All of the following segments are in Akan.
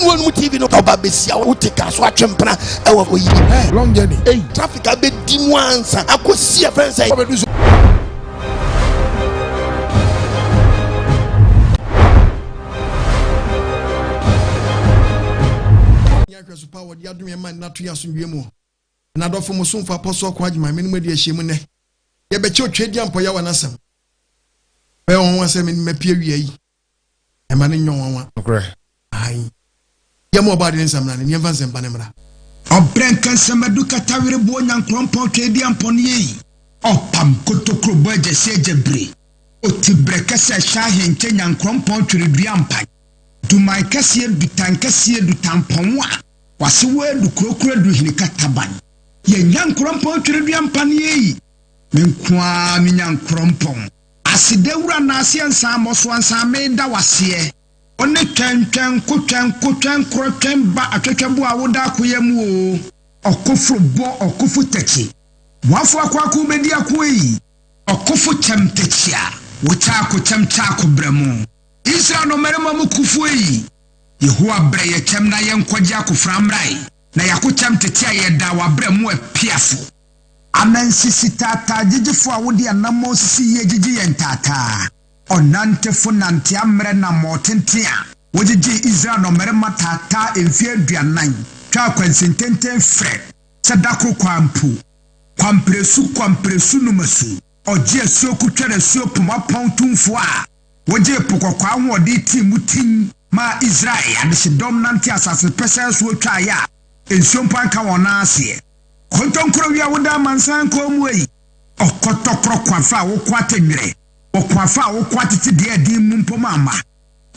wɔnum TV no ɔba besia wote kaa so atwe mpena ɛwɔ oyi. Long journey. Ei, traffic abɛdi mu ansa akɔsi ɛfɛn sɛ. Ɔbɛdu so. Ahwɛso pa a wɔde adom yɛn ma nna to yɛn asomdwoe mu. Na adɔfo mo somfo Apɔsɔ Ɔko Agyemang me ne mo adi ahyiam nnɛ. Yɛbɛkyɛ Otweaduampɔ Yawa no asɛm. Ɛbɛyɛ nwanwa sɛ me ne mapue awia yi. Ɛmma no nyɛ nwanwa. Nokorɛ. Aane. Yɛmma Ɔbɔadeɛ no nsa mmra ne yɛmfa nsɛmpa no mmra. Ɔbrɛ nkansɛmadu katawereboɔ nyankorɔmpɔn tweaduampɔn yei. Ɔpam kotokuro bɔ agyasi agyabire oti brɛ kɛsɛ hyɛ ahenkyɛ nyankorɔmpɔn tweredua mpan duman kɛseɛ dutan kɛseɛ dutampɔn a wase wɔ adu kurokuro adu hene kataban yɛ nyankorɔmpɔn tweredua mpan yei me nko ara me nyankorɔmpɔn aseda wura naaseɛ nsan mmɔso ansan meda waseɛ Wo ne twɛn twɛn ko twɛn ko twɛn korɔ twɛn ba atwɛtwɛ bo a woda akoya mu oo. Ɔkoforo bɔ ɔkofo takyi. Boafo akoako bɛdi ako ei. Ɔkofo kyɛm takyi a wo kyaako kyɛm kyaako brɛ mo. Israel nnɔmmarima mu kofo ei. Yehowa brɛ yɛ kyɛm na yɛn kɔgye akofra mmra ei. Na yɛako kyɛm tete a yɛda wabrɛ mo apiafo. Anansisi taataa gyegyefo a wode anammɔn sisi yie gyegye yɛn taataa. Ɔnantefo nante ammrɛ nammɔn tenten a wogyegyee Israel nnɔmmarima taataa mfe 40 twaa kwansin tenten frɛ sɛ da koro kwa mpo. Kwamperesu kwamperesu numasu ɔgye asuo kotwɛre asuo poma pɔn tumfoɔ a wogyee Po Kɔkɔɔ ahoɔden tii mu tin maa Israel adehyedɔm nante asase pɛsɛɛ soɔ twaeɛ a nsuo mpo anka wɔn nan aseɛ. Kontonkorowia woda amansan kɔn mu ei. Ɔkɔtɔkorɔ kwafa a woko atɛnwerɛ. Ɔkoafo a woko atete deɛ ɛden mu mpo ma mma.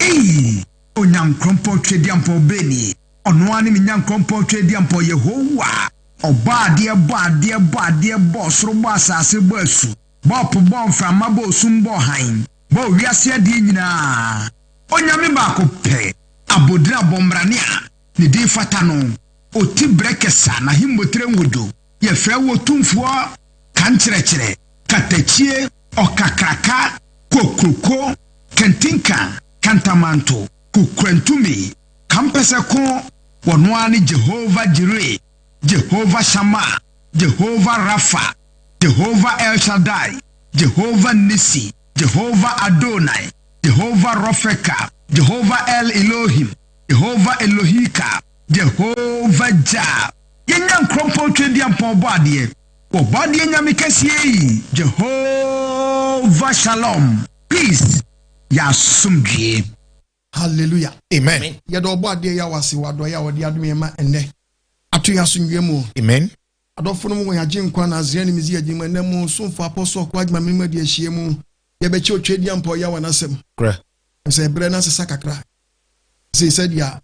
Eii! Onyankorɔnpɔn Tweaduampɔn bɛn nie? Ɔno ara ne me Nyankorɔnpɔn Tweaduampɔn Yehowa. Ɔbɔɔ adeɛ, bɔɔ adeɛ, bɔɔ adeɛ, bɔɔ ɔsoro, bɔɔ asase, bɔɔ asu, bɔɔ po, bɔɔ mframa, bɔɔ osum, bɔɔ hann, bɔɔ wiase adeɛ nyinaa. Onyame baako pɛ, abodin abɔmmrane a ne din fata no, ɔti berɛ kɛsa, n'ahemmotire nhodwo. Yɛfrɛ wo Otumfoɔ, Kankyerɛkyerɛ, Katakyie, Ɔkakraka, Kokroko, Kantinka, Kantamanto, Kokurantumi, Kampɛsɛko, Ɔno ara ne Jehovah Jireh, Jehovah Shammah, Jehovah Rapha, Jehovah El Shaddai, Jehovah Nissi, Jehovah Adonai, Jehovah Rofeka, Jehovah El Elohim, Jehovah Elohika, Jehovah Jah. Yɛn Nyankorɔmpɔn Tweaduampɔn Ɔbɔadeɛ. Ɔbɔadeɛ Nyame kɛseɛ yi, Jehovah Shalom, peace, yɛ asomdwie. Hallelujah. Amen. Yɛda Ɔbɔadeɛ Yahweh ase wɔ adɔeɛ a ɔde adom yɛn ma ɛnnɛ ato yɛn asomdwoeɛ mu. Amen. Adɔfonom wɔ yɛn Agyenkwa Nasreani Mesia din mu, ɛnnɛ mo somfo Apostle Ɔkoa Agyemang Mene mo adi ahyia mu. Yɛbɛkyɛ Otweaduampɔw Yahweh n'asɛm. Korɛ. Sɛ ɛberɛ no asesa kakra sei sɛdeɛ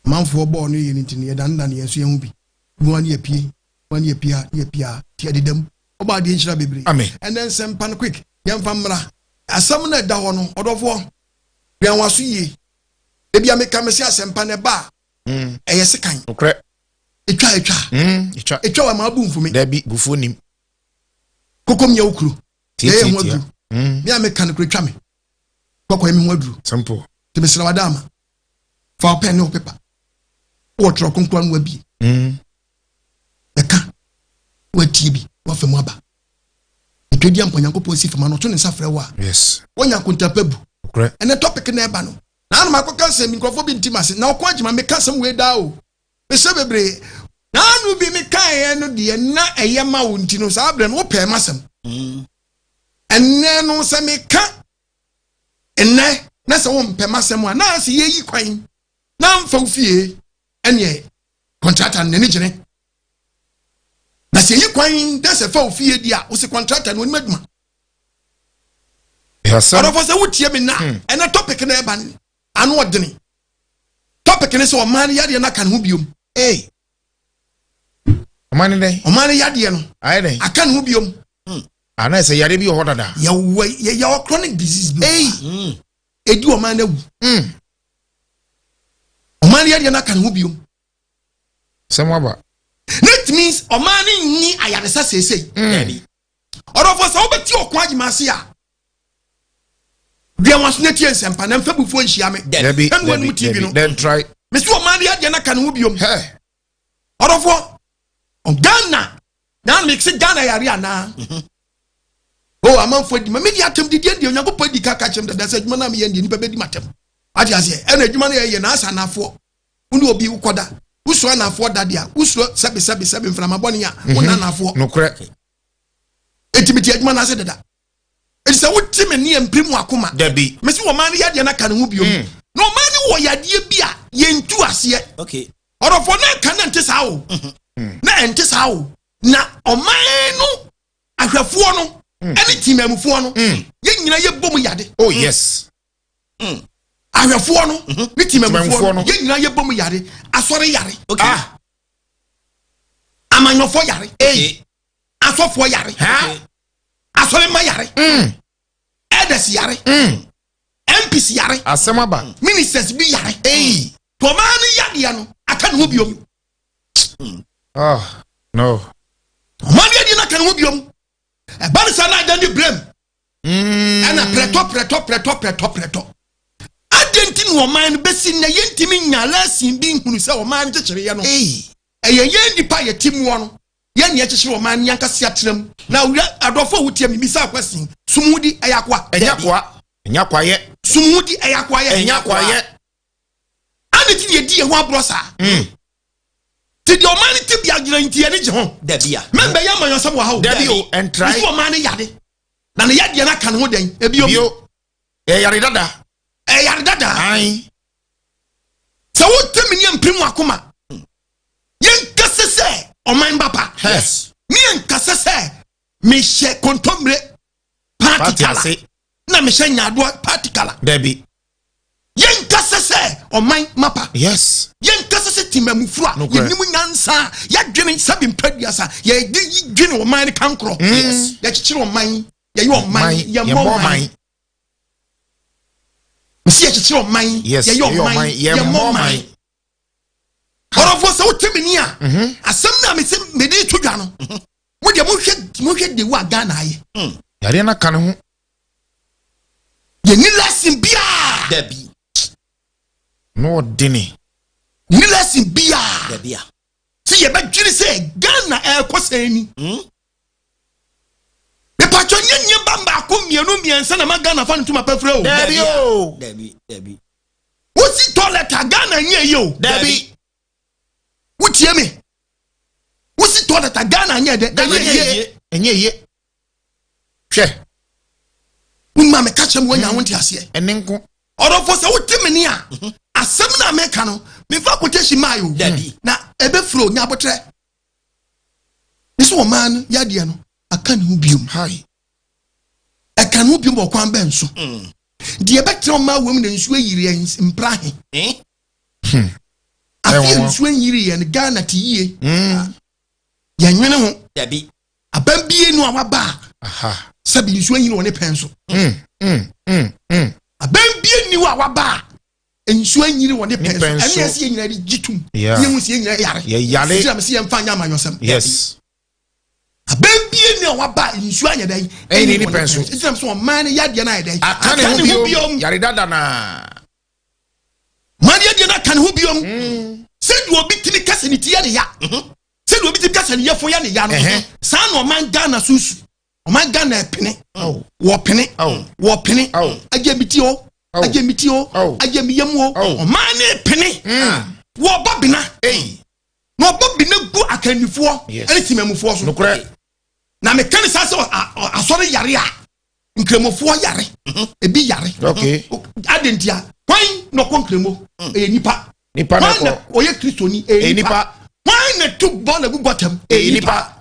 amanfoɔ bɔɔ no yɛ no nti no, yɛdanedane yɛn nso yɛn ho bi. Mu a ne yɛpie. Wɔn yɛ pia yɛ pia ti ɛdeda mu. Ɔbɔ adeɛ nhyira bebree. Amen. Ɛnɛ nsɛmpa no quick yɛnfa mmra. Asɛm no ɛda hɔ no ɔdɔfoɔ wɛn waso yie. Ebi a meka mese asɛmpa no ɛba a mm. ɛyɛ sekan. Nokorɛ. Etwa etwa. Mm, etwa. Etwa wɔ ma abu mfumi. Dabi bufuo nim. Kokom yɛ okuro. Yɛyɛ ho aduru. Mm. Me a meka no kuro twa me. Kɔkɔ yɛ me ho aduru. Simple. Te mesrɛ wada ama. Fa wo pɛn ne wo pepa. Wɔ twerɛ kronkron no wabie. Mm. Bɛka, woatie bi, woafa mu aba. Ɛtwa mpa Nyankopɔn si fam ano, ɔto ne nsa frɛ wo a. Yes. Wonya akontapa bu. Nokorɛ. Ɛnɛ topic na ɛba no. Na ano makɔka nsɛm bi, nkurɔfoɔ bi nti mase. Na ɔko agyima meka asɛm wei daa o. Mesɛ bebree. Na ano bi mekaeɛ no deɛ na ɛyɛ ma wo nti no saa berɛ no wopɛɛ m'asɛm. Mm. Ɛnɛ no sɛ meka ɛnɛ na sɛ wompɛ m'asɛm a na asɛ yɛyi kwan na mfa wo fie ɛneɛ kɔntrata no n'ani gyene na sɛ eyi kwan dɛ sɛ fa ofie di a wosi kɔntrata no onim adwuma ɔdɔfo sɛ wotie me na hmm. ɛnɛ topic na ɛba no ano ɔdene topic ne sɛ ɔman no yadeɛ no aka ne ho biom hey. ɔman no dɛn ɔman no yadeɛ no aka ne ho biom hmm. ana sɛ yadeɛ bi wɔ hɔ dada yɛwɔ yɛwɔ chronic disease bi hey. Hmm. ɛdi ɔman no awu ɔman no yadeɛ no aka ne ho biom sɛm aba that means ɔman no nni ayaresa seesei mm. ɔdɔfo sɛ wobɛte ɔko agyema ase a dua waso na tie nsɛmpa na mfa bufuo nhyia me dabi ɛne wanom tv no then try. Mesi ɔman no yadeɛ no aka ne ho biom. Ɔdɔfoɔ, Ghana na mese Ghana yare anaa? O oh, amanfoɔ adi ma medi atɛm didie deɛ Onyankopɔn adi ka ka kyerɛ m dada sɛ adwuma no a meyɛ deɛ nnipa bɛdi m'atɛm. Ate aseɛ? Ɛna adwuma no yɛyɛ na asa anafoɔ. Wo ne obi wokɔda. Wosuro anafoɔ da deɛ a, wosuro sɛbe sɛbe sɛbe mframa bɔne a, wonna anafoɔ. Nokorɛ. Enti mete adwuma no ase dada. Enti sɛ wote me nne a mpirim w'akoma. Dabi. Mese ɔman no yadeɛ no aka ne ho biom. Na ɔman no wɔ yadeɛ bi a yɛntu aseɛ. Okay. Ɔdɔfoɔ na nka na ɛnte saa o. Na ɛnte saa o. Na ɔman no ahwɛfoɔ no ɛne temamufoɔ no yɛn nyinaa yɛbɔ mu yade. Oh yes. Ahwɛfoɔ no ne temamufoɔ no yɛn nyinaa yɛbɔ mu yade. Asɔre yare. Okay. Ah. Amanyɔfoɔ yare. Okay. Asɔfoɔ yare. Ha. Asɔremma yare. Elders yare. MPs yare. Asɛm aba. Ministers bi yare. Ei. Tɔmaa no yadeɛ no aka ne ho biom. Oh, no. Ɔmaa no yadeɛ no aka ne ho biom. Ɛba no saa na agya ne brem. Ɛna prɛtɔ prɛtɔ prɛtɔ prɛtɔ prɛtɔ. Adɛn nti na ɔman no bɛsi nnɛ yɛntumi nya lɛsin bi nhunu sɛ ɔman no kyekyereeɛ no? Ɛyɛ yɛn nnipa a yɛte muɔ no yɛn nea ɛkyekyere ɔman no yɛnkasa atena mu. Na owura adɔfo a wotie me bisa question sum ho di ɛyɛ akoa? Ɛnyɛ akoa. Ɛnyɛ akoayɛ. Sum ho di ɛyɛ akoayɛ? Ɛnyɛ akoayɛ. Ade ti na yɛdi yɛn ho aborɔ saa. Ti deɛ ɔman no te bia gyina nti yɛne gye ho. Dabi a. Mɛmbɛ yɛ amanyɔsɛm wɔ ha o. Dabi o, ɛntrae. Nso ɔman no yade. Na ne yadeɛ no aka ne ho dɛn? Ebio. Bio. Ɛyare dada. Ɛyare dada. Ae. Sɛ wote me ne mpirim wakoma. Yɛnkasa sɛ ɔman ba pa. Yes. Ne yɛnkasa sɛ mehyɛ kontommire party kala. Na mehyɛ nyaadoa party kala. Dabi. Yɛnkasa sɛ ɔman mapa. Yes. Yɛnkasa sɛ temamufo a yɛnim nyansa a yɛadwene sɛbi mpadua yɛde dwene ɔman no kankorɔ. Yes. Yɛkyekyere ɔman, yɛyɛ ɔman, yɛmmɔ ɔman. Mesi yɛkyekyere ɔman, yɛyɛ ɔman, yɛmmɔ ɔman. Ɔdɔfoɔ sɛ wote me ni a, asɛm no a mese mede to dwa no, mo deɛ monhwɛ monhwɛ de wo a Ghana ayɛ. Yareɛ no aka ne ho. Yɛni lesson biara. Dabi. Na ɔdene. Yɛni lesson biara. Dabi a. Sɛ yɛbɛdwene sɛ Ghana ɛrekɔ sɛn ni. Mepatwɔ nyɛ nyɛ ba baako mmienu mmiɛnsa na ma Ghana fa no ntoma pɛfrɛ o. Dabi o. Dabi dabi. Wosi toilet a Ghana nyɛ yie o. Dabi. Wotie me. Wosi toilet a Ghana nyɛ dɛ. Ghana nyɛ yie. Ɛnyɛ yie. Hwɛ. Wonima meka kyerɛ me woanya wo nte aseɛ. Ɛne nko. Ɔdɔfo sɛ wote me ne a, asɛm no a meka no, memfa quotation maa o. Dabi. Na ɛbɛfiri o, nya abotrɛ. Ne sɛ ɔman no yadeɛ no aka ne ho biom. Hai. Ɛka ne ho biom wɔ kwan bɛn so? Deɛ ɛbɛtena ɔman wɔ mu na nsuo ayiri yɛn mpra he. Afei nsuo nyiri yɛn Ghana te yie. Yɛnwene ho. Dabi. Aban bie no a waba a sɛbi nsuo nyiri wɔ ne pɛn so. Aban bie ni hɔ a waba a nsuo nyiri wɔ ne pɛn so. Ɛne ɛsɛ yɛn nyinaa de gye tum. Yɛn ho si yɛn nyinaa yare. Yɛyare. Gyina mi si yɛn fa nyɛ amanyɔsɛm. Yes. Aban bie ni a waba a nsuo anyɛ dɛ. Ɛnyɛ ne pɛn so. Gyina mi sɛ ɔman no yadeɛ no ayɛ dɛ. Aka ne ho biom. Yare dada naa. Man yadeɛ no aka ne ho biom. Sɛdeɛ obi tumi kasa ne ti yɛ ne ya. Sɛdeɛ obi tumi kasa ne yɛfo yɛ ne ya no. Saa na ɔman Ghana susu. Ɔman Ghana ɛpene. Wɔpene. Wɔpene. Agye mi ti o. Agye mi ti o. Agye mi yam o. Ɔman ne pene. Wɔbɔ bena. Na ɔbɔ bena gu akannifoɔ ɛne temamufoɔ so. Na meka ne saa sɛ asɔre yare a nkramofoɔ yare. Ebi yare. Ade ntia. Hwan na ɔkɔ nkramo? Ɛyɛ nipa. Hwan na ɔyɛ kristoni? Ɛyɛ nipa. Hwan na tu bɔɔla gu gɔtam? Ɛyɛ nipa.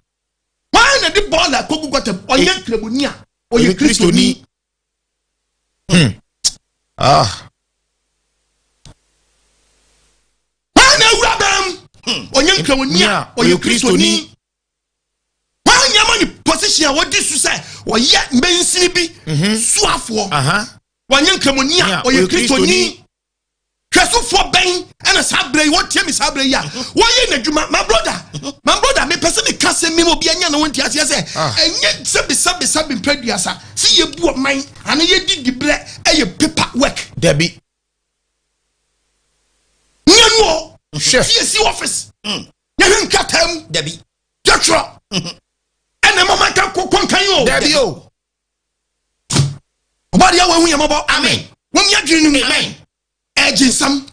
Hwan na de bɔɔla kɔ gu gɔtam? Ɔyɛ nkramoni a ɔyɛ kristoni. Hwan na awura bɛn mu? Ɔnyɛ nkramoni a ɔyɛ kristoni. Hwan na ama ne position a wɔdi so sɛ ɔyɛ mbansini bi soafoɔ? Wɔnyɛ nkramoni a ɔyɛ kristoni. Hwɛsofoɔ bɛn ɛna saa berɛ yi wɔtie me saa berɛ yi a wɔyɛ n'adwuma. My brother, my brother, mepɛ sɛ meka sɛ mema obi anya ne ho nteaseɛ sɛ ɛnyɛ sɛbesɛbesɛbe mprɛduasa sɛ yɛbu ɔman anaa yɛdi diberɛ ɛyɛ paper work. Dabi. Nea mu o. Hwɛ. Si yɛsi office. Yɛhwɛ nkrataa mu. Dabi. Yɛtwerɛ. Ɛna ɛma maka kɔnkan o. Dabi o. Ɔbɔdeɛ wɔ ehu yɛ mɔbɔ. Amen. Wɔn mi adwene no mu. Amen. Ɛgye nsɛm.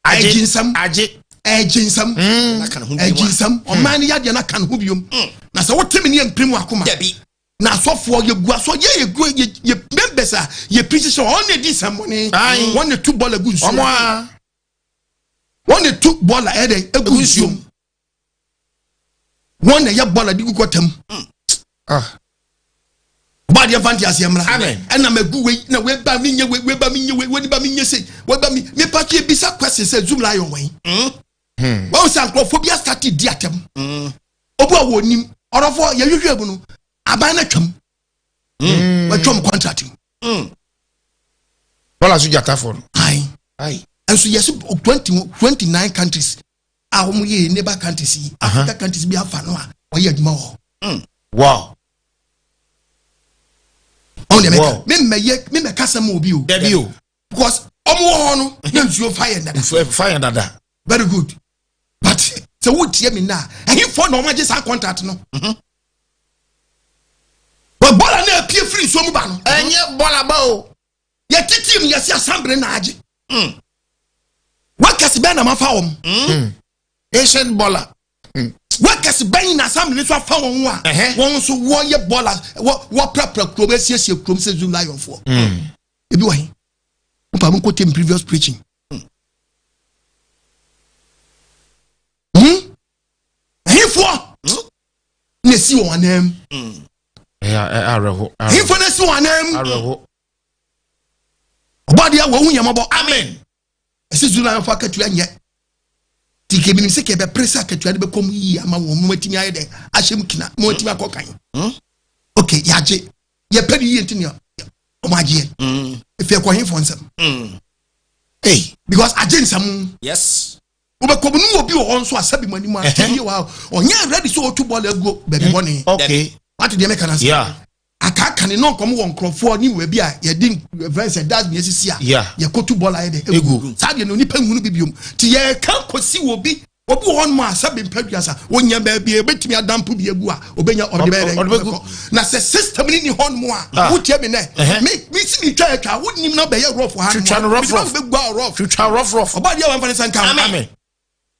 Ɛgye nsɛm. Agye. Ɛgye nsɛm. N'aka ne ho bi Ɛgye mu a. nsɛm. Ɔman no yadeɛ n'aka ne ho biom. Na sɛ wote mi ne yɛ mpirim akoma. Dabi. Na asɔfoɔ yɛgu asɔ yɛ yɛgu yɛ yɛ members a yɛ preach sɛ wɔn na edi nsɛmmɔne. Aye. Wɔn na tu bɔɔla gu nsuo. Ɔmo a. Wɔn na tu bɔɔla ɛdɛ egu Egu nsuo. nsuom. Wɔn na yɛ bɔɔla de gu gɔtam. Ah. Ɔbaa deɛ nfa nti aseɛ mmra. Amen. Ɛna mɛ gu wei na wei ba mi nye wei, wei ba mi nye wei, wei ba mi nye sei, wei ba mi mi pa kye bisa question sɛ Zoomlion wɛn. Wɔn sɛ nkurɔfoɔ bi asate di atɛm. Obi a wɔn nim ɔrɔfoɔ yɛhwehwɛ mu no, aban na twam. Wɔatwam contract mu. Bɔɔla so gyatafoɔ no. Ayi. Ayi. Nso yɛsi 29 countries a wɔn yɛ neighbor countries yi, Africa countries bi afa no a wɔyɛ adwuma wɔ hɔ. Ɔn deɛ mɛka me mmɛyɛ me mmɛka sɛm wɔ bi o. Dabi o. Because ɔmo wɔ hɔ no na nsuo fa yɛn dada. Fa yɛn dada. Very good, but sɛ wotie mi na ɛhinfoɔ na ɔmo agye saa contract no? Wɔ bɔɔla na epie firi nsuo mu ba no. Ɛnyɛ bɔɔla ba o. Yɛtete mu yɛsi assembly na agye. Workers bɛn na ma fa wɔn? Ancient bɔɔla. Workers bɛn na assembly nso afa wɔn ho a wɔn nso wɔyɛ bɔɔla, wɔ wɔprapra kurom, esiesie kurom sɛ Zoomlion foɔ? Ebi wɔ he? Mo pa mo nkɔ tem previous preaching. Ɛhinfoɔ na esi wɔn anan mu? Ɛyɛ awerɛho. Ɛhinfoɔ na esi wɔn anan mu? Awerɛho. Ɔbɔdeɛ wɔn ho yɛn mɔbɔ. Amen. Ɛsɛ Zoomlion foɔ akatua nyɛ ti kɛ minim sɛ kɛ bɛpere sɛ akatua no bɛkɔ mu yie ama wɔn mo atumi ayɛ dɛ ahyɛ mu kina mo atumi akɔ kan. Ok, yagye yɛpɛ ne yie nti nea ɔmo agyeɛ efi ɛkɔ henfoɔ nsɛm? Hey. Because agye nsɛm. Wobɛkɔ mu no, obi wɔ hɔ nso asɛbi mu anim a tɛbi wɔ ha, ɔnyɛ ready sɛ ɔtu bɔɔla aguo baabi bɔne. Wate deɛ mɛka no sɛ akaaka ne nɔnkɔm wɔ nkurɔfoɔ ne baabi a yɛde fɛn sɛ dustbin esisi a yɛkɔtu bɔɔla yɛ dɛ egu saa deɛ no, nipa nhunu bi biom. Ti yɛka kɔsi wɔ bi, obi wɔ hɔnom a sɛbi mpa duasa wonya baabi a ebɛtumi adampo bi egu a obɛnya ɔde bɛyɛ dɛ ɔbɛkɔ. Na sɛ system ni ni hɔnom a wotie mi nɛ, mi si mi twa atwa wonim na bɛyɛ rough ha. Twitwa no rough rough. Bɛ gua rough. Twitwa rough rough. Ɔbaa deɛ wɔn fa ne nsa nka ho. Amen.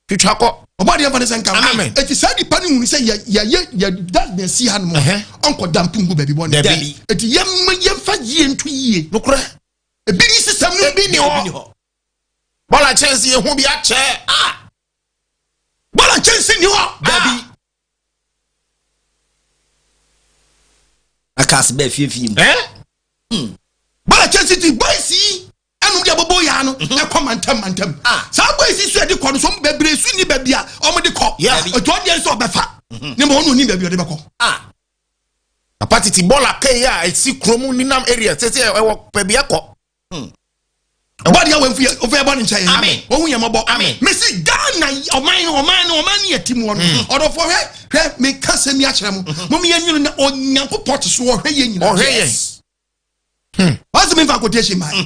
Twitwa kɔ. Ɔbaa deɛ fa ne nsa nka ho. Amen. Eti saa nipa no hunu sɛ yɛ yɛ yɛ yɛ dustbin si ha nom a, ɔnkɔ dampo ngu baabi bɔ ne. Dabi. Eti yɛn yɛmfa yie nto yie. Nokorɛ. Ebi ni system no. Ebi ni hɔ. Bɔɔla kyɛnse ehu bi akyɛ. Ah. Bɔɔla nkyɛnse ni hɔ. Dabi. Aka ase bɛɛ fiefie mu. Bɔɔla kyɛnse ti boys yi ɛnum de abobo yaa no ɛkɔ mantam mantam. Saa boys yi so yɛde kɔ no so, ɔmo bebree so ni baabi a ɔmo de kɔ. Otu ɔdeɛ nso ɔbɛfa ne ma ɔno onim baabi a ɔde bɛkɔ. Papa, titi bɔɔla kɛyi a esi kurom ninam area sese ɛwɔ baabi ɛkɔ. Ɔbɔdeɛ wɔ nfi ofe ɛbɔ ne nkyɛn. Amen. Ohun yɛn mɔbɔ. Amen. Mesi Ghana ɔman no, ɔman no, ɔman no yɛ ti mu hɔ no, ɔdɔfo, hwɛ hwɛ, meka sɛm yi akyerɛ mo, mo mi yɛn nyini na Onyankopɔn te so ɔhwɛ yɛn nyinaa. Ɔhwɛ yɛn. Wɔn sɛ mi nfa quotation maa yi,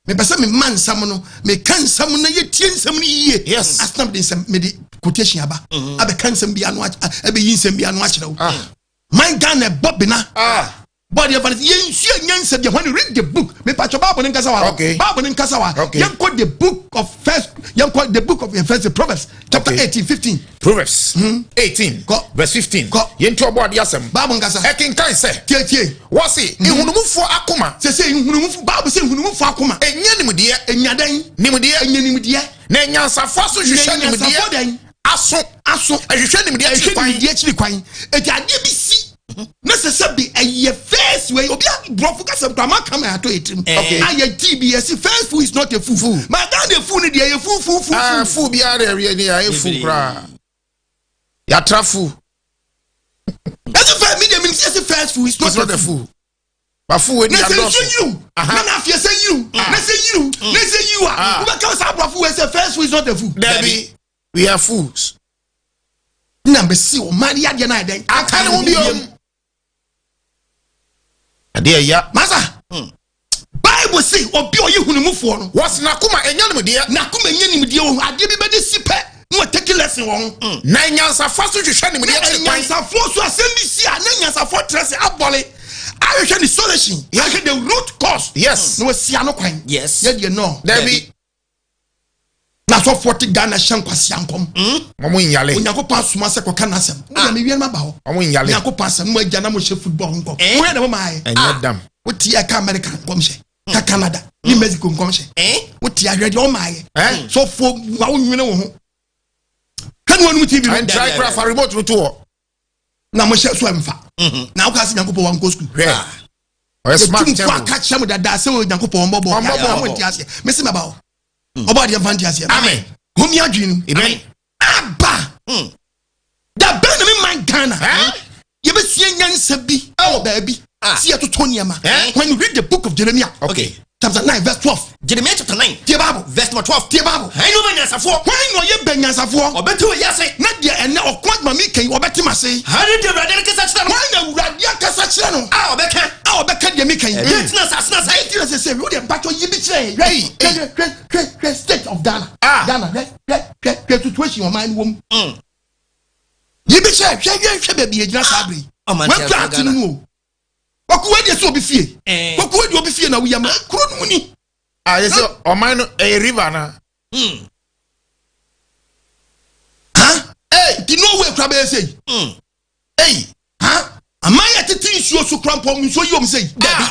mepɛ sɛ mema nsɛm no, meka nsɛm no, yɛtie nsɛm no yie. Asena mede nsɛm, mede quotation aba abɛka nsɛm bi ano, ɛbɛyi nsɛm bi ano akyerɛ wo. Man Ghana ɛbɔ bena. Bɔde ɛfa no sɛ yɛnsua nyansa bi. When you read the book, mepatwɛ, Bible no nkasa wa. Bible no nkasa wa. Yɛnkɔ the book of first, yɛnkɔ the book of first Proverbs chapter 18 15. Proverbs 18 Kɔ. verse 15. Kɔ. Yɛnti ɔbɔ adeɛ asɛm. Bible nkasa. Ɛkenkan sɛ. Tietie. Wɔsi ehunumufoɔ akoma. Sɛ nhunumufo, Bible sɛ nhunumufo akoma. Ɛnyɛ nimdeɛ. Ɛnya dɛn? Nimdeɛ. Ɛnya nimdeɛ. Na nyansafoɔ aso hwehwɛ Na nyansafoɔ nimdeɛ. dɛn? Aso. Aso. Ɛhwehwɛ nimdeɛ ɛhwɛ akyiri kwan. Nimdeɛ akyiri kwan. Eti adeɛ bi si na sɛ bi ɛyɛ first wei, obi a borɔfo kasa nkura ma kama ato yɛ tirim a yɛ ti bi yɛ si first fool is not a fool. Fool. Ma Ghana fool ni deɛ yɛ fool fool fool. Ah, Fool. fool biara de ɛyɛ ni ayɛ fool koraa. Yatra fool. Ɛsi fɛ mi deɛ mi si yɛ si first fool is It's not not a a fool. fool. Ba fool wei ni Na sɛ nsuo adɔɔso. yiriw na n'afie sɛ yiriw na sɛ yiriw na sɛ yiriw a, wobɛka saa aborɔfo wei sɛ first fool is not a fool. Dabi. We are fools. Na mbɛsi ɔman yadeɛ no ayɛ dɛn? Aka ne ho biom. Adeɛ ya. Masa, Bible. Bible se obi a ɔyɛ hunumufoɔ no. Wɔse n'akoma ɛnya nimdeɛ. N'akoma nya nimdeɛ wɔ ho. Adeɛ bi bɛde si pɛ na watake lesson wɔ ho. Na anyansafoɔ nso hwehwɛ nimdeɛ Na kyere kwan. anyansafoɔ nso asɛm bi si a na anyansafoɔ kyerɛ sɛ abɔle ahwehwɛ ne solution. Ahwɛ the root cause. Yes. Na wasi ano kwan. Yes. Yɛ deɛ no. Dabi. Na asɔfoɔ te Ghana hyɛ nkwasea nkɔm. Wɔn nyale. Onyankopɔn asoma sɛ kɔka n'asɛm. Mo deɛ mewie no maba hɔ. Wɔn nyale. Onyankopɔn asɛm mo agya na mo hyɛ football ho nkɔm. Eh? Mo yɛ na mo maa yɛ. Ɛnyɛ dam. Wote ɛka America nkɔmhyɛ. Ka Canada ne Mexico nkɔmhyɛ. Eh? Wote ahwɛ deɛ ɔmaa yɛ. Eh? Sɔfoɔ wa wo nwene wo ho. Hwɛ ne wɔnom TV no. Ɛntra kura fa remote no to hɔ. Na mo hyɛ so ɛmfa. Na woka sɛ Nyankopɔn wankɔ sukuu. Hwɛ. Ɔyɛ smart Yɛtumfoɔ kyɛn aka kyerɛ mo dada sɛ Onyankopɔn ɔmmɔbɔ. Ɔmmɔbɔ. Mo nte aseɛ. Mese mɛba hɔ. Ɔbɔ adeɛ mfa nte aseɛ. Amen. Homi adwene no. Amen. Aba. Da bɛn na me man Ghana. Eh? Yɛbɛsua nyansa bi ɛwɔ baabi. Ah. Si yɛtoto nneɛma. Eh? When you read the book of Jeremiah. Okay. Chapter 9 verse 12. Jeremiah chapter 9 Tie Bible. verse number 12. Tie Bible. Hɛn ne ɔbɛ nyansafoɔ. Hwan na ɔyɛ bɛ nyansafoɔ? Ɔbɛte wɔ wiase. Na deɛ ɛnɛ ɔko adwuma mi kɛn ɔbɛte m'ase. Hɛn ne deɛ Awurade no kasa kyerɛ no. Hwan na Awurade akasa kyerɛ no? A ɔbɛka. A ɔbɛka deɛ mi kɛn. Deɛ nti na asase no asɛe. Ɛnti na sɛ sɛ wo deɛ mpatwɔ yi bi kyerɛ yɛn. Hwɛ hwɛ hwɛ hwɛ hwɛ state of Ghana. Ah. Ghana hwɛ hwɛ hwɛ hwɛ situation ɔman no wɔ mu. Yi bi kyerɛ hwɛ hwɛ hwɛ baabi yɛgyina saa bere yi. Ɔman Wɔn ti kura asɛ ate no Ghana. mu o. Wɔkò wɔ deɛ sɛ obi fie. Eh. Wɔkò wɔ deɛ obi fie na woyɛ ma kuro no mu ni. Ah, yɛ sɛ ɔman no ɛyɛ river na. Ha? Ee di Norway kura bɛyɛ sɛ yi. Ei. Ha? Aman yɛ tete nsuo so kura mpɔ nsuo yi wɔn sɛ yi. Dabi.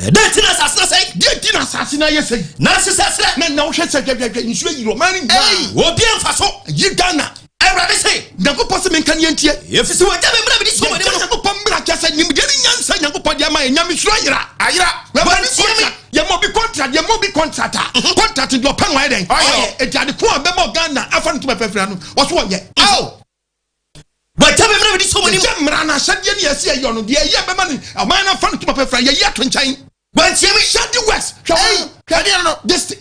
Deɛ nti na asase no asɛe. Deɛ nti na asase no ayɛ sɛ yi. Na asesa serɛ. Na na wohwɛ sɛ hwɛ hwɛ hwɛ nsuo yi ɔman no nyinaa. Obi amfa so. Yi Ghana. Awurade se. Nyankopɔn sɛ menka ne yɛntie. Ɛfiri sɛ wɔagya me mmara mede si wɔn anim Yɛgya no. Nyankopɔn mmara kyɛ sɛ nimdeɛ ne nyansa Nyankopɔn de ama yɛ nyamesuro ayera. Ayera. Yɛma obi Wɔntie me. contract, yɛma obi contract, yɛma obi contract a, contract deɛ ɔpɛ no ayɛ dɛn? Ɔyɛ. Enti ade ko a bɛma Ghana afa no ntoma fɛfɛ no, ɔso ɔnyɛ. Aw. Wɔagya me mmara mede si wɔn anim. Yɛgya mmara no ahyɛdeɛ ne yɛsi ɛyɔ no, deɛ ɛyɛ bɛma no ɔman no afa no ntoma fɛfɛ yɛyi ato nkyɛn. Wɔntie me. Shadi West, hwɛ wɔn, hwɛ Ɛdeɛ no. this state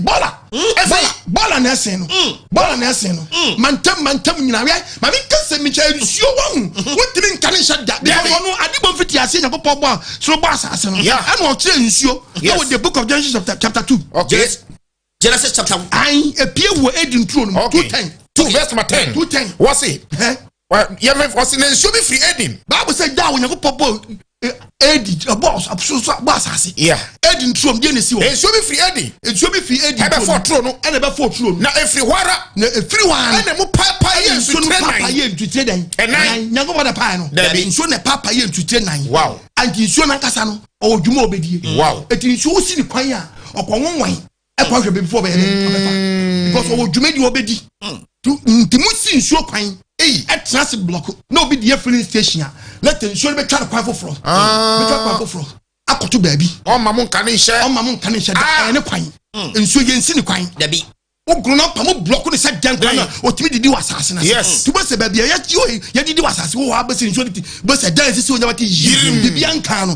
bɔɔla bɔɔla bɔɔla na ɛsen no bɔɔla na ɛsen no mantam mantam nyinaa wɛ maame nkasa mi kyɛ nsuo wɔn wontumi nka ne nhyɛ da because ɔno ade bɔ mfiti ase Nyankopɔn bɔ a soro bɔ asase no Yeah. ɛna ɔkyerɛ nsuo Yes. ɛwɔ the book of Genesis chapter 2 Okay. Genesis chapter ayi epie wɔ Eden turo no mu Okay. 2:10 2 verse number 10. 2:10 Wɔse. ɛ Yɛfɛ wɔse na nsuo bi firi Eden. Bible sɛ da a Onyankopɔn bɔ Eden ɔbɔ soro bɔ asase Yeah. Eden turo mu deɛ na esi hɔ Nsuo bi firi Eden. nsuo bi fi Eden Ɛbɛfɔ turo no. ɛna ɛbɛfɔ turo no Na efiri hɔ ara. na efiri hɔ ara Ɛna mu paepae yɛ nsuo no nsutire paapa nan. yɛ ntutire dɛn Ɛnan. Nyankopɔn na pae no Dabi. nsuo na paapa yɛ ntutire nan Wow. anti nsuo nankasa no ɔwɔ dwuma a ɔbɛdie Wow. eti nsuo wosi ne kwan a ɔkɔ nwanwan ɛkɔ ahwɛ baabi fo ɔbɛyɛ dɛn ɔbɛfa because ɔwɔ dwuma di ɔbɛdi nti mu si nsuo kwan Ei. ɛtena ase block na obi di yɛ filling station a lɛtɛ nsuo no bɛtwa ne kwan foforɔ bɛtwa kwan foforɔ akɔto baabi Ɔma mo nka ne nhyɛ. ɔma mo nka ne nhyɛ da Ah. ɛyɛ ne kwan nsuo yɛ nsi ne kwan Dabi. wogoro no pa mo blɔko ne sɛ dɛn kwan na ɔtumi didi wɔ asase no ase Yes. nti wobɛsɛ baabi a yɛti yɛdidi wɔ asase wowɔ hɔ abɛsɛ nsuo no ti bɛsɛ dan sisi onyama te yirim biribia nka no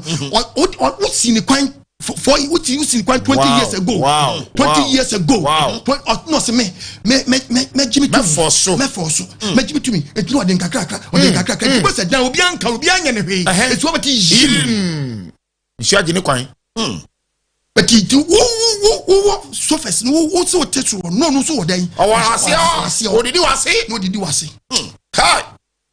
wosi ne kwan for wosi wosi ne kwan 20 Wow. years ago Wow. 20 Wow. years ago Wow. na ɔsɛ me me me me mɛgye me tumi Mɛfɔ so. mɛfɔ so mɛgye me tumi eti na ɔde nkakrakra ɔde nkakrakra nti bɛsɛ dan obiara nka obiara nyɛ ne hwee Ɛhɛ. eti wɔbɛte yirim Nsuo agye ne kwan. bɛti ti wo wo wo wo sofas no wo wo sɛ wote so wɔ no no so wɔ dɛn Ɔwɔ aseɛ Ɔwɔ aseɛ hɔ. hɔ Odidi wɔ ase. na odidi wɔ ase Kai.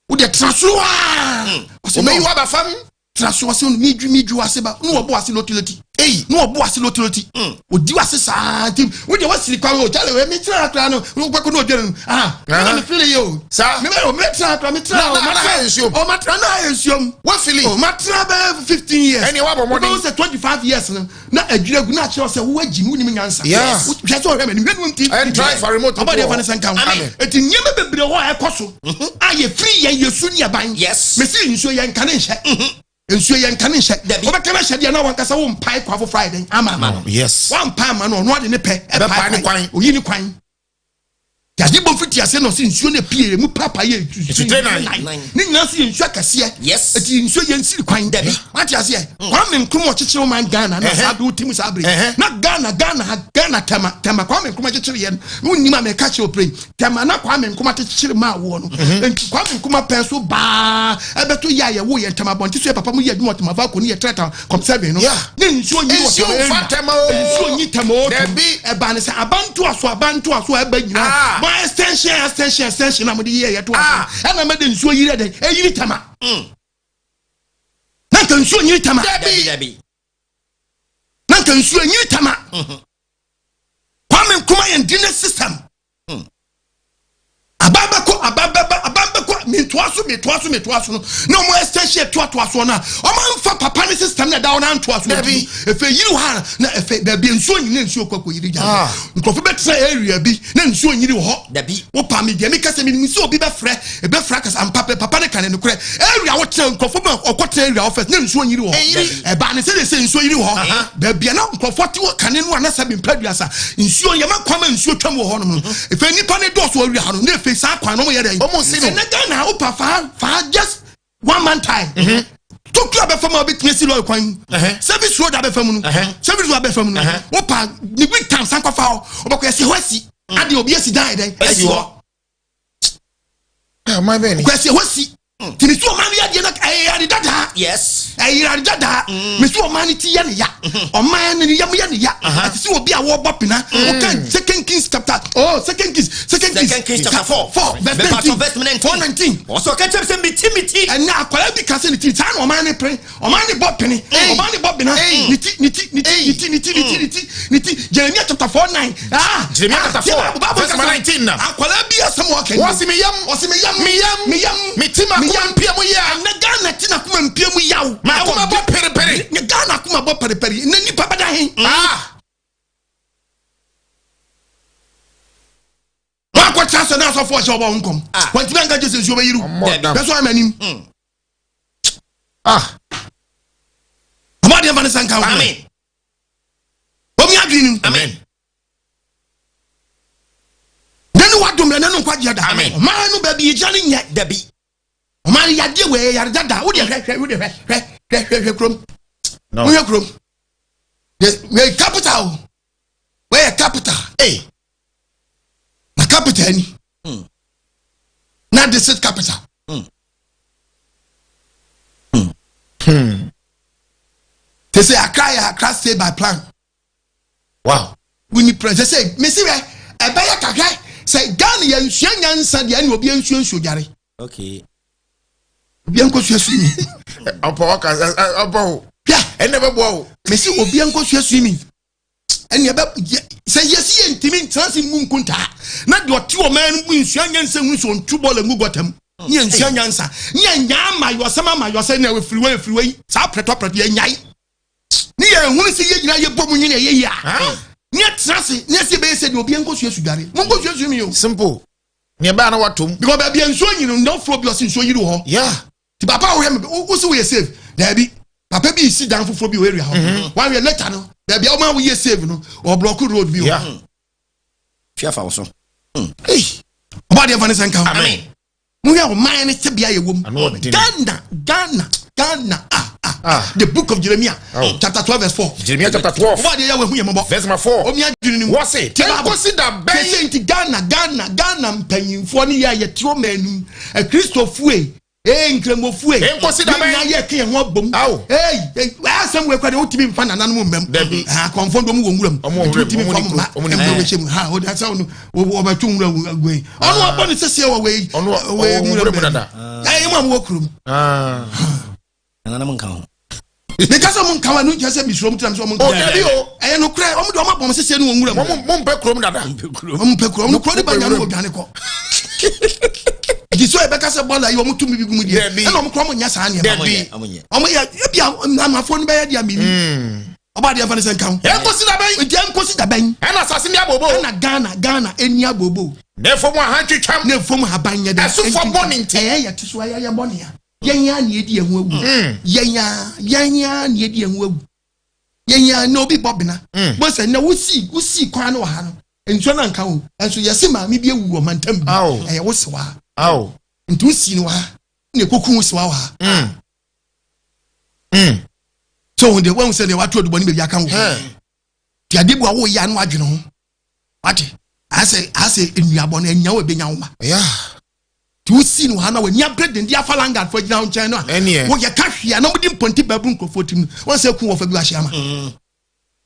wode tena soro a ɔsɛ Omeyi no wɔ aba fam. tena soro ɔsɛ midwi midwi wɔ ase ba na wɔbɔ ase lotiloti Ei. na wɔbɔ ase lotiloti odi wɔ ase saa nti wode wɔsiri kwan o kyale wei metena akora no wobɛkɔ na odwene no ah mena me fili yi o Saa. me me tena akora me tena Na- na- na ha yɛ nsuom. o matena na ha yɛ nsuom Wafili. o matena bɛɛ 15 years Ɛnneɛ woabɔ mmɔden. wobɛhu sɛ 25 years no na adwiri agu na akyerɛ wo sɛ wowagyi mu wonim nyansa Yeah. hwɛ sɛ ɔhwɛ m'anim hwɛ no nti Ɛn try for remote ɔbɔ deɛ fa ne sɛ nka ho Amen. enti nneɛma bebree hɔ a ɛkɔ so a yɛfiri yɛn yɛsu ne yɛban Yes. mesi nsuo yɛn nka ne nhyɛ nsuo yɛn nka ne nhyɛ Dabi. wobɛka no ahyɛ deɛ na wankasa wo mpae kwa foforɔ ayɛ dɛn ama ama no Yes. wampae ama no ɔno ade ne pɛ Ɛbɛpae ne kwan. oyi ne kwan Yade bɔ fiti ase na ɔsɛ nsuo no pie mu papa yɛ Nsutire nan. Ne nyinaa nso yɛ nsuo akɛseɛ. Yes. Eti nsuo yɛ nsiri kwan. Dabi. Wate aseɛ. Kwame Nkrumah ɔkyekyere ɔman Ghana na saa bere wotim saa bere. Na Ghana Ghana ha Ghana Tema Tema Kwame Nkrumah kyekyere yɛ no. Wonnim a mɛka kyerɛ opere. Tema na Kwame Nkrumah kyekyere maa woɔ no. Nti Kwame Nkrumah pɛn so baa ɛbɛto yɛ a yɛwo yɛn Tema abɔnten so yɛ papa mu yɛ adwuma wɔ Tema Valco ne yɛ trata kɔm 7 no. Ne nsuo nyi wɔ Nsuo Tema nfa area. Tema o. Nsuo nyi Tema o. Dabi. Ɛbaa ne sɛ abantoaso abantoaso a ɛba nyinaa. Ah. Mo extension extension extension na mo de yɛ yɛto Ah. aso. Ɛna mɛde nsuo yiri ɛdɛ ɛyiri Tema. Na nka nsuo nyiri Tema. Dabi dabi. Na nka nsuo nyiri Tema. Kwame Nkrumah yɛn drainage system. Aban bɛkɔ aban bɛba aban bɛkɔ metoa so metoa so metoa so no na ɔmo extension toatoa soɔ no a ɔmo anfa papa ne system na ɛda hɔ no antoa so. Dabi. Efe yiri hɔ a na efe baabi nsuo nyina nsuo kɔ akɔ yiri gya. Ah. Nkurɔfo bɛtena area bi na nsuo nyiri wɔ hɔ. Dabi. Wopa mi deɛ meka sɛ menim sɛ obi bɛfrɛ ɛbɛfrɛ akasa ampa pɛ papa ne ka ne nokorɛ area wotena nkurɔfoɔ bi a ɔkɔtena area hɔ first na nsuo nyiri wɔ hɔ. Ɛyiri. Ɛbaa ne sɛdeɛ sɛ nsuo yiri wɔ hɔ baabi a na nkurɔfoɔ te wɔ kane no a na sɛ bempɛ aduasa nsuo yɛma kwan ma nsuo twam wɔ hɔ nom no ɛfei nnipa ne dɔɔso wɔ area hɔ no na ɛfei saa kwan no ɔmo yɛ dɛn Ɔmo si no. ɛnɛ Ghana wopa faa faa just one man time tokyo abɛfa mu a wobɛtumi asi lɔre kwan service road abɛfa mu no service road abɛfa mu no wopa ne week time san kɔfa hɔ wobɛkɔ yɛsi hɔ asi adeɛ obi asi dan yɛ dɛn Asi hɔ. Ah, my bɛni. Kwasi ɛhɔ si tìmí sí ɔman no yɛ adeɛ na ɛyɛ ade dadaa. Yes. Ɛyɛ ade dadaa. Mesi ɔman no ti yɛ ne ya. Ɔman no ne yam yɛ ne ya. Ɛte sɛ obi a wɔrebɔ pena. Wɔka Second Kings chapter, oh, Second Kings, Second Kings. Second Kings chapter 4. 4 verse Mepatɔ 19. verse 19. 4:19. Ɔsɛ ɔka kyerɛ me sɛ meti meti. Ɛnɛ akwadaa bi ka sɛ ne ti saa na ɔman no pere. Ɔman no bɔ pene. Ɔman no bɔ bena. Ne ti ne ti ne ti ne ti ne ti ne ti ne ti ne ti. Jeremiah chapter 4:9. Ah. Jeremiah Ah, chapter 4, tie Bible, Bible verse kasa. 19 na. Akwadaa bi asɛm a ɔka ni. Wɔsi me yam. Ɔsi me yam. Me yam. Me yam. Me ti ma Me kuma yam. mpia mu yia. Ɛnɛ Ghana ti na kuma mpia mu yaw. Ma kuma Ɛwɔ bɔ perepere. Ne Ghana kuma bɔ perepere. Ne nipa bɛda he. Ah. Wɔn akɔkyerɛ sɛ n'asɔfo ɔhyɛ ɔbɔ ho nkɔm. Ah. Wɔn ti bɛ nka gye sɛ nsuo bɛ yiriw. Ɔmmɔ dam. Bɛ so ama anim. Ah. Ɔmɔ adeɛ nfa ne nsa nka ho. Amen. Omi adwene nim. Amen. Ne ne wadom na ne no nkwagyeɛ da. Amen. Ɔman no baabi yɛgyina ne nyɛ. Dabi. Ɔman no yadeɛ wɔ ɛyɛ yare dada. Wo deɛ hwɛ hwɛ wo deɛ hwɛ hwɛ hwɛ hwɛ hwɛ kurom. No. Wohwɛ kurom. Wɛ capital o. Wɔyɛ capital. Hey. Na capital ni. Na district capital. Te sɛ Accra yɛ Accra state by plan. Wow. Woni president sɛ mesi hwɛ ɛbɛyɛ kakra sɛ Ghana yɛ nsua nyansa deɛ ɛna obi nsua nsuo dware. Okay. Obi nkɔ sua swimming. Ɔpɔ ɔka ɔpɔ o. Hwɛ. Ɛnna bɛ bɔ o. Mesi obi nkɔ sua swimming. Ɛnna ɛbɛ sɛ yɛsi yɛ ntumi ntena se mu nkuntaa na deɛ ɔte ɔman no mu nsua nyansa hu sɛ ɔntu bɔɔl ngu gɔtam ne yɛ nsua nyansa ne yɛ nyaa amayɔsɛm amayɔsɛm na efiri wei efiri wei saa pɛrɛtɔ pɛrɛtɔ yɛ nyae ne yɛ ehunu sɛ yɛ nyinaa yɛ bɔ mu nyina yɛ yie a ne yɛ tena se ne yɛ se bɛyɛ sɛ deɛ obi nkɔ sua sudware mo nkɔ sua swimming o. Simple. Nea ɛbɛyɛ na watom. Because baabi a nsuo nyini no nfuro bi ɔsi nsuo yiri wɔ hɔ. Yeah. Ti papa a wohwɛ me wo si woyɛ save daabi papa bi si dan foforɔ bi wɔ area hɔ. Wahwɛ later no baabi a wɔn a woyɛ save no wɔ block road bi wɔ. Yeah. Fia fa wo so. Hey. Ɔba adeɛ nfa ne sɛ nka ho. Amen. Wohwɛ ɔman ne tebea yɛ wɔ mu. Ano ɔden. Ghana Ghana Ghana ah ah. Ah. The book of Jeremiah Oh. chapter 12 verse 4. Jeremiah chapter 12. Ɔba adeɛ yɛ wɔ ehu yɛ mɔbɔ. Verse number 4. Omi adwene ne mu. Wɔsi. Tie Bible. Nkosi da bɛn. Kese nti Ghana Ghana Ghana mpanyinfoɔ ne yɛ a yɛte ɔman no mu akristofoɔ yi ee nkramofoɔ yi Nkosi da bɛn. yɛn nyinaa yɛ ka yɛn ho abom. Awo. Ee ee asɛm wɔ ekura de wotumi nfa nananom mmam. Dabi. Ha akɔnfo de ɔmo wɔ nwura mu. Ɔmo wɔ Nti nwura mu, wotumi ɔmo nfa ni ɔmo mma. kuro, ɔmo ni Ɛmma kuro. wɔhyɛ mu ha o de asɛ ɔno wɔbɛto nwura gu yi. Ɔno abɔ ne sɛseɛ wɔ wei. Ɔno ɔwɔ nwura mu dada. Ɛyɛ mu a mo wɔ kurom. Ah. Nananom nka ho. Meka sɛ ɔmo nka wa no nkyerɛ sɛ misuro ɔmo tena mi sɛ ɔmo nka O wa. dabi o. Ɛyɛ nokorɛ ɔmo de ɔmo abɔ ɔmo sɛseɛ no wɔ nwura mu. Mo mo mpɛ kurom dada. Ɔmo mpɛ kuro ɔmo kuro de ba nya no wɔ dwane kɔ. Nti so yɛbɛka sɛ bɔɔla yi ɔmo tumi bi gu mu deɛ Dabi. ɛna ɔmo kura ɔmo nyɛ saa nneɛma. Dabi. Ɔmo nyɛ. Ɔmo yɛ ebi amafoɔ no bɛyɛ deɛ mimi. Ɔba adeɛ nfa ne sɛ nka ho. Nkosi da bɛn. Nti ɛnkosi da bɛn. Ɛna asase ni abobo. Ɛna Ghana Ghana eni abobo. Na efom ahantwitwam. Ne fom haban nyɛ dɛ. Ɛsofo bɔne nti. Ɛyɛ yɛ te so ɛyɛ yɛ bɔne a. Yɛn ya na yɛdi yɛn ho awu. Yɛn ya yɛn ya na yɛdi yɛn ho awu. Yɛn ya na obi bɔ bena. Bó sɛ na wosi wosi kwan no wɔ ha no. Nsuo no anka wo. Nso yɛse maame bi awu wɔ mantam bi. Ɛyɛ wo sewa. Nti wosi no wɔ ha na ɛkɔku wo sewa wɔ ha. So ohun deɛ wahu sɛ deɛ wato adubɔne baabi aka wo. Nti adeɛ bi wɔ woyɛ a na wadwene ho. Wate? Asɛ asɛ nnuabɔ no anya wo ebenya wo ma. Nti wosi no wɔ ha na w'ani abere dende afa langard fo agyina wo nkyɛn no a woyɛ ka hwee a na wɔde mpɔnte baabu nkurɔfoɔ tirim no wɔn sɛ ku wɔfa bi wahyɛ ama.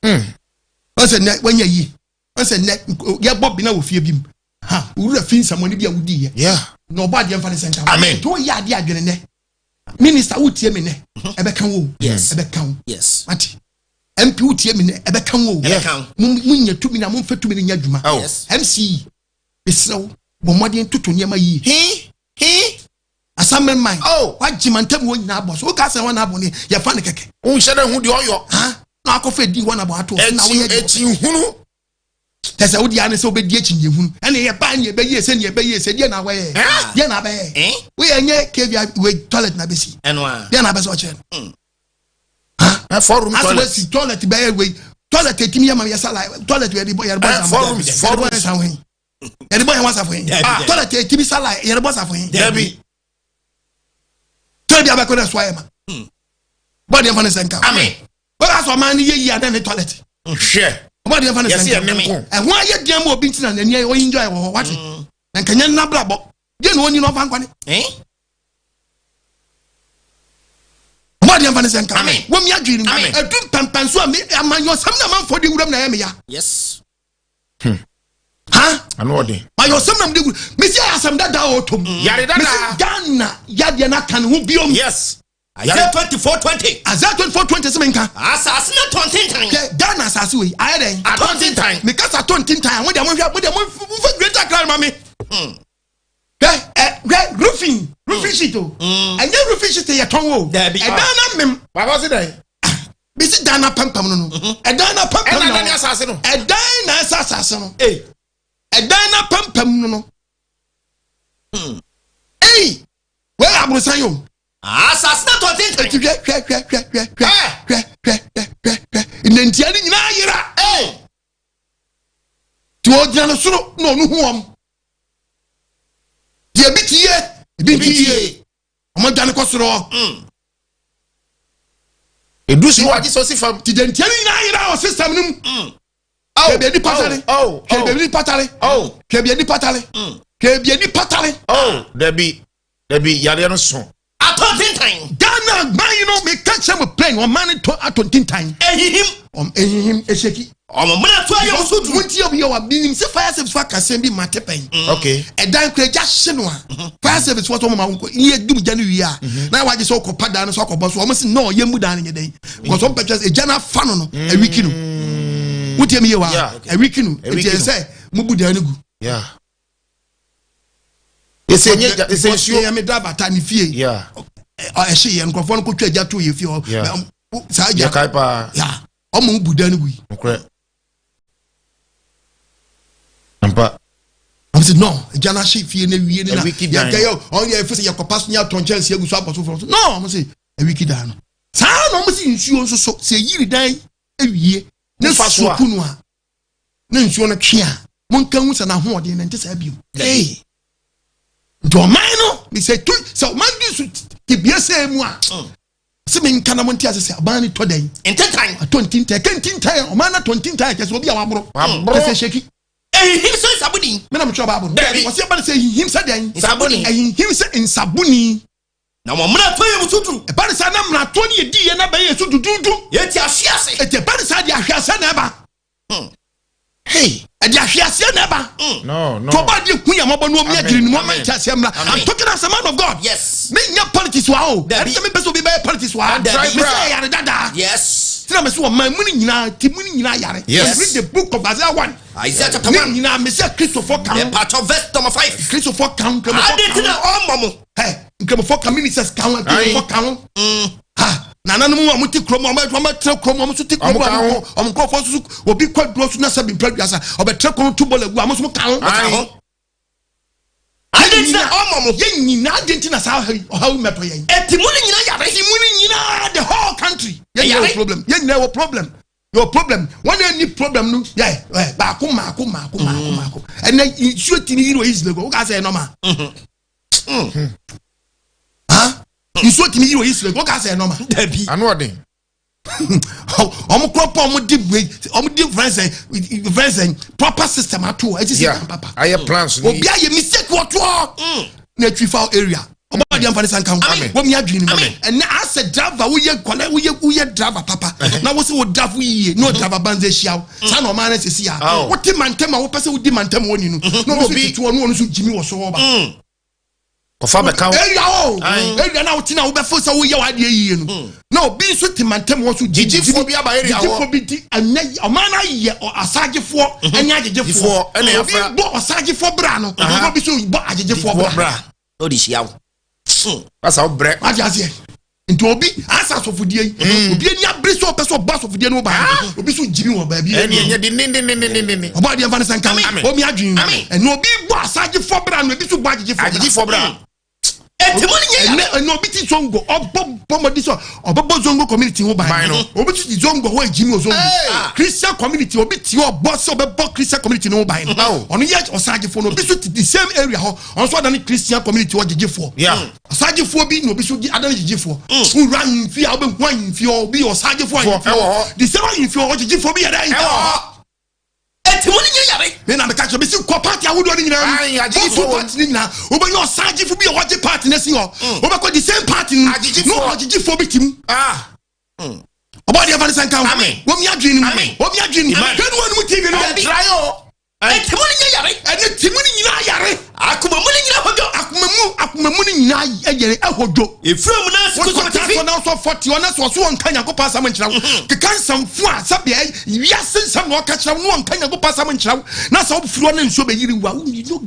Wɔn sɛ nnɛ wanya yie. Wɔn sɛ nnɛ yɛbɔ bena wɔ fie bi mu. Ha owura fi nsɛmɔne bi a wodi yɛ. Na ɔbɔ adeɛ mfa ne sɛ nka. Amen. Nti woyɛ adeɛ adwene nnɛ. Minister wotie me nnɛ. Ɛbɛka wo. Ɛbɛka wo. Wate? MP wotie me nnɛ. Ɛbɛka wo. Munya tumi na momfa tumi no nyɛ adwuma. MC mesrɛ wo bɔ mmɔden toto nneɛma yie. Asammerɛ man. Wagye mantam wɔ nyinaa bɔ so. Woka sɛ wɔn abɔ ne yɛfa no kɛkɛ. Wonhyɛ dɛ hu deɛ ɔyɔ. Ha na akɔfa edi wɔn abɔ ato so na woyɛ deɛ. Ekyi hunu. Kyɛ sɛ wode ane sɛ wobɛdi akyinnye hunu ɛne yɛ ba ne ɛbɛyie sɛ ne ɛbɛyie sɛ deɛ na wɔyɛ deɛ na abɛyɛ woyɛ nyɛ kevia wei toilet na bɛsi deɛ na abɛsɛ ɔkyerɛ no ha four room toilet asɛ toilet bɛyɛ wei toilet etimi yɛ ma yɛ sala toilet yɛde bɔ yɛde bɔ yɛde bɔ yɛn sanfo yi yɛde bɔ yɛn wasafo yi toilet etimi sala yɛde bɔ safo yi dabi toilet bi abɛkɔ na so ayɛ ma bɔ deɛ nfa ne sɛ nka amen wɔn asɔ ɔman no yɛ yie adan ne toilet. Hwɛ. Ɔbɔ deɛ fa ne Yɛsi sɛnka. ɛne nko. Ɛho ayɛ deɛ ma obi ntina n'ani ayɛ ɔyi enjoy wɔ hɔ wate. Na nkanyɛ n'abrabɔ. Deɛ na ɔnyi na ɔfa nkwane. Ɔbɔ deɛ fa ne sɛnka. Amen. Wɔn mi adwene mu. Amen. Edu mpɛmpɛn so a mi amanyɔsɛm na amanfoɔ de wuram na ɛyɛ mi ya. Yes. Ha? Ano ɔden. Amanyɔsɛm na mo de wura. Mesi ayɛ asɛm dada a ɔtɔ mu. Yare dada. Mesi Ghana yadeɛ n'aka ne ho biom. Yes. Isaiah 24:20. Isaiah 24:20 sɛ menka. Asase no atɔ ntentan. Hwɛ Ghana asase wei ayɛ dɛn? Atɔ ntentan. Meka sɛ atɔ ntentan a mo deɛ monhwɛ mo deɛ momfa Greater Accra ma me. Hwɛ ɛ hwɛ roofing roofing sheet o. Ɛnyɛ roofing sheet yɛ tɔn o. Dabi. Ɛdan na mem. Baba se dɛn? Bisi dan na pampam no no. Ɛdan na pampam Ɛna na. dan ne asase no. Ɛdan na ɛsɛ asase no. Ɛdan na pampam no no. Ei wei yɛ aborosan yi o. Asase no atɔ ntentan. Eti hwɛ hwɛ hwɛ hwɛ hwɛ hwɛ hwɛ hwɛ hwɛ hwɛ hwɛ nnantia no nyinaa yera. Ti ɔgyina no soro na ɔno hu wɔn. Deɛ ebi ti yie ebi nti yie. Wɔn adwane kɔ soro hɔ. Edu soro agye sɛ ɔsi fam. Ti deɛ ntia no nyinaa yera wɔ system no mu. Hwɛ baabi nipa tare. Hwɛ baabi nipa tare. Hwɛ baabi nipa tare. Hwɛ baabi nipa tare. Dabi dabi yadeɛ no so. Atɔ ntentan. Ghana man yi no meka kyerɛ mo plain ɔman no tɔ atɔ ntentan. Ehihim. Ehihim ehyeki. Ɔmo mena to ayɛ ɔso duru. Mo nti obi yɛ wa minim sɛ fire service fo aka asɛm bi ma te pɛn. Okay. Ɛdan kura gya hye no a. Fire service fo sɛ ɔmo ma wo nkɔ yɛ dum gya no wie a. Na wagye sɛ ɔkɔ pa dan no so akɔbɔ so ɔmo si no yɛ mu dan no nyɛ dɛn. Because ɔmo pɛ kyerɛ sɛ egya no afa no no awiki no. Wotie mi yie wa awiki no nti ɛsɛ mo bu dan no gu. Yeah. Ɛsɛ nye gya ɛsɛ nsuo. Yɛ mi driver ta ne fie. Ɛhye yɛ nkurɔfoɔ no kɔtwa gya to yɛ fie hɔ. Saa gya. Yɛ kae paa. Ɔmo bu dan no gu yi. Nokorɛ. Ampa. Ɔmo sɛ no gya no ahye fie no awie ne na yɛ yɛ ɔmo yɛ fɛ sɛ yɛ kɔpa so ne atɔ nkyɛnse agu so abɔ so fɔlɔ so no ɔmo sɛ awiki dan no. Saa na ɔmo sɛ nsuo nso so sɛ yiri dan awie ne so kunu a. na nsuo no twe a monka hu sɛ n'ahoɔden no nte saa bio. Nti ɔman no sɛ tu sɛ ɔman di so tebea sɛ mu a sɛ menka na monte ase sɛ ɔman no tɔ dɛn ntentan atɔ ntintan ɛka ntintan ɔman no atɔ ntintan kyɛ sɛ obi a waboro kyɛ sɛ hyɛki ɛhinhim sɛ nsaboni me na metwerɛ baabo no wɔsɛ ɛba no sɛ ɛhinhim sɛ dɛn nsaboni ɛhinhim sɛ nsaboni na wɔn mmaratoɔ yɛ musu duru ɛba no saa na mmaratoɔ no yɛdi yɛ na bɛyɛ so duduudu yɛti ahwe ase ɛti ɛba no saa deɛ ahwe ase na ɛba Hey. Ɛde ahweaseɛ na ɛba. No, no. Tɔba adeɛ hu yɛ mɔbɔ no omi adwiri ne mu ɔma nkyɛ aseɛ mmra. I'm talking as a man of God. Yes. Me nya politics wa o. Ɛde sɛ me pɛ sɛ obi bɛyɛ politics wa. Me sɛ yare dada. Yes. Tina me sɛ ɔman mu ne nyinaa ti mu ne nyinaa yare. Yes. Read the book of Isaiah 1. Isaiah chapter 1. Ne nyinaa me sɛ Christopher kan. Part verse number 5. Christopher kan. Ade ti na ɔmmɔ mo. Hey, Nkramofo kan ministers kan. Nkramofo kan. Ha nananom a wɔte kurom a wɔbɛtena kurom wɔn nso te kurom a wɔn nkurɔfoɔ nso so obi kɔ duro so na sɛ bi mpɛ duasa ɔbɛtena kurom to bɔɔl agu a wɔn nso ka ho. Ho. Adi nti na ɔmɔ mo. Yɛn nyinaa adi nti na saa ɔhaw mɛtɔ yɛn. Eti mu ni nyinaa yare. Eti mu ni nyinaa the whole country. Yɛn nyinaa wɔ problem. Yɛn nyinaa wɔ problem. Your problem wɔn a ni problem no yɛ ɛ baako mako mako mako mako ɛnɛ nsuo ti ni yiri wɔ East Legon o ka sɛ ɛnɔma. Ha, nsuo ti ni yiri wɔ East Legon, o ka sɛ ɛnɔma. Dabi. Ano ɔden. Ɔmo kura pɔ, ɔmo di wei, ɔmo di fɛnsɛn proper system ato hɔ ɛti sɛ papa. Ayɛ plans ni. Obi ayɛ mistake wɔ toɔ na etwi fa area ɔbɔ adeɛ nfa ne san kan. Amen. Wɔn mi adwene mu. Amen. Ɛnɛ asɛ driver, woyɛ kɔlɛ, woyɛ driver papa na wosi wo driver yie na o driver banze hyia wo saa na ɔman no sisi ya. Wote mantam a wopɛ sɛ wodi mantam wɔ ni no na ɔno nso tutu ɔno, ɔno nso gyimi wɔ so hɔ ba. Kɔfa bɛka wo. Area o. Aye. Area na wote na wobɛfo sɛ woyɛ w'adeɛ yie no na obi nso te mantam wɔ so. Gyigyifoɔ bi aba area hɔ. Gyigyifoɔ bi di ɛnɛ ɔman no ayɛ asagyefoɔ ɛne agyegyefoɔ. Gyifoɔ, ɛna Obi yɛafra. bɔ ɔsagyefoɔ bra no na obi nso bɔ agyegyefoɔ bra. Bra. O de hyia wo. Asa wo brɛ. Wate aseɛ? Nti obi asa asɔfodie yi, obi ani abere sɛ ɔpɛ sɛ ɔbɔ asɔfodie no ba, obi nso gyimi wɔ baabi. Ɛne ɛnyɛ dendendendendenden. Ɔbɔ adeɛ nfa ne sɛ nka. Amen. Omi adwene. Amen. Ɛna obi bɔ asagyefoɔ bra no, ebi nso bɔ agyegyefoɔ bra. Agyegyefoɔ bra. Eti mu ni nyɛ Ɛnɛ ɛnɛ obi ti zongo, ɔbɔ bɔmɔdi sɔ ɔbɛbɔ zongo community ho ban. Ban no. Obi ti zongo hɔ egyimi wɔ zongo. Hey! Christian community, obi ti ɔbɔ sɛ ɔbɛbɔ Christian community no ho ban no, Oh. ɔno yɛ ɔsagyefoɔ no. Obi nso ti the same area hɔ, ɔno nso adane Christian community hɔ gyegyefoɔ. Ɔsagyefoɔ bi na obi nso adane gyegyefoɔ. Nwura ahemfie a wobɛhu ahemfie hɔ, obi yɛ ɔsagyefoɔ ahemfie Ɛwɔ hɔ. hɔ. The same ahemfie hɔ, ɔgyegyefoɔ bi yɛ dɛ. Ɛwɔ hɔ. Eti mu ni nyɛ yare. Me na meka kyerɛ bɛsi kɔ party ahodoɔ no nyinaa Aye, mu. agyegyefoɔ Kɔfu wɔ mu. party no nyinaa, wobɛnya ɔsagyefo bi a wɔgye party no asi hɔ. Wobɛkɔ the same party no Agyegyefoɔ. na ɔgyegyefoɔ bi te mu. Ɔbɔ adeɛ fa ne sɛ nka ho. Amen. Wɔmi adwene no mu. Amen. Wɔmi adwene no mu. Amen. Hwɛ ne wɔnom TV no. Ɛntrae o. Eti mu ni nyɛ yare. Ɛne te mu no nyinaa yare. Akoma mu ni nyina hodwo. Akoma mu no nyinaa ɛyɛre ɛhodwo. Efiri mu na sikoso Wokɔta tifi. sɔ na wosɔ fɔte ɔna sɛ ɔso wɔnka Nyankopɔn asɛm nkyerɛ wo, keka nsɛmfo a sɛbea wiase nsɛm na ɔka kyerɛ wo na wɔnka Nyankopɔn asɛm nkyerɛ wo na sɛ wofiri hɔ na nsuo bɛyiri wo a, wonni no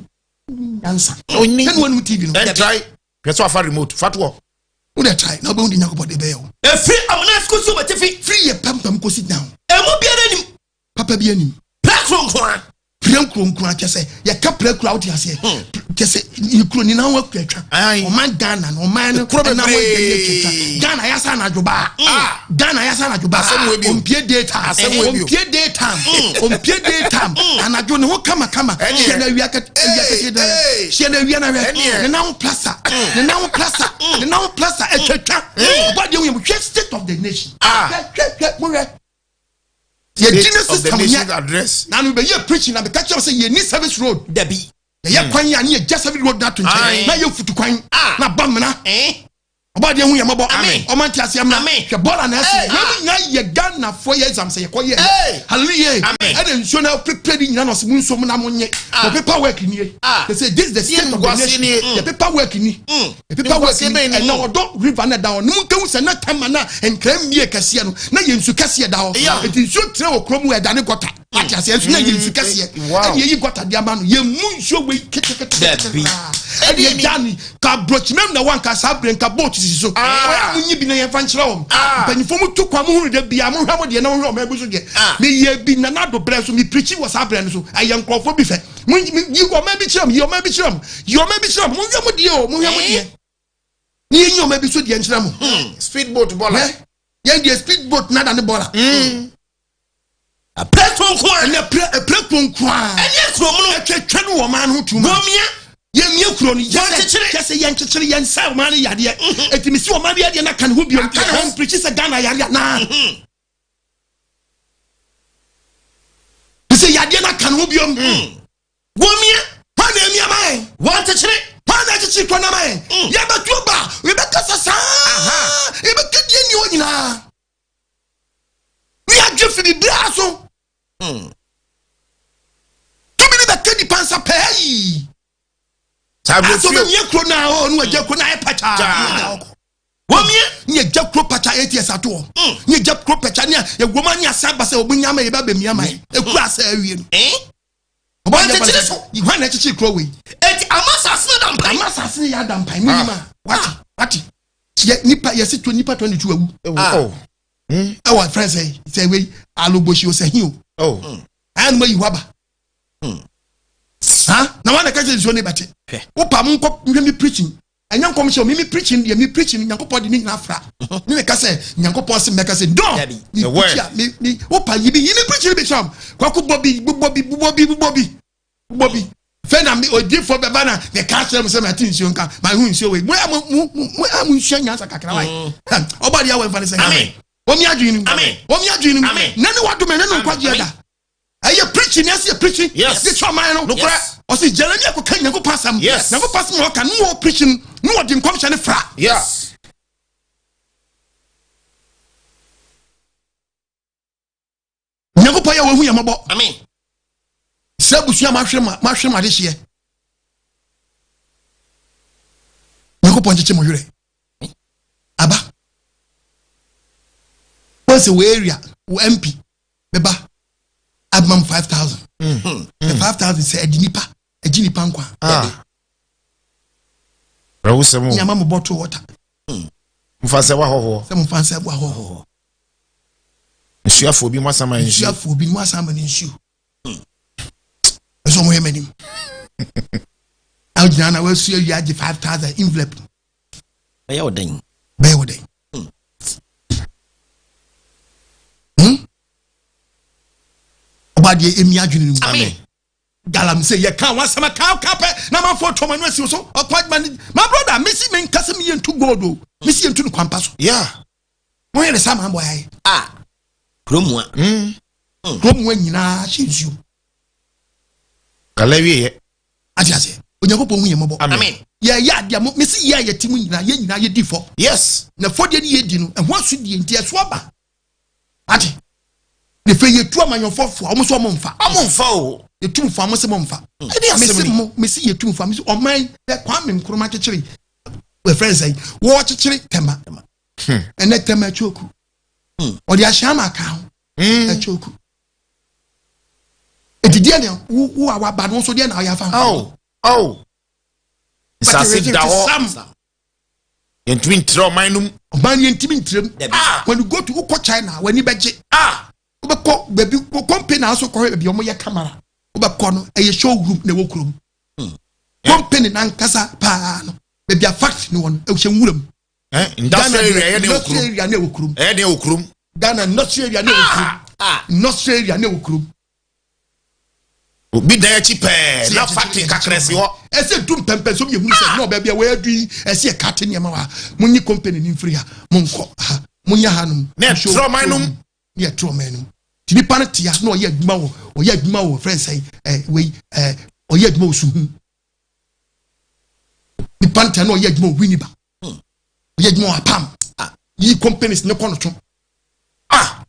nyansa. Onni. Ɛne wɔnom TV no. Ɛntrae. Hwɛ sɛ wafa remote fa toɔ. Wode try na wobɛhu de Nyankopɔn de bɛyɛ wo. Efiri amuna sikoso tifi. Firi yɛ pampam kɔsi down. Emu biara nim. Papa bi anim. Prakro nko a. Prɛ nkuro kyɛ sɛ yɛka prɛ kuro a, wote aseɛ, kyɛ sɛ yɛ kuro nyinaa ho akuatwa. Ɔman Ghana no, ɔman no Kuro ɛnam ho bebree. atwa Ghana yɛasa anadwo baa. Ghana yɛasa anadwo baa. Asɛm wɔ bio. Ompie day time. Asɛm wɔ bio. Ompie day time, ompie day time. Anadwo ne ho kamakama. Ɛneɛ. Hyɛ no awia awia kɛkɛ da. Hey. Hyɛ no awia na hwɛ. Ɛneɛ. Ne nan ho plaster, ne nan ho plaster, ne nan ho plaster atwatwa. Ɔbɔ adeɛ ho yɛ mo. Hwɛ state of the nation. Hwɛ, hwɛ, hwɛ, mo hwɛ yɛgyi ne State of the system nation's nyɛ. address. Na no bɛyɛ preaching na bɛka kyerɛ sɛ yɛni service road. Dabi. Yɛyɛ kwan a ne yɛgya service road no ato nkyɛn na yɛ futu kwan na ba mmena. Ɔba adeɛ ho yɛ mmɔbɔ. Amen. Ɔma nte aseɛ mmra. Amen. Hwɛ bɔɔla na ɛsi Hey. wɛmu nyinaa yɛ Ghanafoɔ yɛ exam sɛ yɛkɔ yɛ. Hey. Hallelujah. Amen. Ɛna nsuo na prepare di nyinaa na ɔsɛ mu nsuo mu na mo nye. The paper work nie. They say this is the state of the Nguase nation. nie. The paper work ni. The paper work Nguase ni. bɛn ni? Ɛna ɔdɔ river na da hɔ ne mu nkewu sɛ na tama na nkran mie kɛseɛ no na yɛ nsu kɛseɛ da hɔ. Eti nsuo tena wɔ kurom wɔ ɛda ne gutter ate aseɛ nso na yɛ nsu kɛseɛ. Ɛna yɛyi gutter de ama no, yɛ mu nsuo wei ketekete. Dabi. Ɛna yɛ gya ni ka aburokyimɛm na wanka saa abiri nka boat sisi so. Wɔyɛ mo nyi bi na yɛn fa nkyerɛ wɔn. Mpanyinfoɔ mu tu kwan mo hunu de bia mo hwɛ mo deɛ na mo hwɛ ɔmo ɛbu so deɛ. Mi yɛ bi na n'ado brɛ so mi pirikyi wɔ saa brɛ no so, ɛyɛ nkurɔfoɔ bi fɛ mo yi ɔmo bi kyerɛ mo, yi ɔmo bi kyerɛ mo, yi ɔmo bi kyerɛ mo. Mo hwɛ mo deɛ o, mo hwɛ mo deɛ ni yɛn yi ɔmo bi so deɛ nkyerɛ mo. Speed boat bɔla. Hwɛ yɛn deɛ, speed boat nada ne bɔla. Prakro nko a. Ɛnɛ pere ɛpere kunkun. Ɛne kuro mu no. Ɛtwɛtwɛ no wɔ ɔman no ho tuma. Gomia. Yɛmie kuro no. Wɔnkyekyere. Kyɛ sɛ yɛnkyekyere yɛn nsa ɔman no yadeɛ. Ɛti mesi ɔman no yadeɛ na ka ne ho bio. Aka ne ho. Mpirikyi sɛ Ghana yare anaa sɛ yadeɛ na ka ne ho biom. Gomia. Hwan na ɛmi ama yɛn? Wɔnkyekyere. Hwan na akyekyere kuro no ama yɛn? Yɛbɛtuo ba, yɛbɛkasa saa, yɛbɛka deɛ nni hɔ nyinaa ne yɛadwe fi biribiara so. Tumi ne bɛka nipa nsa pɛɛ yi. Saa asɛ aburofio. ɔbɛmia kuro no a ɔ ne wagya kuro no ayɛ pakyaa. Gyaa. Gomia. Ne yɛgya kuro pakya ats ato hɔ ne yɛgya kuro pakya ne yɛwɔma ne asa ba sɛ ɔbɛnya ma yɛbɛ bɛmia ma yɛ ɛkuro asɛ awie no. Ɔbɔ Wɔn kyekyere so. Hwan na ɛkyekyere kuro wei? Eti ama asase no da mpan. Ama asase no yɛ ada mpan mu nim a wate wate yɛ nipa yɛsi to nipa 22 awu. Oh. Ɛwɔ fɛn sɛ wei alogbosi o sɛ hin o. Ayɛ no ma yi hɔ aba ha na wɔn na kɛse nsuo ne bɛte. Hwɛ. Wopa mo nkɔ nhwɛ mi preaching. Ɛnyɛ nkɔmhyɛ o, me me preaching deɛ me preaching no Nyankopɔn de ne nyinaa fra. Me meka sɛ Nyankopɔn se mɛka sɛ no. Me preach a me me wopa yi bi yi me preaching bi kyerɛ kwaku bɔ bi bobɔ bi bobɔ bi bobɔ bi bobɔ bi. Fɛ na me odiifoɔ bɛba na meka akyerɛ mo sɛ mate nsuo nka mahu nsuo wei. Mo a mo mo mo a mo nsua nyansa kakra wae. Mm. Ɔbɔ adeɛ awɔ mfa ne sɛ. Amen. Wɔn mi adwene no mu. Wɔn mi adwene no mu. Na ne wadome ne ne nkwagyeɛ da. Ɛyɛ preaching na ɛsɛ yɛ preaching. Yes. De kyerɛ ɔman no. Nokorɛ. Ɔsi Jeremia kɔ ka Nyankopɔn asɛm. Yes. Nyankopɔn asɛm na ɔka no wɔ preaching no wɔde nkɔmhyɛ no fra. Yes. Nyankopɔn yɛ wɔn hu yɛn mɔbɔ. Amen. Sɛ abusua mahwere ma mahwere ma adehyeɛ. Nyankopɔn nkyekye mo werɛ. Aba. Wɔn sɛ wɔ area wɔ MP bɛba abema mu 5000. Mm. 5000 sɛ ɛde nipa ɛgye nipa nkwa. Ah. Rawusɛm o. Nyama mo bottle water. Mfa sɛ wahɔhoɔ. Sɛ mo mfa sɛ wahɔhoɔ. Nsuafoɔ bi mo asan ma nsuo. Nsuafoɔ bi mo asan ma nsuo. Ɛsɛ ɔmo yɛ m'anim. Agyina na wasu awia agye 5000 envelope. Bɛyɛ wo dɛn? Bɛyɛ wo dɛn? Hmm? Ɔba deɛ emi adwene no mu. Amen. Galamsey yɛ kan wasɛm ka ka pɛ na amanfoɔ tɔm ano asi so ɔkɔ adwuma ne my brother mesi me nkasa mi yɛ ntu gold o mesi yɛ ntu no kwampa so. Yeah. Mo yɛ ne saa maa bɔ ayɛ. Ah. Kurom a. Kurom a nyinaa hyɛ nsuo. Kala wie yɛ. Ate aseɛ. Onyankopɔn hu yɛn mmɔbɔ. Amen. Yɛyɛ adeɛ mo mesi yɛ a yɛte mu nyinaa yɛn nyinaa yɛdi fɔ. Yes. Na fɔdeɛ ne yɛdi no ɛho asodie nti ɛso aba. Ate. Ne fɛ yɛtu amanyɔfoɔ fo a wɔn nso wɔn mfa. Wɔn mfa o. Yɛtu mo fo a wɔn se mo mfa. Ɛde asɛm Mesi ni. mo mesi yɛtu mo fo a mesi ɔman bɛ Kwame Nkrumah kyekyere wɔfrɛ nsɛn wɔkyekyere tɛma. Ɛnɛ tɛma atwoku. Ɔde ahyɛn ama aka ho. Atwoku. Eti deɛ na wo wo a waba no nso deɛ na ɔyɛ afa ho. Oh oh. Nsase da hɔ. Yɛntumi ntirɛ ɔman no mu. Ɔman no yɛntumi ntirɛ mu. Ah. When you go to wokɔ China w'ani bɛgye. Ah. Wobɛkɔ baabi company na nso kɔhwɛ baabi wɔn yɛ camera. Wobɛkɔ no ɛyɛ showroom na ɛwɔ kurom. Company nankasa paa no baabi a factory no wɔ no ɛhyɛ nwura mu. Industrial area ɛyɛ den wɔ kurom. Industrial area na ɛwɔ kurom. Ɛyɛ den wɔ kurom. Ghana industrial area na ɛwɔ kurom. Industrial area na ɛwɔ kurom. Obi dan akyi pɛɛ na factory kakra si hɔ. Ɛsɛ du mpɛmpɛ so yɛ hunu sɛ na ɔbɛ bi a wɔyɛ du yi ɛsɛ yɛ kate nneɛma wa mo nyi company ni nfiri ha mo nkɔ ha mo nyɛ ha nom. Na ɛtrɛ ɔman nom. Na ɛtrɛ ɔman nom. Ti nipa no te ase na ɔyɛ adwuma wɔ ɔyɛ adwuma wɔ fɛn sɛn ɛ wei ɛ ɔyɛ adwuma wɔ suhun. Nipa no te na ɔyɛ adwuma wɔ winiba. Ɔyɛ adwuma wɔ apam. Yi companies ne kɔ no to. Ah.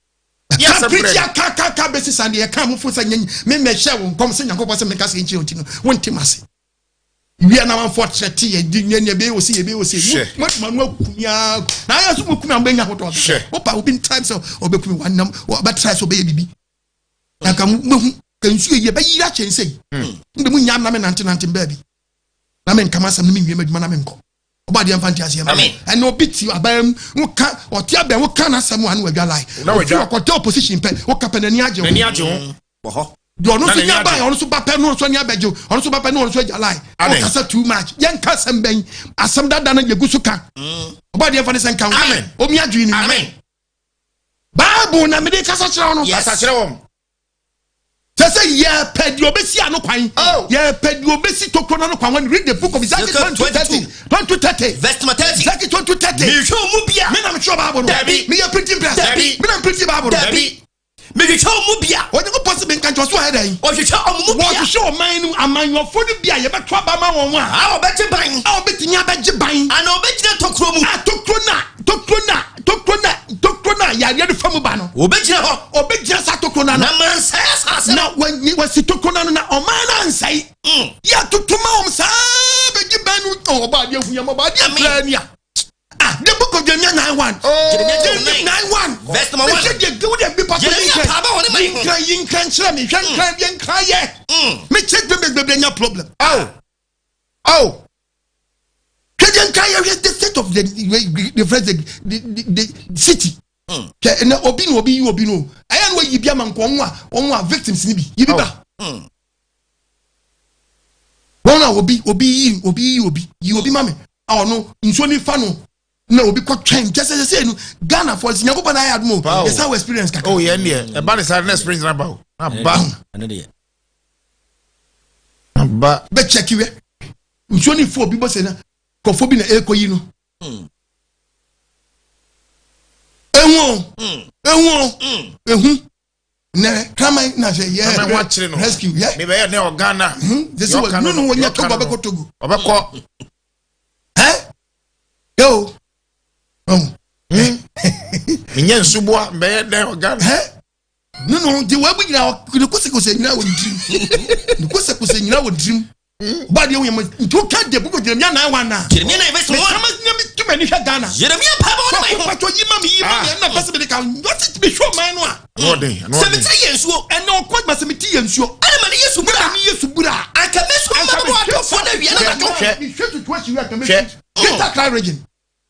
Ka preach aka ka ka bɛsi saa deɛ yɛka mo fo sɛ nyɛ me mɛhyɛ wo nkɔm sɛ Nyankopɔn sɛ menka sɛ nkyerɛ nti no wonte m'ase. Wia na manfoɔ kyerɛ te yɛ di nyɛ nyɛ bɛyɛ osi yɛ bɛyɛ osi mo adwuma no akumi aa na ayɛ so mo kumi a mobɛnya ahotɔ Hwɛ. wopa obi ntrae sɛ ɔbɛkumi wanam ɔbɛtrae sɛ ɔbɛyɛ biribi na nka mobɛhu ka nsuo yi ɛbɛyiri akyɛn sɛ yi mde mo nya na me nante nante baabi na menka m'asɛm no menwie m'adwuma na menkɔ ɔba adeɛ mfa nte aseɛ ma ɛna obi ti aban mu woka ɔte abɛn woka n'asɛm a na wadwa lie ofi ɔkɔtɛ opposition pɛ woka pɛ n'ani agye ho n'ani agye ho deɛ ɔno nso nya ban ɔno nso ba pɛ no nso ani abɛgye ɔno nso ba pɛ no ɔno nso agya lie ɔkasa too much yɛnka asɛm bɛn asɛm dada no yɛgu so ka ɔba adeɛ mfa ne sɛ nka ho omi adwene ni Bible na mede kasa kyerɛ wo no kasa kyerɛ wɔn Kyerɛ sɛ yɛpɛ deɛ ɔbɛsi ano kwan. Oh. Yɛpɛ deɛ ɔbɛsi tokuro no ano kwan. When you read the book of Ezekiel 22:30, 22:30, Verse number 30. Ezekiel 22:30. Mehwehwɛ wɔn mu bia. Me na metwerɛ Bible no. Dabi. Meyɛ printing press. Dabi. Me na printing Bible no. Dabi. Mehwehwɛ wɔn mu bia. Onyankopɔn sɛ menka nkyerɛ ɔso ayɛ dɛn? Ɔhwehwɛ wɔn mu bia. Wɔhwehwɛ ɔman no amanyɔfoɔ no bi a yɛbɛto aba ma wɔn a. A wɔbɛgye ban. A wɔbɛtumi abɛgye ban. Ana wɔbɛgyina tokuro mu. A tokuro na tokuro na tokuro na tokuro na yareɛ no fa mu ba no. Wɔbɛgyina hɔ. Ɔbɛgyina saa tokuro no ano. Na mansɛe asase no. Na wasi tokuro no ano na ɔman no ansɛe. Yɛatoto ma wɔn saa bɛgye ban no. Ɔbɔ adeɛ hu yɛn mɔbɔ adeɛ koraa ni a. Ah, the book of Jeremiah 9:1. Jeremiah 9:1. Verse number 1. Mehwɛ deɛ wo deɛ bi papa Jeremiah paaba wɔ ne man ho. Yinkran yinkran kyerɛ me hwɛ nkran deɛ nkran yɛ. Me church members bebree nya problem. Oh. Oh. Hwɛ deɛ nkran yɛ hwɛ the state of the the the the, the, the city. Hwɛ ɛnɛ obi na obi yi obi no ɛyɛ no wayi bi ama nka wɔn a wɔn a victims ni bi yi bi ba. Wɔn a obi obi yi obi yi obi yi obi ma me. A ɔno nsuo ni fa no na obi kɔ twɛn kyɛ sɛ sɛ no Ghana fɔ sɛ Nyankopɔn na ayɛ adom o, yɛsan wɔ experience kakra. Oh yɛn deɛ ɛba ne saa na experience na ba o na ba na ba. Bɛ kyɛki wɛ nsuo ni fo obi bɔ sɛ na nkurɔfoɔ bi na ɛrekɔ yi no. Ehu o, ehu o, ehu. Nɛ kraman na sɛ yɛ rescue yɛ. Ne bɛyɛ ne ɔgana. Sɛ wɔ nunu wɔ nyɛ Togo ɔbɛkɔ Togo. Ɔbɛkɔ. Ɛ yɛ o. Menyɛ nsuboa mbɛyɛ dɛn ɔgana. Ɛ nunu di wɔ ebu nyina ne kosɛkosɛ nyina wɔ ne tirim. Ne kosɛkosɛ nyina wɔ ne tirim. Ba deɛ woyɛ nti woka de book of Jeremia 9:1 na. Jeremia 9 verse 1. Mekama nya mi tu m'ani hwɛ Ghana. Jeremia pa bɔ ne man ho. Patro yi ma mi yi ma mi ɛna pɛsɛ mi de ka wɔsi mi hwɛ ɔman no a. Sɛ mi ti yɛ nsuo. Ɛnna ɔkɔ adwuma sɛ mi ti yɛ nsuo. Ɛna ma ne yɛ subura. Ɛna mi yɛ subura. Anka mi so ma bɔ atɔfoɔ na wia na nadwo. Hwɛ. Mi hwɛ situation wi anka mi Hwɛ. Greater Accra region.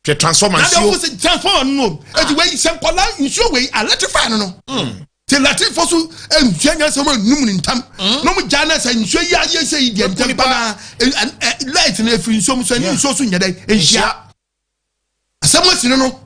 Hwɛ transformer Na deɛ nsuo. ɔmo sɛ transformer no eti wei sɛ nkɔla nsuo wei electrify no no. Te latinfo so nsuo nyansa mu enum ne ntam na ɔmo gya na sɛ nsuo yi ayɛ sɛ yi deɛ ntɛm pa na light no efiri nsuo mu so ɛne nsuo so nyɛ dɛ nhyia asɛm asi no no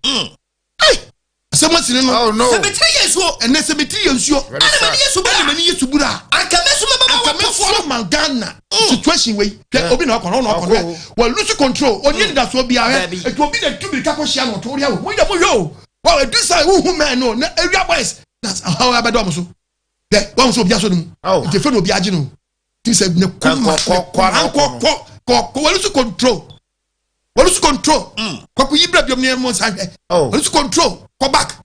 asɛm asi no no. Oh no. Sɛ mi ti yɛ nsuo. Ɛnɛ sɛ mi ti yɛ nsuo. Ɛna ma ne yɛ subura. Ɛna ma ne yɛ subura. Anka mi so ma bɛ Anka bɔ mi atɔfoɔ so ma Ghana situation wei hwɛ obi na ɔkɔ no ɔna ɔkɔ no wɔ lose control onye nidasoɔ biara Dabi. etu obi na etu mirika kɔ hyia no ɔtɔ ɔria o mo yɛ mo yɛ o wɔ edu sa ehuhu mɛn no na ewia boys na ɔhaw abɛdɔ ɔmo so dɛ wɔn so obi aso ne mu Oh. nti efe na obi agye no ti sɛ ne kuma Kɔ- kɔ- kɔ- ne kɔ- kɔ kɔ kɔ wɔ lose control wɔ lose control kɔkɔ yi bira bi omi ɛmo nsa hwɛ Oh. wɔ lose control kɔ back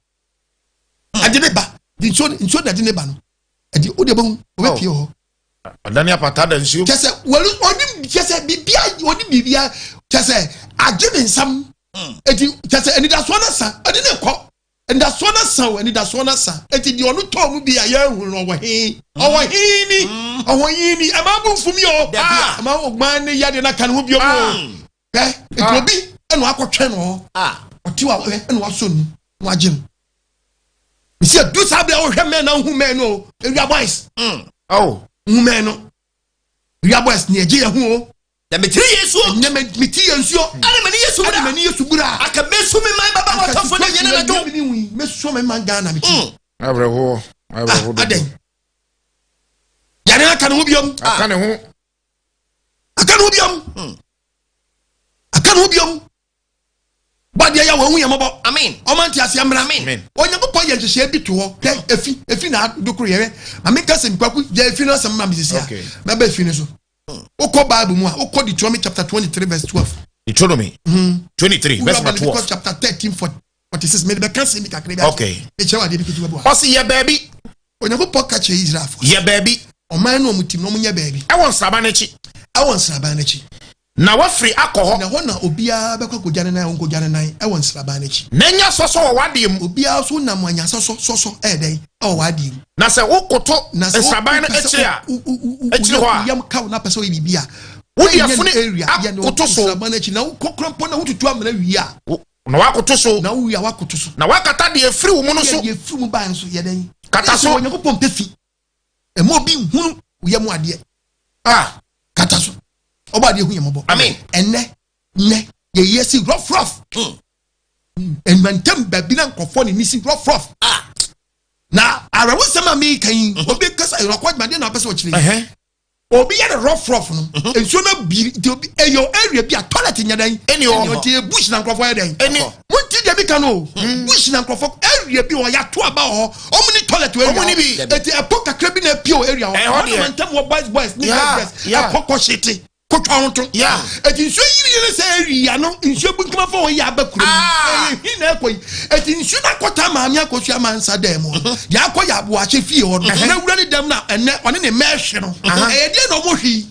ɛde ne ba di nsuo nsuo na ɛde ne ba no ɛde o de bɛ hu o bɛ pie hɔ Ɔdani apata da nsuo. kyɛ sɛ wɔlu ɔni kyɛ sɛ bibia ɔni bibia kyɛ sɛ agye ne nsam eti kyɛ sɛ anidasoɔ na sa ɛde ne kɔ anidasoɔ na sa o anidasoɔ na sa eti deɛ ɔno tɔɔ mu bi a yɛn hu no ɔwɔ hee ɔwɔ hee ni ɔwɔ hee ni ɛmaa bu nfum yi o Dabi a. ɛmaa ɔgbaa ne yadeɛ na ka ne ho bio o ɛ eti obi ɛna akɔtwɛn no hɔ ɔte wa ɛ ɛna wasɔ nu na wagye no mesi edu saa bere a wɔhwɛ mɛn na nhu mɛn no o ewia boys Oh. nhu mɛn no ewia boys ni ɛgye yɛn ho o. Sɛ mi ti yɛ nsuo. Ɛnɛ mɛ mi ti yɛ nsuo. Ɛna ma ne yɛ subura. Ɛna ma ne yɛ subura. Anka mi so mi man baba wɔ atɔfoɔ na wia na nadwo. Mɛ sɔ mi man Ghana mi ti. Awerɛhoɔ. Awerɛhoɔ dodo. Adɛn. Yare aka ne ho biom. Aka ne ho. Aka ne ho biom. Aka ne ho biom. Badeɛ yɛ wɔn ho yɛ mɔbɔ. Amen. Ɔma nte aseɛ mmra. Amen. Onyankopɔn yɛ nhyehyɛe bi to hɔ. Hwɛ efi efi na adokoro yɛrɛ. Maame nkasa nkwaku yɛ efi no asɛm ma mi sisi a. Okay. Mɛbɛ efi no so. Wokɔ Bible mu a wokɔ Deuteronomy chapter 23 verse 12. Deuteronomy 23 verse number Leviticus 12. chapter 13 46. Mede bɛka sɛm bi kakra bi. Okay. Mekyerɛ wo adeɛ bi ketewa bi wɔ ha. Ɔsi yɛ baabi. Onyankopɔn ka kyerɛ Israelfoɔ. Yɛ baabi. Ɔman no a ɔmo tim no ɔmo nyɛ baabi. Ɛwɔ nsraban n'akyi. Ɛwɔ nsraban n'akyi. Na wafiri akɔ hɔ. Na hɔ na obiara bɛkɔ akɔgya ne nan ɔnkɔgya ne nan ɛwɔ nsraban n'akyi. Na nya sɔsɔ wɔ w'adeɛ mu. Obiara nso nam anyasa sɔ sɔsɔ ɛyɛ dɛn ɛwɔ w'adeɛ mu. Na sɛ wokoto Na sɛ nsraban no wopɛ sɛ akyiri a. akyiri hɔ a. yam kaw na pɛ sɛ ɔyɛ biribi a. Wode woyɛ no afunu area yɛ no akoto so. nsraban n'akyi na wokɔ kora mpo na wotutu amena wie a. Na wakoto so. Na wowie a wakoto so. Na wakata deɛ efiri wo mu no so. Yɛ deɛ efiri mu baa no so yɛ dɛn. Kata Sɛ so. Onyankopɔn mpɛ fi. Ɛma obi nhunu yɛ mu adeɛ. Ah. Kata so. Ɔbɔ adeɛ hu yɛ mɔbɔ. Amen. Ɛnɛ nnɛ yɛyɛ si rough rough. Mmantam baabi na nkurɔfoɔ ne ni si rough rough. Na awerɛhosɛm a meka yi obi kasa ɔkɔ adwumadeɛ na ɔpɛ sɛ ɔkyerɛ yi. Obi yɛ no rough rough no nsuo no biri nti obi ɛyɛ area bi a toilet nyɛ dɛn. Ɛni hɔ. Ɛni ɔte bush na nkurɔfoɔ yɛ dɛn. Ɛni. Mo ti deɛ mi ka no o bush na nkurɔfoɔ area bi wɔ yɛato aba wɔ hɔ ɔmo ni toilet wɔ area Ɔmo ni bi. Eti ɛpɔ kakra bi na epie wɔ area hɔ. Ɛhɔ deɛ. Ɔmo ntam wɔ boys boys ne Yeah, girls girls yeah. ɛkɔ kɔ hyete kotwa ho to. Yeah. Eti nsuo yiri yiri sɛ area no nsuo bu nkuma fɔ wɔ yɛ aba kuro mu. Ah. Ɛyɛ hin na ɛkɔ yi. Eti nsuo na akɔta maame akosua mansa dɛm mu. Deɛ akɔ yɛ aboakye fie hɔ no. Na wura ne dɛm na ɛnɛ ɔne ne mɛɛhwe no. Ɛyɛ deɛ na ɔmo hwe yi.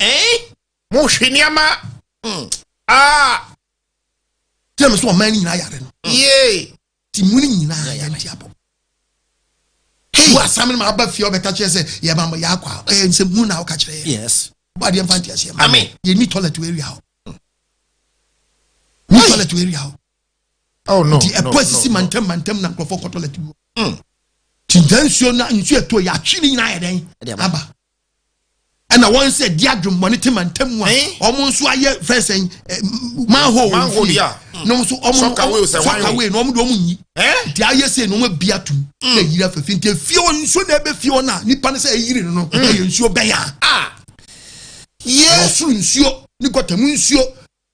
Mo hwe nneɛma. Ah. Tí a mi sọ ɔman ni nyinaa yare no. Yee. Ti mu ni nyinaa yɛn ti abɔ. Wo asam no ma aba fie ɔbɛka kyerɛ sɛ yɛ ma yɛ akɔ a ɛyɛ nsɛm hu na ɔka kyerɛ yɛ. Yes. Bɔ adeɛ mfa nte aseɛ ma. Amen. Yɛ ni toilet wɔ area hɔ. Ni toilet wɔ area hɔ. Oh no. Nti no, ɛpɔ asisi no, no. mantam mantam na nkurɔfoɔ kɔ toilet bi wɔ. Nti nta nsuo na nsuo ɛtɔ yɛ atwi ne nyinaa yɛ dɛn Ɛde aba. aba. Ɛna wɔn nso ɛdi adwemmɔne te mantam a Eh? wɔn nso ayɛ fɛsɛn manhole wɔn Manhole fie ya. Na wɔn nso wɔn Soccer way sɛ hwan o? soccer way na wɔn de wɔn nyi Eh? nti ayɛ sɛ na wɔn abi atum na eyiri afɛfɛ nti efie hɔ nsuo na ɛbɛ fie hɔ na nipa no sɛ eyiri no no ɛyɛ nsuo bɛn a Ah. Yeah. ɔsoro nsuo ne gɔta mu nsuo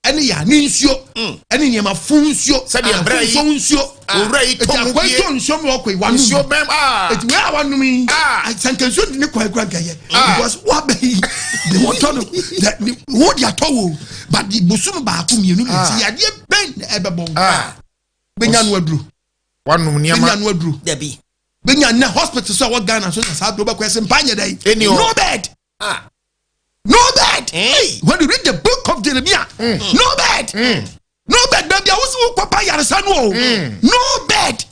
ɛne yaane nsuo ɛne nneɛma fun nsuo Sɛdeɛ brɛ yi- afunso nsuo. Owura yi Eti tɔ mu akwa yi bie. tɔ nsuo mu ɔkɔ yi wanum. Nsuo bɛn ah. Eti wei a wanum yi Ah. sanka nsuo de ne kwan kura nkɛyɛ Ah. because wabɛ yi de wɔtɔ no de ne wo de atɔ wo but de bosom baako mmienu mmiɛnsa yadeɛ bɛn na ɛbɛbɔ wo? Ah. Bɛnya no aduro. Wanom Bɛnya nneɛma. no aduro. Dabi. Bɛnya nnɛ hospital so a wɔ Ghana so na saa aduro bɛkɔ ɛsɛ mpa nyɛ dɛ. Ɛni hɔ. No bed. Ah. No bed. Eh? When you read the book of Jeremiah, no bed. No bed. Baabi a wosi wo kɔpa yaresa no o, no bed.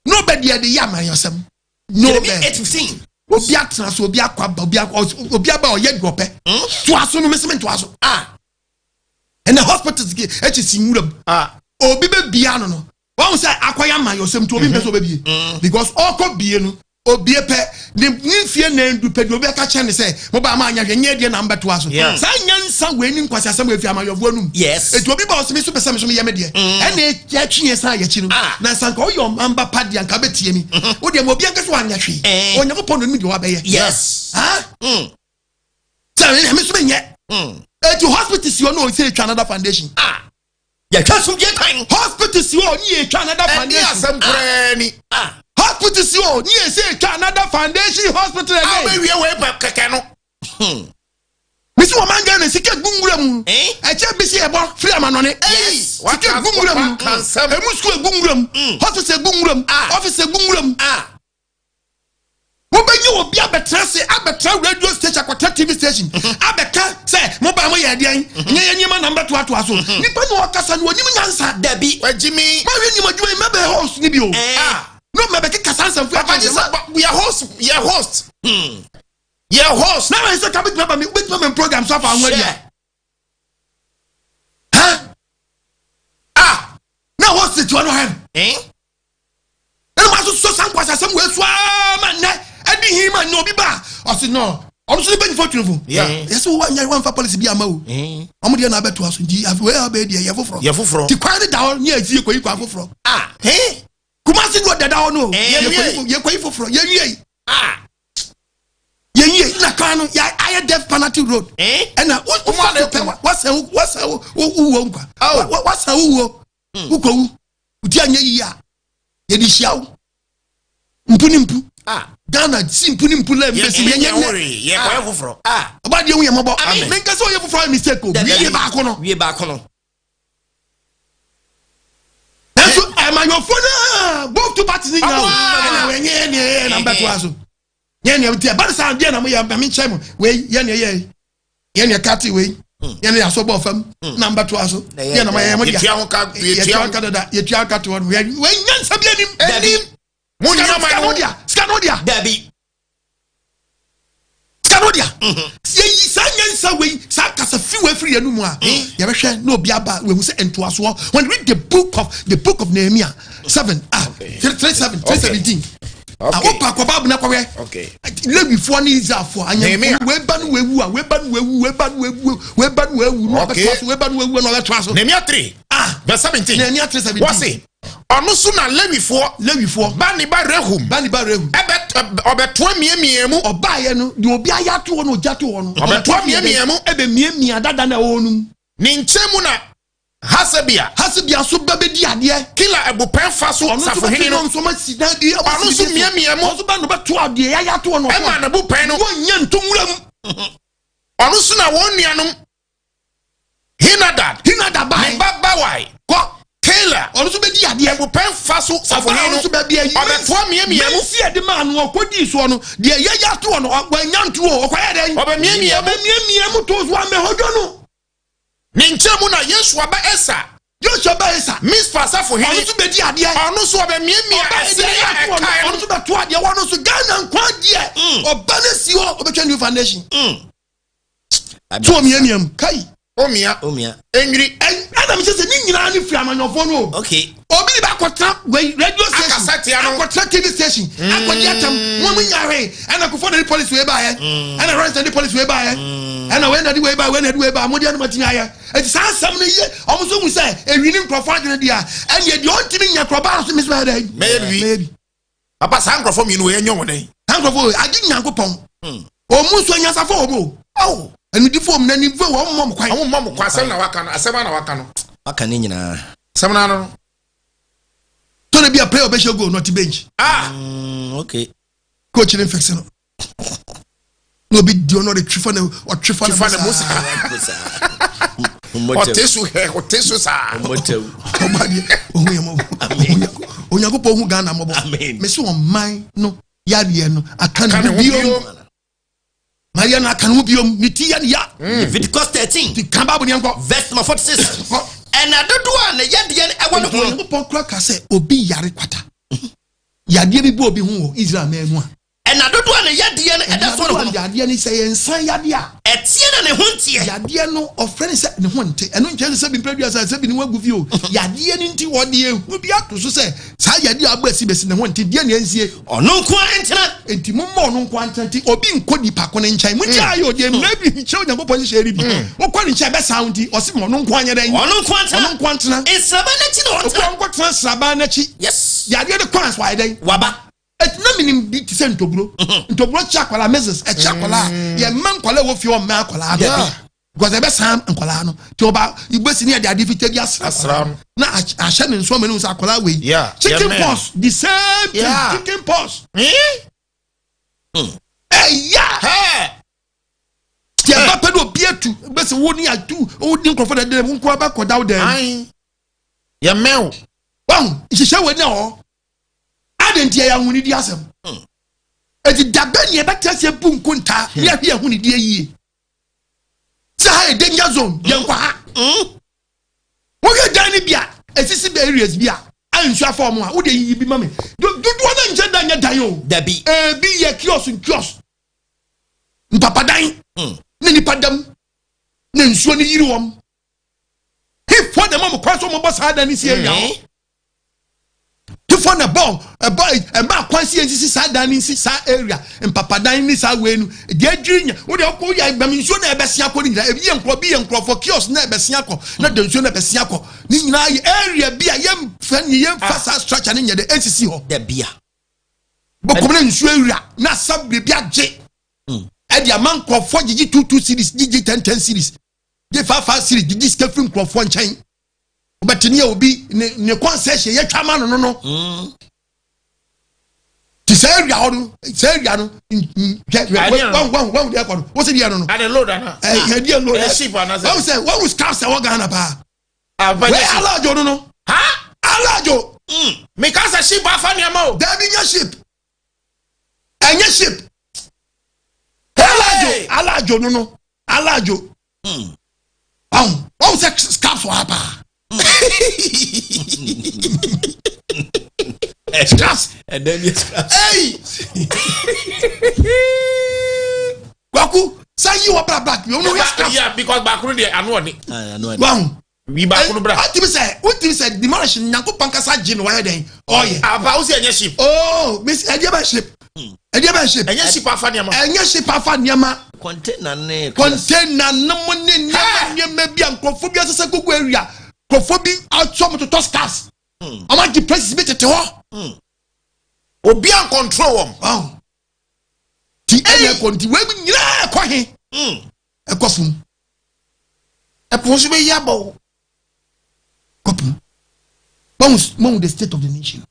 No bed yɛ de yɛ amayɔsɛm. No Jeremiah bed. 8:15. Obi atena so, obi akɔ aba, obi akɔ, obi aba, ɔyɛ deɛ ɔpɛ. Toa so no meseme ntoa so. Ah. Ɛnna hospitals ke ɛkyɛ si nwura mu. Ah. Obi bɛ bia no, wɔn sɛ akɔyɛ amayɔsɛm nti obi mpɛ sɛ ɔbɛbie because ɔkɔ bie no, obie pɛ ne nfie nan du pɛ de obi aka kyɛn ne sɛ mo ba ma anya hwɛ nyɛ deɛ na mbɛtoa so. Saa nyansa wei ni nkwasi asɛm wei fi amayɔfoɔ num. Etu obi ba ɔsɛ mi so pɛ sɛ mi so mi yɛ mi deɛ ɛna ɛtwi yɛn san yɛkyi no. Ah. Na sanka ɔyɛ ɔmamba pa deɛ nka bɛtie mi o deɛ mo obi ankasa wanya hwee. Onyankopɔn na onim deɛ wabɛyɛ. Ha sɛ ɛmi so mi nyɛ. Eti hospital si hɔ na ɔsɛ etwa another foundation. Ah. Yɛtwa asomdwe kwan. Hospital si hɔ ni etwa another Ɛni foundation. asɛm koraa ni. Ah. Hospital si hɔ ni ese etwa another foundation hospital A again. bɛwie wei pɛ kɛkɛ no. Misi wɔn man Ghana sika gu nwura mu. Eh? Ɛkyɛ bi si ɛbɔ firi amanɔne. Yes. Sika gu nwura mu. Waka nsɛm. Emu sukuu egu nwura mu, hospital egu nwura mu, Ah. office egu nwura mu. Ah. Wobɛnye obi abɛtena se abɛtena radio station, akɔtena TV station abɛka sɛ mo ba mo yɛ ɛdeɛn nyɛ yɛ nneɛma na mbɛtoatoa so. Nipa na ɔkasa no onim nyansa. Dabi. Wagyi mi. Mahwɛ nim adwuma yi mɛbɛyɛ host ni bi o. Eh. Ah. No mɛbɛkeka saa nsɛmfo. Papa gye sɛ yɛ host, yɛ host. Yɛ host. Na wɔn sɛ ka bɛtumi aba mi, wobɛtumi aba mi program so afa ho adi a. Hwɛ. Ha. Ah. Na host tiwa no hɛn. Eh? Ɛna mo asosɔ sa nkwasi asɛm wɔ esu aa ma nnɛ ɛdi hin ma nnɛ obi ba ɔsi no ɔno nso ne bɛnyifo tunufo. Yɛsɛ wo wanya wamfa policy bi ama o. Ɔmo deɛ na abɛtoa so nti afei wei abɛyɛ deɛ yɛ foforɔ. Yɛ foforɔ. Ti kwan ne da hɔ ne yɛ yɛ kwan foforɔ. Ah. Hey. Kumasi ni ɔda da hɔ no. Eh. Yɛ kɔ yi foforɔ, yɛ wie yi. Ah. Yɛ wie na kwan no yɛ ayɛ death penalty road. Eh? Ɛna wo Ɔmo fa ana so pɛ eku. wasan wasan wo wuo nkwa. Oh. Wasan wuo wokɔ wu oti anyɛ yie a yɛde hyia wo mpu ne mpu. Ah. Ghana si mpu ne mpu lɛ mbɛsi Yɛ yɛnyɛ yɛ nnɛ. wori. Yɛ kɔyɛ foforɔ. Ah. Ɔba deɛ hu yɛ mɔbɔ. Amen. Menka sɛ ɔyɛ foforɔ ayɛ mistake o. Dabi. Wie baako no. Wie baako no. Nanso ɛmayɔfoɔ no both two parties ni nyinaa o. Ɔmo a- Ɛna wɔnyɛ yɛ nea yɛ na mbɛtoa so yɛ nea ti ɛba ne saa deɛ na mo yɛ mɛ nkyɛn mo wei yɛ nea yɛ yɛ nea kati wei yɛ nea yasɔ bɔɔ fam na mbɛtoa so Na yɛ yɛ na mo yɛ mo deɛ. Yɛtua ho ka. Yɛtua Yɛtua ho. ka dada, yɛtua ka to hɔ no wei nyansa bi anim. Dabi. Mo Sika no nneɛma sika no no. dea, sika no dea. Dabi. Sika no dea. Yɛyi saa nyansa wei, saa kasa fi wei firi yɛn mu a yɛbɛhwɛ na obi aba wehu sɛ ntoasoɔ. When you read the book of Nehemiah 7, ah, 3 3 7 3:17. Awo pa akɔ baabu na kɔwɛ. Lewifoɔ ne Israelfoɔ Nehemia. anyɛ wei ba no wewu a wei ba no wewu, wei ba no wewu, wei ba no wewu na ɔbɛtoa so, wei ba no wewu na ɔbɛtoa so. Nehemia 3 Ah. verse 17. Nehemia 3:17. Wɔsi ɔno so na Lewifoɔ Lewifoɔ ba ne ba Rehum ba ne ba Rehu ɛbɛ ɔbɛtoa miamia mu. Ɔbaayɛ no deɛ obi ayɛ ato hɔ no ogya to hɔ no. Ɔbɛtoa miamia mu. Ɛbɛ miamia dada na ɛwɔ no mu. Ne nkyɛn mu na Hasabia Hasabia so bɛ bɛdi adeɛ. Kila abupɛn fa so Ɔno nso safohene bɛtwe no no nso ma si dan di. Ɔno nso miamia mu. Ɔno nso bɛ no bɛto adeɛ yɛayɛ ato hɔ no. Ɛma n'abupɛn no. Wɔnyɛ nto nwura mu. Ɔno so na wɔn nuanom Hinadad Hinada ne bae. ba Bawai kɔ Taylor Ɔno nso bɛdi adeɛ. abupɛn fa so Ɔbaa safohene ɔno no nso baabi ayi ɔbɛtoa miamia mu. Mɛnsi ɛde maa no ɔkɔdii soɔ no deɛ yɛyɛ ato hɔ no wɔanya nto hɔ ɔkɔyɛ dɛn? Ɔbɛ miamia mu. Ɔbɛ miamia mu to so amɛhɔdwo no. Ne nkyɛn mu na Yesua ba Esa Yosua ba Esa Mispa safohene ɔno nso bɛdi adeɛ. Ɔno nso ɔbɛ miamia Ɔba ɛsɛ deɛ yɛ a ato hɔ no ɛkae ɔno no. nso bɛto adeɛ wɔ no so. Ghana nkwa deɛ ɔba no si hɔ ɔbɛtwa new foundation so ɔmiamia mu kai. Omia Omia. enwiri. Ɛna Ɛna mekyɛ sɛ ne nyinaa ne firi amanyɔfoɔ no o. Okay. Obi de bɛakɔtena wei radio station, Akasa tia no. akɔtena TV station, akɔgye atam, mo mo nyare. Ɛna Kufuor na de policy wei baayɛ, ɛna Rawlings na de policy wei baayɛ, ɛna wei na de wei baayɛ, wei na de wei baayɛ, mo deɛ no matumi ayɛ. Eti saa asɛm no yɛ, ɔmo nso hu sɛ ewi ne nkurɔfoɔ adwene deɛ a, ɛneɛ deɛ ɔntumi nyɛ korɔ baa no so me nso mɛyɛ dɛn? Mɛyɛ bibi. Mɛyɛ bi. Papa saa nkurɔfoɔ mmienu wei ɛnyɛ wɔn dɛn? Saa nkurɔfoɔ wei, agye Nyankopɔn. Ɔmo nso anyansafo wɔ mu o. Awo. Anidifo wɔ mu na animfo wɔ ɔmo mmɔ mo kwan. Ɔmo mmɔ mo kwan, asɛm na waka no, asɛm ara na waka no. Waka ne nyinaa. Asɛm no ano no. Tɔne bi a player ɔbɛhyɛ goal na ɔte bench. Ah. Okay. Coach ne mfɛkse no. Na obi di ɔno ɔde twifa ne ɔtwifa ne mo saa. Ɔte so hɛ, ɔte so saa. Ɔba deɛ, ohun yɛ mɔbɔ. Onyankopɔn hu Ghana mɔbɔ. Mesi ɔman no yareɛ no aka ne ho biom. Maria no aka ne ho biom, ne ti yɛ ne ya. Leviticus 13. Ti kan Bible ne yɛnkɔ. Verse number 46. Ɛna dodoɔ a ne yadeɛ no ɛwɔ ne ho no. Onyankopɔn kora ka sɛ obi yare kwata. Yadeɛ bi bɔ obi ho wɔ Israel man mu a. Ɛna dodoɔ a ne yadeɛ no ɛda so ne ho no. Yadeɛ no sɛ yɛ nsan yadeɛ a. Ɛteɛ na ne ho nteɛ. Yadeɛ no ɔfrɛ no sɛ ne ho nte. Ɛno nkyerɛ sɛ sɛ bi mpɛ aduasa sɛ bi ne ho agu fi o. Yadeɛ no nti wɔde ehu bi ato so sɛ saa yadeɛ a abɔ asi bɛsi ne ho nte deɛ na ɛnsie. Ɔno nko ara ntena. Enti momma ɔno nko ara ntena. Nti obi nkɔ nipa ko no nkyɛn. Montie ayɛ o deɛ mmerɛ bi nkyerɛ Onyankopɔn nhyehyɛeɛ no bi. Wokɔ ne nkyɛn ɛbɛsan wo nti ɔse ma ɔno nko ara nyɛ dɛn? Ɔno nko ara ntena. Ɔno nko ara ntena. Nsraban no akyi na ɔntena. Obi a ɔnkɔtena nsraban no akyi. Yes. Yadeɛ no kɔ ansa wayɛ dɛn? Waba. Eti na menim bi te sɛ ntoburo. Ntoburo kye akwadaa, measles ɛkye akwadaa. Yɛmma nkwadaa ɛwɔ fie hɔ mmɛn akwadaa no. Because ɛbɛsan nkwadaa no. Nti ɔba ibesi ne yɛde ade fitaa bi asra akwadaa no. Na ahyɛ ne nso ama ne hu sɛ akwadaa wei. Chicken pox the same thing. Chicken pox. Ɛya. Ti ɛba pɛ de obi atu bɛsɛ wo ni atu wo ni nkurɔfoɔ na ɛdɛm nko aba kɔda wo dɛm. Yɛmɛn o. Wɔn nhyehyɛ wɔ ni hɔ. Adi nti ɛyɛ ahonidi asɛm. Eti dabɛ ni ɛbɛtɛ sɛ bu nkontaa ne ahwi ahonidi yie. Sɛ ha yɛ danger zone yɛn kɔ ha. Wohwɛ dan no bi a esisi bɛ areas bi a a nsu afɔ ɔmo a wode yiyi bi ma me. Dodoɔ no nkyɛn da nyɛ dan o. Dabi. Ebi yɛ kiosk kiosk. Mpapadan ne nipa dam na nsuo no yiri wɔm. Hefoɔ na ɛma mo kwan so mo bɔ saa dan no si area hɔ. Hefoɔ na ɛbɔ ɛbɔ ɛma kwan si nsisi saa dan no nsi saa area mpapadan ne saa wei no deɛ adwiri nya wo deɛ ɔkɔ yɛ ɛbɛm nsuo na ɛbɛsi akɔ ne nyinaa ebi yɛ nkorɔ bi yɛ nkorɔfoɔ kiosk na ɛbɛsi akɔ na de nsuo na ɛbɛsi akɔ ne nyinaa yɛ area bi a yɛmfa ne yɛmfa saa structure ne nyɛ de nsisi hɔ. Dabia. Bɔkɔm na nsuo awura na asa biribi agye ɛde ama nkorɔfoɔ gyegye 2 2 series gyegye 10 10 series gye 5 5 series gyegye sika firi nkorɔfoɔ nkyɛn. Wobɛte ne obi ne ne concession yɛtwa ma no no no. Ti sɛ area hɔ no sɛ area no hwɛ wahu wahu wahu deɛ ɛkɔ no wosi deɛ no no. Ade load ana. Ɛ deɛ load. Ɛ ship ana sɛ. Wahu sɛ wahu scarf sɛ wɔ Ghana paa. Wei Wei alajo no no. Ha? Alajo. Meka sɛ ship afa nneɛma o. Dabi nyɛ ship. Ɛnyɛ ship. Alajo alajo no no alajo. Wahu wahu sɛ scarf wɔ ha paa. Scraps. Hey. Kwaku sɛ yi wɔ bra black bi ɔno yɛ scraps. Yeah, because baako no deɛ ano ɔne. Wahu. Wi baako no bra. Wotumi sɛ wotumi sɛ demolish Nyankopɔn kasa gye no wayɛ dɛn ɔyɛ. Apa wo sɛ ɛnyɛ ship. Oh, miss ɛdeɛ bɛ ship. Ɛdeɛ bɛ ship. Ɛnyɛ ship afa nneɛma. Ɛnyɛ ship afa nneɛma. Container ne. Container ne mo ne nneɛma nneɛma bi a nkurɔfoɔ bi asesa gugu area. Nkurɔfoɔ bi atɔ mo totɔ scars. Ɔmo agye places bi tete hɔ. Obi an control wɔm. Wow. Ti ɛna ɛkɔ nti wei nyinaa ɛkɔ he. Ɛkɔ fam. Ɛpo nso bɛyi abɔ o. Kɔpem. Mahu mahu the state of the nation.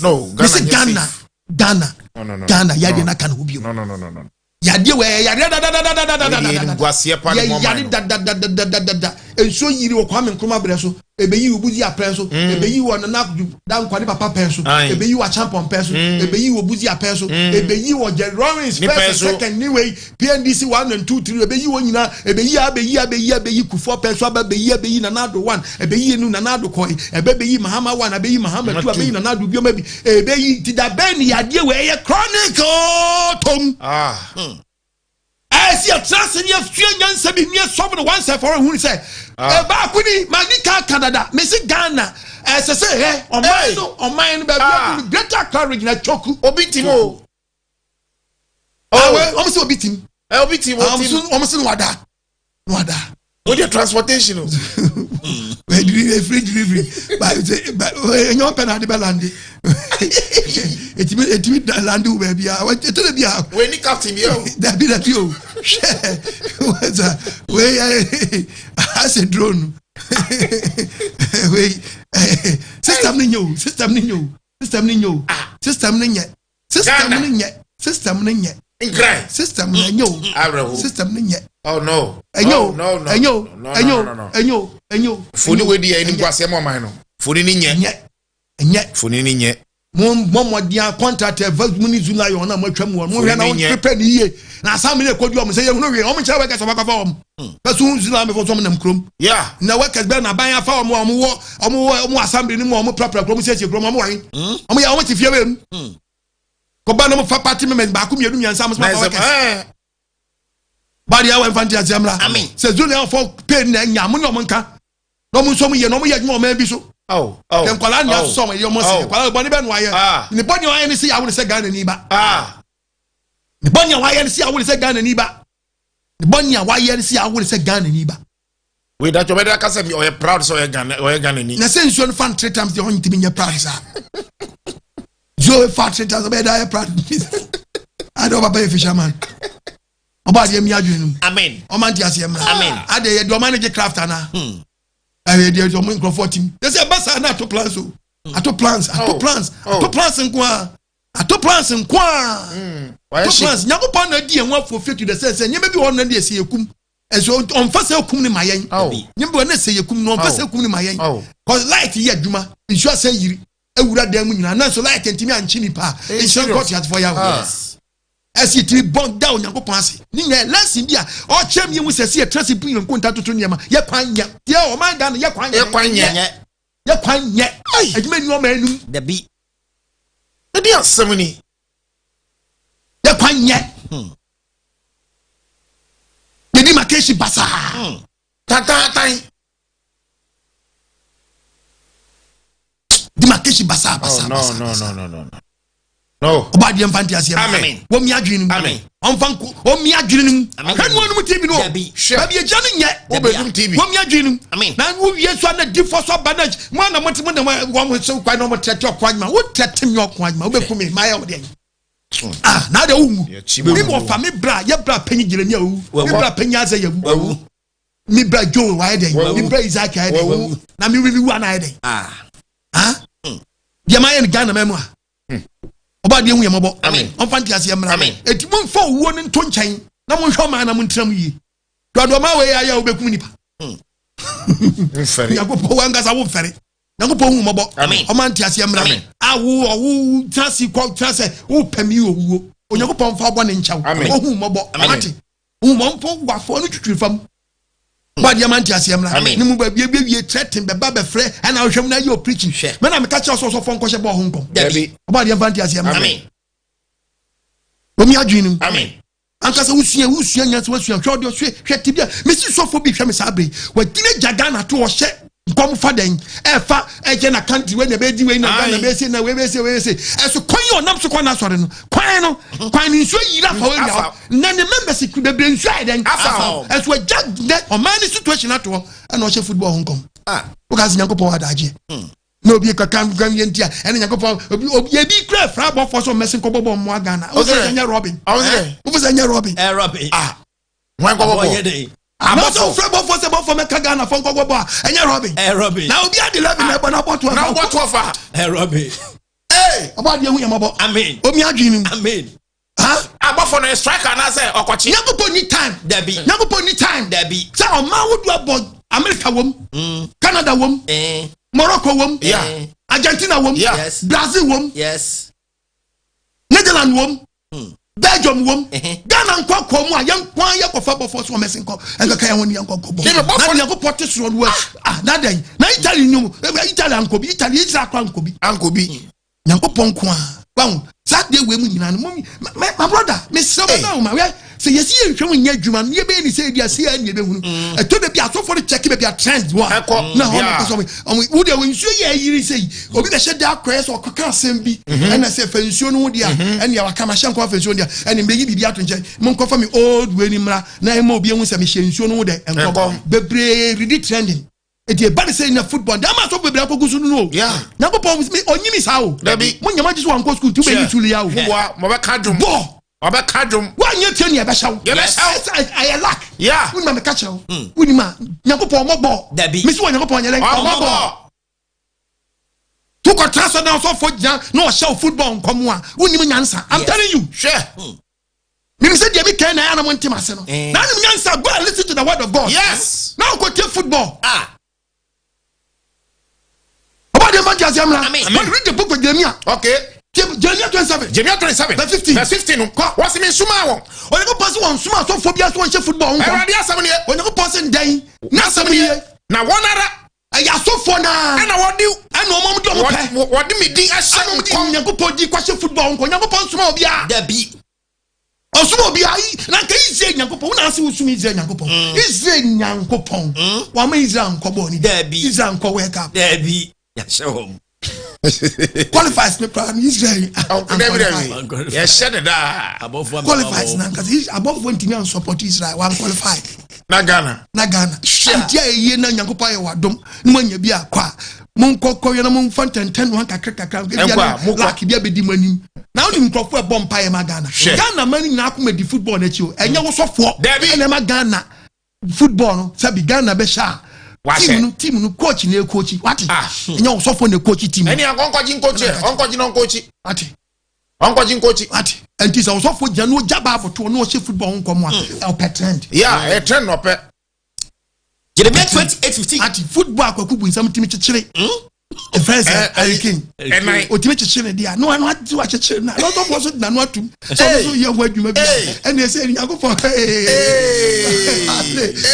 No, Ghana Mese nyɛ Ghana, safe. Ghana, No, no, no. Ghana, yadeɛ No. no aka ne ho bio. No, no, no, no, no. Yadeɛ wɔ ɛyɛ yadeɛ Wei deɛ dadadadadadadadada. animguaseɛ pa ne Yɛ mɔ yare man no. dadadadadadada. Nsuo yiri wɔ Kwame Nkrumah berɛ so, ɛbɛyi wɔ Buzi apɛn so, ɛbɛyi wɔ Nana Akufo Dankwa ne papa pɛn so, Aye. ɛbɛyi wɔ Acheampong pɛn so, ɛbɛyi wɔ Buzi apɛn so, ɛbɛyi wɔ Jerry Rawlings Ne pɛn first and so. second ne wei PNDC 1 and 2 3 ɛbɛyi wɔn nyinaa, ɛbɛyi a ɛbɛyi a ɛbɛyi a ɛbɛyi Kufuor pɛn so aba ɛbɛyi a ɛbɛyi Nana Addo 1, ɛbɛyi enu Nana Addo kɔe, ɛbɛ bɛyi Mahama 1, ɛbɛyi Mahama 2, ɛbɛyi Nana Addo biom abi, ɛbɛyi nti da bɛn ne yadeɛ wei ɛyɛ chronic oo tom. Ah. Ɛsɛ yɛtena ase ne yɛsua nyansa bi ne yɛsɔfo no once and for all hunu sɛ Baako ni madi ka ka dada mesi Ghana ɛsɛ sɛ hɛ ɔman no ɔman no baabi ah. adu Greater Accra Region atwoku. Obi ti mu o. Oh. Wɔn sɛ obi ti mu. Ɛ obi ti mu obi ti mu. Wɔn sɛ no wada no wada. O de transportation o. Efiri delivery ba ba enye ɔpɛ na ade bɛ lande etimi etimi lande wo baabi a eto de bi a. Wei ni captain bi o. Dabi dabi o hwɛ wasa wei yɛ asɛ drone wei system ni nye o system ni nye o system ni nye o system ni nye. System no nyɛ. System no nyɛ. Nkran. System no ɛnyɛ o. Awerɛho. System no nyɛ. Oh no. Ɛnyɛ o. No no. Ɛnyɛ o. Ɛnyɛ o. Ɛnyɛ o. Ɛnyɛ o. Foni wei di yɛ ɛni nkwasɛm ɔman no. Foni ni nyɛ. Ɛnyɛ. Ɛnyɛ. Foni ni nyɛ. Mo mo mmɔden a contract ɛfa mu ne Zoolion na mo atwa mu wɔn. Mo hwɛ na wɔn prepare ne yie. Na asan mi na ekodi wɔn sɛ yɛ hunu hwee wɔn nkyɛn workers wɔn akɔfa wɔn. Bɛso hu Zoolion bɛfɔ so wɔn nam kurom. Yeah. Na workers bɛn na aban afa wɔn a wɔn wɔ wɔn wɔ wɔn assembly no mu a wɔn prapra kurom siesie kurom wɔn wɔn wɔn yɛ wɔn te fie wɔ mu. Kɔba na wɔn fa party members baako mmienu mmiɛnsa wɔn sɛ wɔn workers. Bari awɔ nfa nti aseɛ mmra. Sɛ Zoolion fɔ pay na nya mo ne wɔn nka. Na wɔn nso wɔn yɛ na wɔn yɛ adwuma wɔn bi so. Yɛ nkwadaa ni asosɔ wɔn yɛ wɔn sɛ nkwadaa bɔnne bɛ no ayɛ. Ne bɔnne ayɛ ne se yɛ awo ne sɛ Ghana ni ba. Ne bɔnne a wayɛ ne se awo ne sɛ Ghana ni ba. Ne bɔnne a wayɛ ne se awo ne sɛ Ghana ni ba. Wei datwa ɔbɛda aka sɛ ɔyɛ proud sɛ ɔyɛ Ghana ɔyɛ Ghana ni. Na sɛ nsuo no fa no three times deɛ ɔntumi nyɛ proud saa. Nsuo fa three times ɔbɛyɛ da yɛ proud. Ade ɔba bɛyɛ fisherman. Ɔba adeɛ mi adwene no mu. Amen. Ɔma nte aseɛ mmra. Amen. Ade yɛ deɛ ɔma no gye craft anaa. Ɛyɛ deɛ ɔmo nkurɔfoɔ tim. Yɛ sɛ ɛba saa na ato plans o. Ato plans ato plans ato plans nko ara. Ato plans nko ara. Ato plans. Nyankopɔn na adi yɛn ho afuo fie to the sɛ sɛ nneɛma bi wɔ hɔ na deɛ ɛsɛ yɛ kum. Ɛso ɔnfa sɛ kum ne ma yɛn. Nneɛma bi wɔ na ɛsɛ yɛ kum no ɔnfa sɛ kum ne ma yɛn. Cause light yɛ adwuma nsuo asɛ yiri awura dan mu nyinaa nanso light ntumi ankye nipa a nhyira nkɔ teasefoɔ yɛ awo. Ɛsi tiri bɔn da Onyankopɔn ase. Ne nyinaa lesson bi a ɔkyerɛ mi ehu sɛ si yɛtra se bu yɛn nkonta toto nneɛma yɛ kwan nyɛ. Deɛ ɔman Ghana yɛ kwan nyɛ. Yɛ kwan nyɛ. Yɛ kwan nyɛ. Adwuma ni ɔman enum. Dabi. Ɛdi asɛm ni. Yɛ kwan nyɛ. Yɛdi makeshi basaa. Tantantan. Di makeshi basaa basaa basaa. No no no no no. No. Ɔba adeɛ nfa nti aseɛ. Amen. Wɔn mi adwene no mu. Amen. Ɔnfa nko wɔn mi adwene no mu. Amen. Hwɛ nua no mu TV no. Dabi. Hwɛ. Baabi egya no nyɛ. Wobɛdum TV. Wɔn mi adwene no mu. Amen. Na wo wie so ana di fɔ so aba na mo ana mo te mo na wɔn so kwan na wɔn tɛtɛ ɔko adwuma. Wo tɛtɛ mi ɔko adwuma. Wo bɛ kum mi. Maa yɛ ɔdeɛ. Ah na adeɛ wo nwu. Mi wɔ fa mi bra yɛ bra panyin Jeremia owu. Mi bra panyin Isaiah wu. Mi bra Joel wayɛ dɛ. Mi bra Isaac ayɛ dɛ. Na mi wi mi wu ana ayɛ dɛ. Ah. Ah. Deɛ maa yɛ no Ghana mɛmu a. Ɔba adeɛ hu yɛ mɔbɔ. Ɔmfa nte aseɛ mmra. Eti mo nfa owuo no nto nkyɛn na mo nhwɛ ɔman na mo ntena mu yie. Dɔdɔ ɔman wei ayɛ a wobɛkum nipa. Nyankopɔn wankasa wo mfɛre. Nyankopɔn hu mɔbɔ. Ɔman nte aseɛ mmra. A wo ɔwo tena ase kɔ tena sɛ wopɛ mi owuo. Onyankopɔn mfa ɔbɔ ne nkyɛw. Ɔhu mɔbɔ. Ate. Hu mɔmpo wafɔ no twitwiri fam. Bɔ adeɛ ma nte aseɛ mmra. Ne mu baabi ebiewie threaten bɛba bɛfrɛ ɛna wohwɛ mu na ayɛ o preaching. Mɛ na meka kyerɛ sɛ ɔsɔfoɔ nkɔhyɛ bɔɔ ho nkɔm. Ɔbɔ adeɛ mfa nte aseɛ mmra. Omi adwene no mu. Ankasa wosua wosua nyansa wasua hwɛ ɔde ɔsue hwɛ te bi a mesi sɔfo bi hwɛ me saa bere wagyina gya Ghana to ɔhyɛ nkɔm fa dɛn ɛfa ɛkyɛ na country wei na ɛbɛdi wei na Ghana bɛsi na wei bɛsi wei bɛsi ɛso kwan yi ɔnam so kɔ n'asɔre no kwan no kwan no nsuo yiri afa wei na na ne members bebree nsuo ayɛ dɛn ɛso agya nɛ ɔman ne situation ato hɔ ɛna ɔhyɛ football ho nkɔm woka sɛ Nyankopɔn adagyeɛ na obi kaka nkan yɛ nti a ɛna Nyankopɔn obi obi ebi kura efra abɔfoɔ so mmɛsi nkɔbɔ bɔ mmoa Ghana wofɛ sɛ nyɛ Robin wofɛ sɛ nyɛ Robin Robin ah wɔn nkɔbɔ bɔ abɔfo wofrɛ bɔfoɔ sɛ bɔfoɔ mɛka Ghana fɔ nkɔbɔ bɔ a ɛnyɛ Robin Robin na obi adi Robin na ɛbɔ na ɔbɔ to na ɔbɔ to afa Robin ee ɔbɔ adeɛ hu yɛ mɔbɔ amen omi adwene mu amen abɔfo no striker anaasɛ ɔkɔkye. Nyankopɔn ni time. Dabi. Nyankopɔn ni time. Dabi. Sɛ ɔman ahodoɔ abɔ America wom. Canada wom. Morocco wom. Yeah. Argentina wom. Yeah. Yes. Brazil wom. Yes. Netherlands wom. Belgium wom. Ghana nkɔ kɔ mu a yɛn kwan yɛ kɔfa bɔfɔ so ɔmɛsi nkɔ ɛnkaka yɛn ho ni yɛn kɔ kɔ bɔ. Na Nyankopɔn te soro no ah na dɛn na Italy ni mu Italy ankɔ bi Italy Israel kɔ ankɔ bi. Ankɔ bi. Nyankopɔn nko a wahu saa deɛ wei mu nyinaa no my brother mesrɛ wo na wo ma wɛ. Sɛ yɛsi yɛ nhwɛ mu nyɛ adwuma no, yɛbɛyɛ ne sɛ edi ase yɛ ne yɛbɛhunu. Ɛtɔ da bi asɔfoɔ no kyɛke baabi a trend wɔ a. Ɛkɔ. Na hɔ na Yeah. ɔpɛ sɛ ɔmo wo deɛ wɔ nsuo yɛ ayiri sɛ yi obi bɛhyɛ da akɔyɛ sɛ ɔkɔka asɛm bi ɛna sɛ fa nsuo no ho deɛ a ɛne waka ma hyɛ nkɔ fa nsuo no deɛ ɛne mbɛyi biribi ato nkyɛn monkɔfa me old wei ni mmra na ɛma obi ehu sɛ mehyɛ nsuo no ho dɛ nkɔm Nkɔm. bebree redi trending eti eba ne sɛ nya football dama asɔfo bebree akɔgu so no no o. Yeah. Nyankopɔn mi onyimi saa o. Dabi. Mo nyama gye so wankɔ school tu bɛyi suli ya o. Moboa mɔbɛka dwom. Bɔ Ɔbɛka dwom. wanyɛ tie nea ɛbɛhyɛ wo. Yɛbɛhyɛ wo. Ɛsɛ- Ɛyɛ luck. Yeah. Wonim a meka kyerɛ wo. Wonim a Nyankopɔn ɔmmɔbɔ. Dabi. Mesi wɔ Nyankopɔn nyɛ dɛn? Ɔmmɔbɔ. Wokɔtena sɛ na ɔsɔfoɔ gyina na ɔhyɛ wo football nkɔm a wonim nyansa. I'm telling you. Hwɛ. Menim sɛ deɛ meka na ɛyɛ na montem ase no. Eh. Na wonim nyansa, go and listen to the word of God. Yes. Na wokɔtie football. Ah. Ɔbɔ deɛ mfa nte aseɛ mmra. Amen. When you read the book of Jeremiah, Okay. Jeremiah 27. Jeremiah 27. Verse 15. Verse 15 no. Kɔ. Wɔsi mi nsuma wɔn. Onyankopɔn sɛ wɔnsoma asɔfoɔ biara sɛ wɔnhyɛ football ho nkɔm. Awurade asɛm nie. Onyankopɔn sɛ ndɛn n'asɛm nie. Na wɔn ara Ɛyɛ asɔfoɔ naa. ɛna wɔde Ɛna ɔmo de ɔmo pɛ. wɔde mi din ahyɛ Ɛna ɔmo de nkɔm. Nyankopɔn di kɔhyɛ football ho nkɔm. Nyankopɔn nsoma obiara. Dabi. Ɔsoma obiara yi na nka Israel Nyankopɔn. Wona ase wosum Israel Nyankopɔn. Israel Nyankopɔn. Wama Israel nkɔ bɔɔl ni. Dabi. Israel nkɔ World Cup. Dabi. Yɛahyɛ wɔn. Qualifies ne koraa no Israel. Dabi dabi. Yɛhyɛ ne daa. Abɔfoɔ Qualifies na nkasa abɔfoɔ ntumi ansupport Israel. Wan qualify. Na Ghana. Na Ghana. Sure. Nti a ɛyie na Nyankopɔn ayɛ wadom na moanya bi akɔ a monkɔ kɔyɛ na momfa ntɛntɛn no kakra kakra Ɛnkɔ a, mokɔ. luck bi abɛdi mo anim na wonim nkurɔfoɔ ɛbɔ mpaeɛ ma Ghana. Hwɛ. Ghana ma no nyinaa akoma di football no akyi o. Ɛnyɛ wo sɔfoɔ Dabi. ɛna ɛma Ghana football no sɛbi Ghana bɛhyɛ a Wahyɛ. team no coach na ɛcoachi wate. Ah. Ɛnyɛ wo sɔfoɔ na ɛcoachi team no. Ɛni akɔnkɔgye nkɔkyi ɛ. Ɔnkɔgye na ɔnkɔkyi. Wate. Ɔnkɔgye nkɔkyi. Wate. Ɛnti sɛ wo sɔfoɔ gyina na ɔgya baabo toɔ na ɔhyɛ football ho nkɔmmɔ a ɔpɛ trend. Yeah, ɛyɛ trend na ɔpɛ. Jeremiah 28:15. Ati football akwaku bu nsɛm timi kyekyere. Ɛfɛ sɛ Harry Kane. Ɛnan. Otimi kyekyere ne deɛ no ano ati wa kyekyere na lɔtɔfoɔ so dina no atum. Sɛ ɔno so yɛ ho adwuma bi. Ɛna ɛsɛ Nyankopɔn.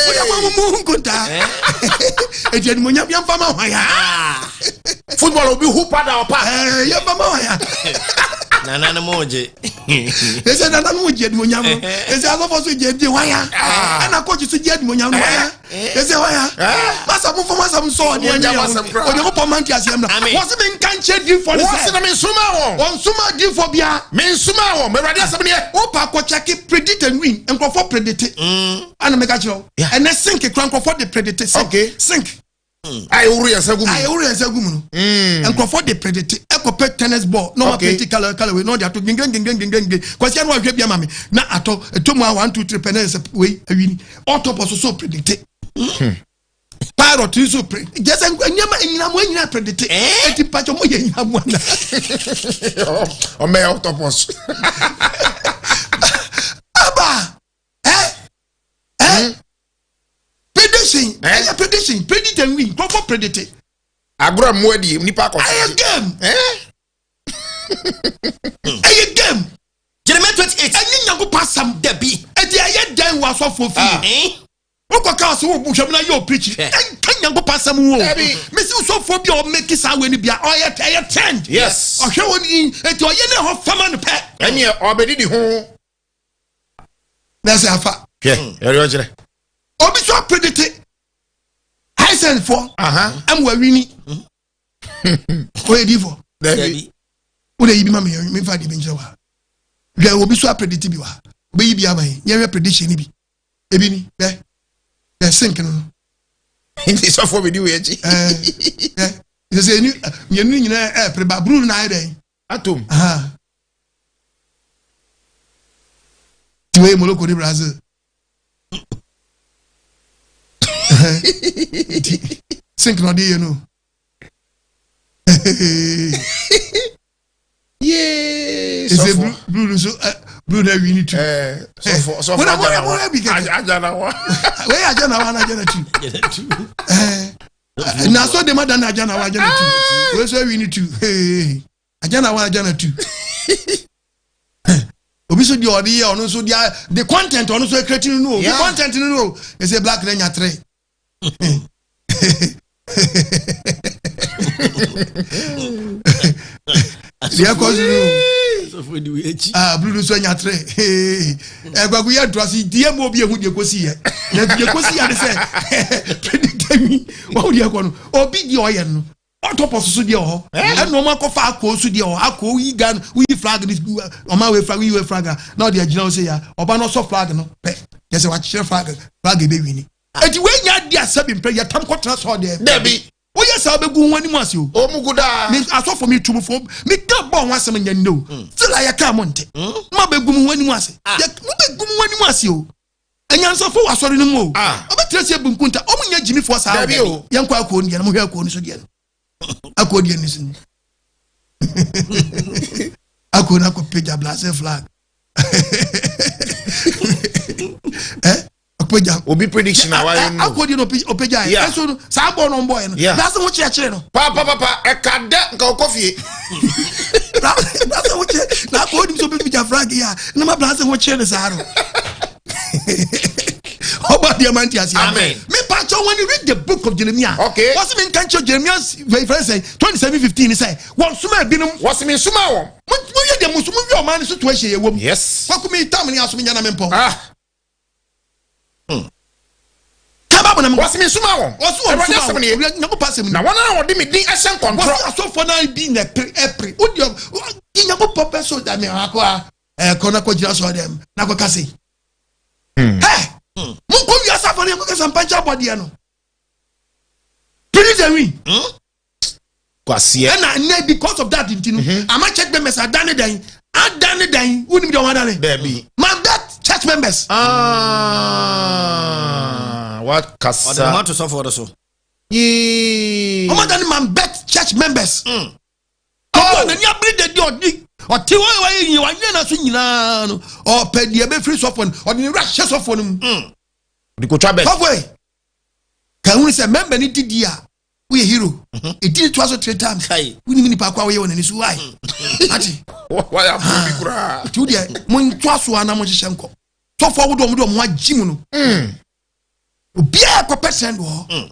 Wode mo mo nkontaa. Eti animonyam yɛmfa ma hwan ya. Football obi hu pada ɔpa. Yɛmfa ma hwan ya. Nana no mo gye. Ɛsɛ nana no gye animonyam no. Ɛsɛ asɔfoɔ so gye di hwan ya. Ɛna coach so gye animonyam no hwan ya. Ɛsɛ hwan ya. Masa mo fɔ masa mo sɔ ɔdeɛ Mo ne gya yɛ masɛm ho. koraa. Onyankopɔn ma nte aseɛ mmra. Amen. Wɔse menka nkyerɛ diifoɔ no Wɔsi sɛ na mi nsuma wɔn. ɔnsoma diifoɔ biara. Mi nsuma wɔn. Awurade asɛm nie. Wopa akɔkyɛke predict and win. Nkurɔfoɔ predict. Ana meka kyerɛ wo. Yeah. Ɛnɛ sink kora nkurɔfoɔ de predict. Sink. Okay. Sink. A ewuru yɛn nsa gu mu. A ɛworo yɛn nsa gu mu no. Nkurɔfoɔ de predict. Ɛkɔpɛ tennis ball na ɔma Okay. predict colour colour wei na ɔde ato gengeng gengeng gengeng gengeng. Kwasi ano ahwɛ bi ama me na atɔ ɛtɔ mu a 1 2 3 pɛ na ɛsɛ wei awini. Octopus so predict. Parrot nso pre. Gyɛ sɛ nneɛma nyinamoa nyinaa predict. Eti mpakyɛ mo yɛ nyinamoa na. Ɔmɛyɛ octopus. Aba. Prediction. Ɛyɛ prediction. Predict and win. Nkurɔfoɔ predict. Agorɔ mmoa di nipa akɔ. Ɛyɛ game. Ɛyɛ game. Jeremiah 28. Ɛnyɛ Nyankopɔn asɛm. Dabi. Ɛti ɛyɛ dɛn wɔ asɔfoɔ fie. Wokɔka sɛ wo hwɛ mu na yɛ ɔpreach. Ɛnka Nyankopɔn asɛm wo. Dabi. Mesi sɔfoɔ bi a ɔmeki saa wei no bia ɔyɛ ɛyɛ trend. Yes. Ɔhwɛ wɔ ni eti ɔyɛ ne ho fama no pɛ. Ɛni ɔbɛdidi ho. Na ɛsɛ afa. Hwɛ ɛyɛ ɔkyerɛ. Obi so apredict. Hisense foɔ. Aha. Ɛmu awini. Ɔyɛ diifɔ. Dabi. Wode yi bi ma me memfa deɛ bi nkyerɛ wa. Hwɛ obi so apredict bi wa. Obeyi bi ama yɛn. Yɛhwɛ prediction ni bi. Ebi ni bɛ. Bɛ sink no no. Nti sɔfo bi di wei akyi. Ɛɛ ɛ sɛ eni mmienu nyinaa ɛɛpere ba blue na ayɛ dɛn. Atom. Aha. Ti wei Morocco ne Brazil. Nti sink na ɔde yɛ no. Yee Ɛsɛ sɔfo. blue no so blue na awi ne tu. Sɔfo sɔfo Wona agya na wona wa. bi kɛkɛ. Agya na wa. Wei agya na wa na agya na tu. Ɛɛ na so de ma da na agya na wa agya na tu. Wei so awi ne tu. Agya na wa agya na tu. Obi so deɛ ɔde yɛ ɔno nso deɛ the content ɔno nso ekreti no no o. The content no no o. Ɛsɛ black na nya tere. Deɛ ɛkɔ so no. Ah, blue no so anya tere. Ɛgwagu yɛ ntoa so deɛ mu obi ehu deɛ kosi yɛ. Na deɛ kosi yɛ de sɛ predictor wi wɔn deɛ kɔ no obi deɛ ɔyɛ no ɔtɔ pɔ soso deɛ wɔ hɔ. Ɛna wɔn akɔfa akoo so deɛ wɔ hɔ. Akoo yi Ghana woyi flag ne ɔman wei flag woyi wei flag a na ɔde agyina hɔ sɛ ya ɔba no ɔsɔ flag no pɛ yɛ sɛ wakyekyere flag flag ebe wi ni. Eti wei nya adi asɛbi mpɛ yɛ tam kɔtena sɔɔ deɛ. Dabi. Woyɛ saa bɛgu ho anim ase o. Ɔmu gu daa. Me asɔfo mi tum fo mi ka bɔ ho asɛm nyɛ nnɛ o. Still a yɛka mo nte. Mo abɛgu mo ho anim ase. Yɛ mo bɛgu mo ho anim ase o. Anyansafo wɔ asɔre no mu o. Ɔbɛtena se ebu nkunta. Ɔmo nyɛ gyimifoɔ saa Dabi o. Yɛnkɔ akoo no deɛ no mo hwɛ akoo no so deɛ no. Akoo deɛ no so no. Akoo no akɔ pagya blase flag. Eh? Ɔpagya. Obi prediction a wayɛ no. Akoo deɛ no ɔpagya yɛ. Ɛso no saa bɔɔl no ɔmbɔɔ yɛ no. Blase ho kyerɛkyerɛ no. Papa papa ɛka dɛ nka ɔkɔ fie. Blase ho kyerɛ na akoo nim sɛ ɔbɛpagya flag yi a na ma blase ho kyerɛ no saa no. Ọba deɛ man ti ase. Amen. Me pa kyɛw when you read the book of Jeremiah. Okay. Wɔsi mi nka nkyɛn Jeremiah fɛn sɛ 27:15 sɛ wɔn suma ebinom. Wɔsi mi nsuma wɔn. Mo mo yɛ deɛ mo so mo wi ɔman no situation yɛ wɔ mu. Yes. Kɔkɔ mi tam ni aso mi nyɛ na mi mpɔn. Ah. Kaba mo na mi. Wɔsi mi nsuma wɔn. Wɔsi wɔn Awurade nsuma asɛm wɔn. nie. Owura Nyankopɔn asɛm nie. Na wɔn a wɔde mi din ahyɛ nkɔntorɔ. Wɔsi asɔfo naa bi na ɛpere ɛpere. O deɛ Nyankopɔn pɛ so da mi akɔ a ɛkɔ na kɔ gyina sɔɔ dɛm na kɔ kase. Hɛ! Monkɔ wiase afɔre yɛ kɔkasa mpankyɛ abɔdeɛ no. Pini the win. Kwaseɛ. Ɛna nnɛ because of that nti no, ama church members adane dɛn? Adane dɛn? Wonim deɛ wɔn adane? Dabi. Man that church members. Ah, wakasa. Ɔde ne ho ato sɔfoɔ no so. Yee. Wɔn adane man bet church members. Ɔbɔ n'ani abere de di ɔdi ɔte hɔ wayɛ yie wayɛ n'aso nyinaa no ɔpɛ deɛ ɛbɛfiri sɔfoɔ no ɔde ne wura hyɛ sɔfoɔ no mu. Ɔde kotwa bɛt. Sɔfoɔ yi ka hunu sɛ mɛmba ne didi a woyɛ hero ɛdi ne toa so three times wonim nipa ko a woyɛ wɔ n'ani so why ate Wayɛ afo bi koraa. nti wodeɛ montoa so a na monhyehyɛ nkɔ sɔfoɔ wodoɔ mode ɔmo agye mu no obiaa kɔpɛ sɛn wɔ hɔ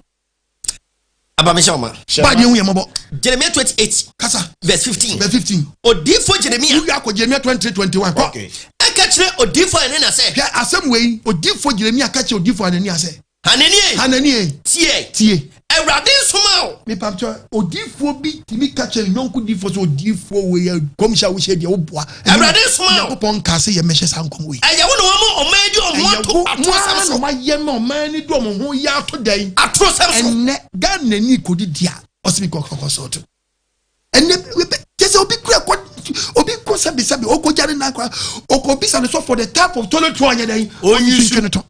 Aba mi hyɛ ɔma. ba deɛ hu yɛ mmɔbɔ Jeremiah 28 kasa verse 15. verse 15 Odiifo Jeremiah wowie akɔ Jeremia 23 21 kɔ Okay. ɛka kyerɛ odiifo Hanania sɛ. Hwɛ asɛm wei odiifo Jeremia ka kyerɛ odiifo Hanania sɛ Hanania Hanania tie. Tie. Awurade nsoma wo. Mepamkyɛ odiifoɔ bi tumi ka kyerɛ ne yɔnko diifoɔ sɛ odiifoɔ wei yɛ nkɔmhyɛ a wohyɛ deɛ woboa. Awurade nsoma wo. Nyankopɔn nka sɛ yɛmmɛhyɛ saa nkɔm wei. Ɛyɛ wo na wɔma ɔman yi de ɔmo Ɛyɛ ato wo atorosɛm mo so. ara na moayɛ ma ɔman yi de ɔmo ho yɛ ato dɛn? Atorosɛm so. Ɛnnɛ Ghana ni kɔdi di a ɔsɛ bi kɔ kɔkɔ sɔɔto. Ɛnnɛ kyɛ sɛ obi kura kɔ obi kɔ sɛbi sɛbi ɔkɔ gya ne nan kora ɔkɔ bisa ne sɔ for the type of toilet roll anyɛ dɛn? Ɔnyi su. Ɔnyi su.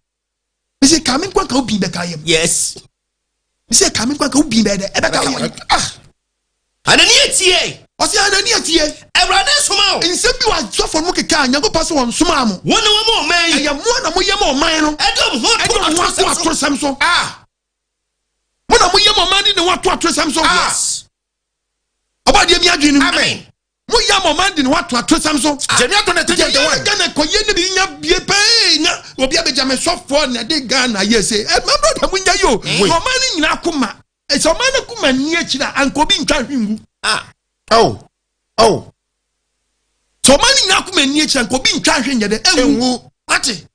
Mese kame nkwa nka obi bɛka yam. Yes. Mese kame nkwa nka obi bɛyɛ dɛ ɛbɛka yam. Ah. Hanania tie. Ɔse Hanania tie. Awurade nsoma wo. Nsɛm bi wɔ asɔfoɔ no mu keka a Nyankopɔn sɛ wɔn nsomaa mo. Wɔn na wɔma ɔman yi. Ɛyɛ mo na moyɛ ma ɔman no. Ɛde ɔmo ho ato Ɛde ɔmo ho ato atorosɛm so. atorosɛm so. Ah. Mo na moyɛ ma ɔman de ne ho ato atorosɛm so. Ah. Yes. Ɔbɔ adeɛ mi adwene no mu. Amen. Moyɛ ma ɔman de ne ho ato atorosɛm so. Jeremiah 23 Yɛyɛ 21. Ghana kɔyɛ ne bi nya bie pɛɛ na obi abɛgya me sɔfoɔ na ɛde Ghana yɛ se ɛ mɛ brɔda mo nya yi o. Wei. Na ɔman no nyinaa koma ɛsɛ ɔman no koma ni akyire a anka obi ntwa hwe ngu. Ah. Oh. Oh. Sɛ ɔman no nyinaa koma ni akyire anka obi ntwa hwe nyɛ dɛ enwu. Enwu. Wate.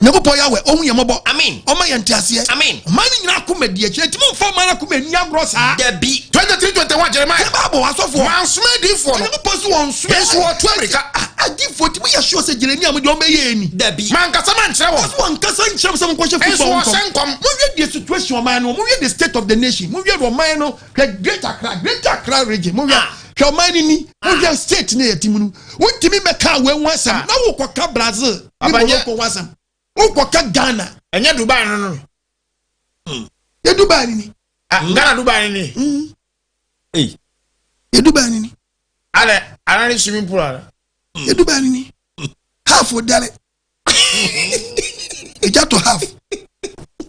Nyankopɔn Yahweh ɔhu yɛn mmɔbɔ. Amen. Ɔma yɛn nteaseɛ. Amen. Ɔman no nyinaa koma di akyire nti mo nfa ɔman no akoma ni agorɔ saa. Dabi. 23 21 Jeremiah. Yɛ Bible asɔfoɔ. Mansoma adiifoɔ no. Nyankopɔn sɛ wɔn soma. Nso wɔtu amirika. Adiifoɔ ti mo yɛ sure sɛ Jeremia mo deɛ ɔmo bɛyɛ ni. Dabi. Mankasa mankyerɛ wɔn. Wɔn wɔn nkasa nkyerɛ sɛ mo nkɔhyɛ Nso football wɔhyɛ nkɔm. Mo hwɛ the situation ɔman no mo hwɛ the state of the nation mo hwɛ ɔman no hwɛ Great Accra Great Accra region mo hwɛ hwɛ ɔman no ni mo hwɛ state ne yɛ ti mu no wontumi mɛka awɛ ho asɛm na wokɔka Brazil ne Abanyɛ. Morocco ho asɛm wokɔka Ghana Ɛnyɛ Dubai no no. yɛ Dubai ni ni Ah, Ghana Dubai ni ni. Ei. yɛ Dubai ni ni Alɛ ana ne swimming pool ana. yɛ Dubai ni ni half dare egya tɔ half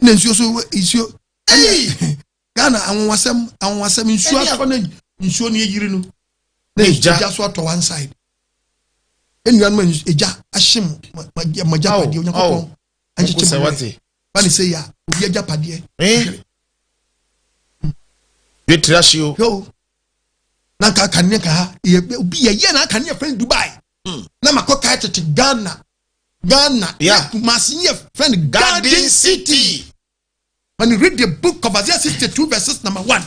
na nsuo so nsuo ɛnna Ghana anwonwasɛm anwonwasɛm nsuo atɔ na nsuo no eyiri no na Egya. egya so atɔ one side enuanom a egya ahye mo mo agyapadeɛ Onyankopɔn akyekye Sɛ mo werɛ wate. ba ne sɛ yɛ a obi agyapadeɛ Eh. Dwetire ahye o. yo. Na nka aka ne nka ha yɛ obi yɛyɛ na aka ne yɛ fɛn Dubai. Na makɔ kae tete Ghana. Ghana. Yeah. Kumasi yɛ fɛn Garden City. When you read the book of Isaiah 62 verses number 1.